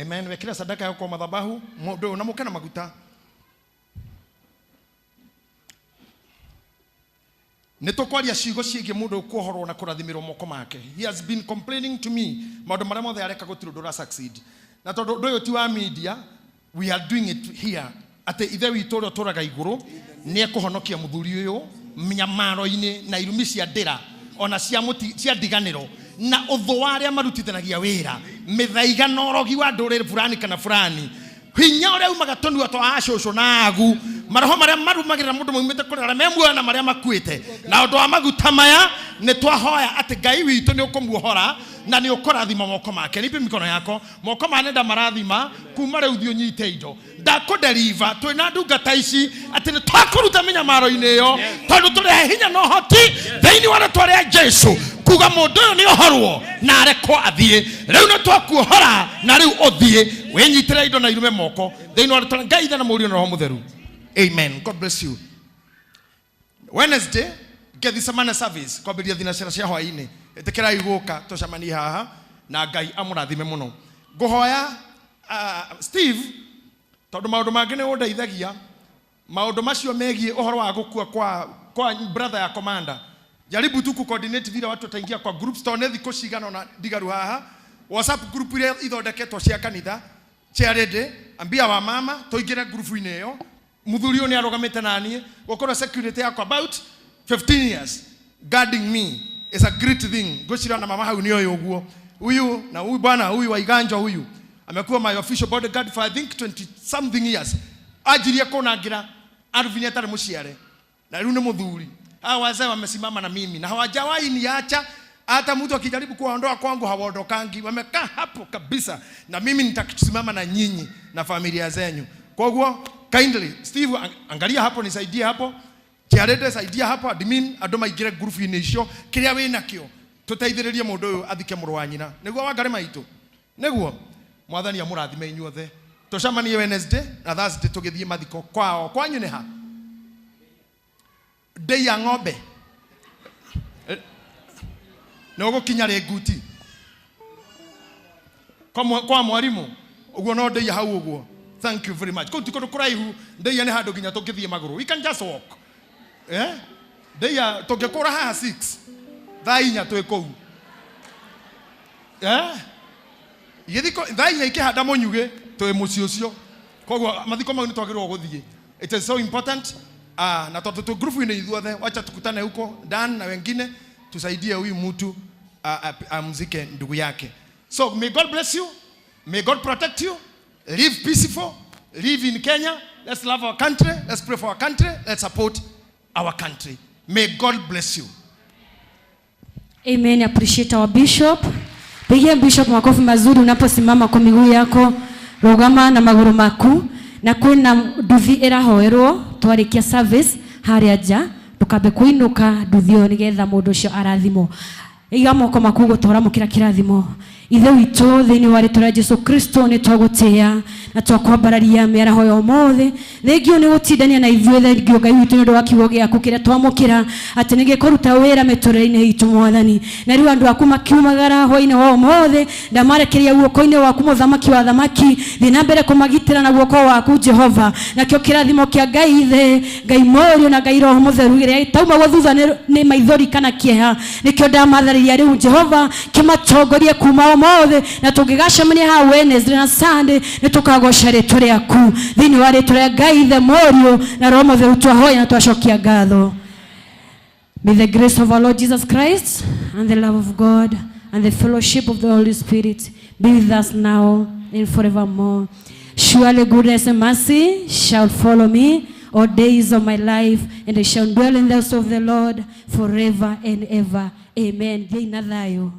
Amen. Wekera sadaka yako kwa madhabahu. Mundu na muke na maguta. Nĩ tũkwaria ciugo ciĩgiĩ mũndũ kuohorwo na kũrathimĩrwo moko make. He has been complaining to me maũndũ marĩa mothe areka gũtirĩ ũndũ ũra succeed. Na tondũ ũndũ ũyũ ti wa media, we are doing it here. Atĩ ithe witũ ũrĩa ũtũũraga igũrũ nĩ ekũhonokia mũthuri ũyũ mĩnyamaro-inĩ na irumi cia ndĩra ona cia mũti cia ndiganĩro na ũthũ wa arĩa marutithanagia wĩra mĩthaiga na ũrogi wa ndũrĩrĩ fulani kana fulani hinya ũrĩa umaga tũnua twa acũcũ na agu maroho marĩa marumagĩrĩra mũndũ maumĩte kũrĩ arĩa me muoyo na marĩa makuĩte na ũndũ wa maguta maya nĩ twahoya atĩ Ngai witũ nĩ ũkũmuohora na nĩ ũkũrathima moko make. Nipe mikono yako moko ma nenda marathima kuma rĩu thiĩ ũnyite indo ndakũdeliver twĩna ndungata ici atĩ nĩ twakũruta mĩnyamaro-inĩ ĩyo tondũ tũrehe hinya na ũhoti thĩinĩ wa rĩtwa rĩa Jesu kuga mũndũ ũyũ nĩ ohorwo na arekwo athiĩ rĩu nĩ twakuohora na rĩu ũthiĩ wĩnyitĩre indo na irume moko thĩinĩ wa rĩtwa Ngai Ithe na Mũriũ na Roho Mũtheru. Amen. God bless you. Wednesday Gethsemane service kwambĩrĩria thinacera cia hwaĩ-inĩ ĩtĩkĩrai gũka tũcemanie haha na Ngai amũrathime mũno. Ngũhoya Steve tondũ maũndũ mangĩ nĩ ũndeithagia maũndũ macio megiĩ ũhoro wa gũkua kwa brother ya commander jaribu tu kucoordinate vile watu wataingia kwa groups tondũ nĩ thikũ cigana ũna ndigaru haha WhatsApp group iria ithondeketwo cia kanitha charity ambia wa mama tũingĩre group-inĩ ĩyo mũthuri ũyũ nĩ arũgamĩte naniĩ gũkorwo security yakwa about 15 years guarding me is a great thing. Ngwĩciria na mama hau nĩ oĩ ũguo huyu na huyu bwana huyu wa Iganjo huyu amekuwa my official bodyguard for I think 20 something years. Ajirie kũnangĩra Alvin atarĩ mũciare na rĩu nĩ mũthuri. Hawa wazee wamesimama na mimi na hawajawahi niacha. Hata mtu akijaribu kuwaondoa kwangu hawaondokangi, wamekaa hapo kabisa, na mimi nitasimama na nyinyi na familia zenyu. Kwa hivyo kindly Steve angalia hapo, nisaidie hapo, Chiarede saidia hapo, admin andũ maingĩre group-inĩ icio kĩrĩa wĩnakĩo tũteithĩrĩrie mũndũ ũyũ athike mũrũ wa nyina nĩguo wangare maitũ nĩguo mwathani amũrathime inyuothe. Tũcemanie Wednesday na Thursday tũgĩthiĩ mathiko kwao. Kwanyu nĩ ha? Ndei ya ng'ombe nĩ ũgũkinya rĩ nguti kwa mwarimu ũguo no ndei hau ũguo. Thank you very much. Kũu ti kũndũ kũraihu, ndei nĩ handũ nginya tũngĩthiĩ magũrũ. We can just walk. Ndeia tũngĩkũra haha 6 thaa inya twĩ kũu. Gĩthiko thaa inya ikĩhanda mũnyugĩ twĩ mũciĩ ũcio. Koguo mathiko mau nĩ twagĩrĩirwo gũthiĩ. It is so important. Na tondũ twĩ group-inĩ ithuothe, wacha tukutane huko Dan na wengine tusaidie huyu mtu amzike ndugu yake. So may God bless you. May God protect you. Live peaceful. Live in Kenya. Let's love our country. Let's pray for our country. Let's support our country. May God bless you. Amen. Appreciate our bishop. Pigia bishop makofi mazuri unaposimama kwa miguu yako. Rugama na maguru maku. Na kwina nduthi irahoerwo twarikia service haria nja ndukambe kuinuka nduthi iyo nigetha mundu ucio arathimwo. Iga moko maku gutora mukira kirathimo. Ithe witũ thĩinĩ wa rĩtwa rĩa Jesu Kristo nĩ twagũtĩĩa na twakwambararia mĩaraho ya ũmũthĩ. Thengio nĩ gũtindania na ithuĩ, thengio Ngai witũ nĩ ũndũ wa kiugo gĩaku kĩrĩa twamũkĩra atĩ nĩ gĩkũruta wĩra mĩtũrĩre-inĩ itũ Mwathani. Na rĩu andũ aku makiumagara hwaĩ-inĩ wa ũmũthĩ, ndamarekeria guoko-inĩ waku mũthamaki wa athamaki, thiĩ na mbere kũmagitĩra na guoko waku Jehova. Nakĩo kĩrathimo kĩa Ngai Ithe, Ngai Mũriũ na Ngai Roho Mũtheru gĩrĩa gĩtaumagwo thutha nĩ maithori kana kĩeha, nĩkĩo ndamatharĩria rĩu Jehova kĩmatongorie kuma ũmũthĩ, na tũngĩgacemania haha Wednesday na Sunday nĩ tũkagoca rĩtwa rĩaku thĩinĩ wa rĩtwa rĩa Ngai Ithe, Mũriũ na Roho Mũtheru twahoya na twacokia ngatho. May the grace of our Lord Jesus Christ and the love of God and the fellowship of the Holy Spirit be with us now and forevermore. Surely goodness and mercy shall follow me all days of my life, and I shall dwell in the house of the Lord forever and ever. Amen. Thĩna thayũ.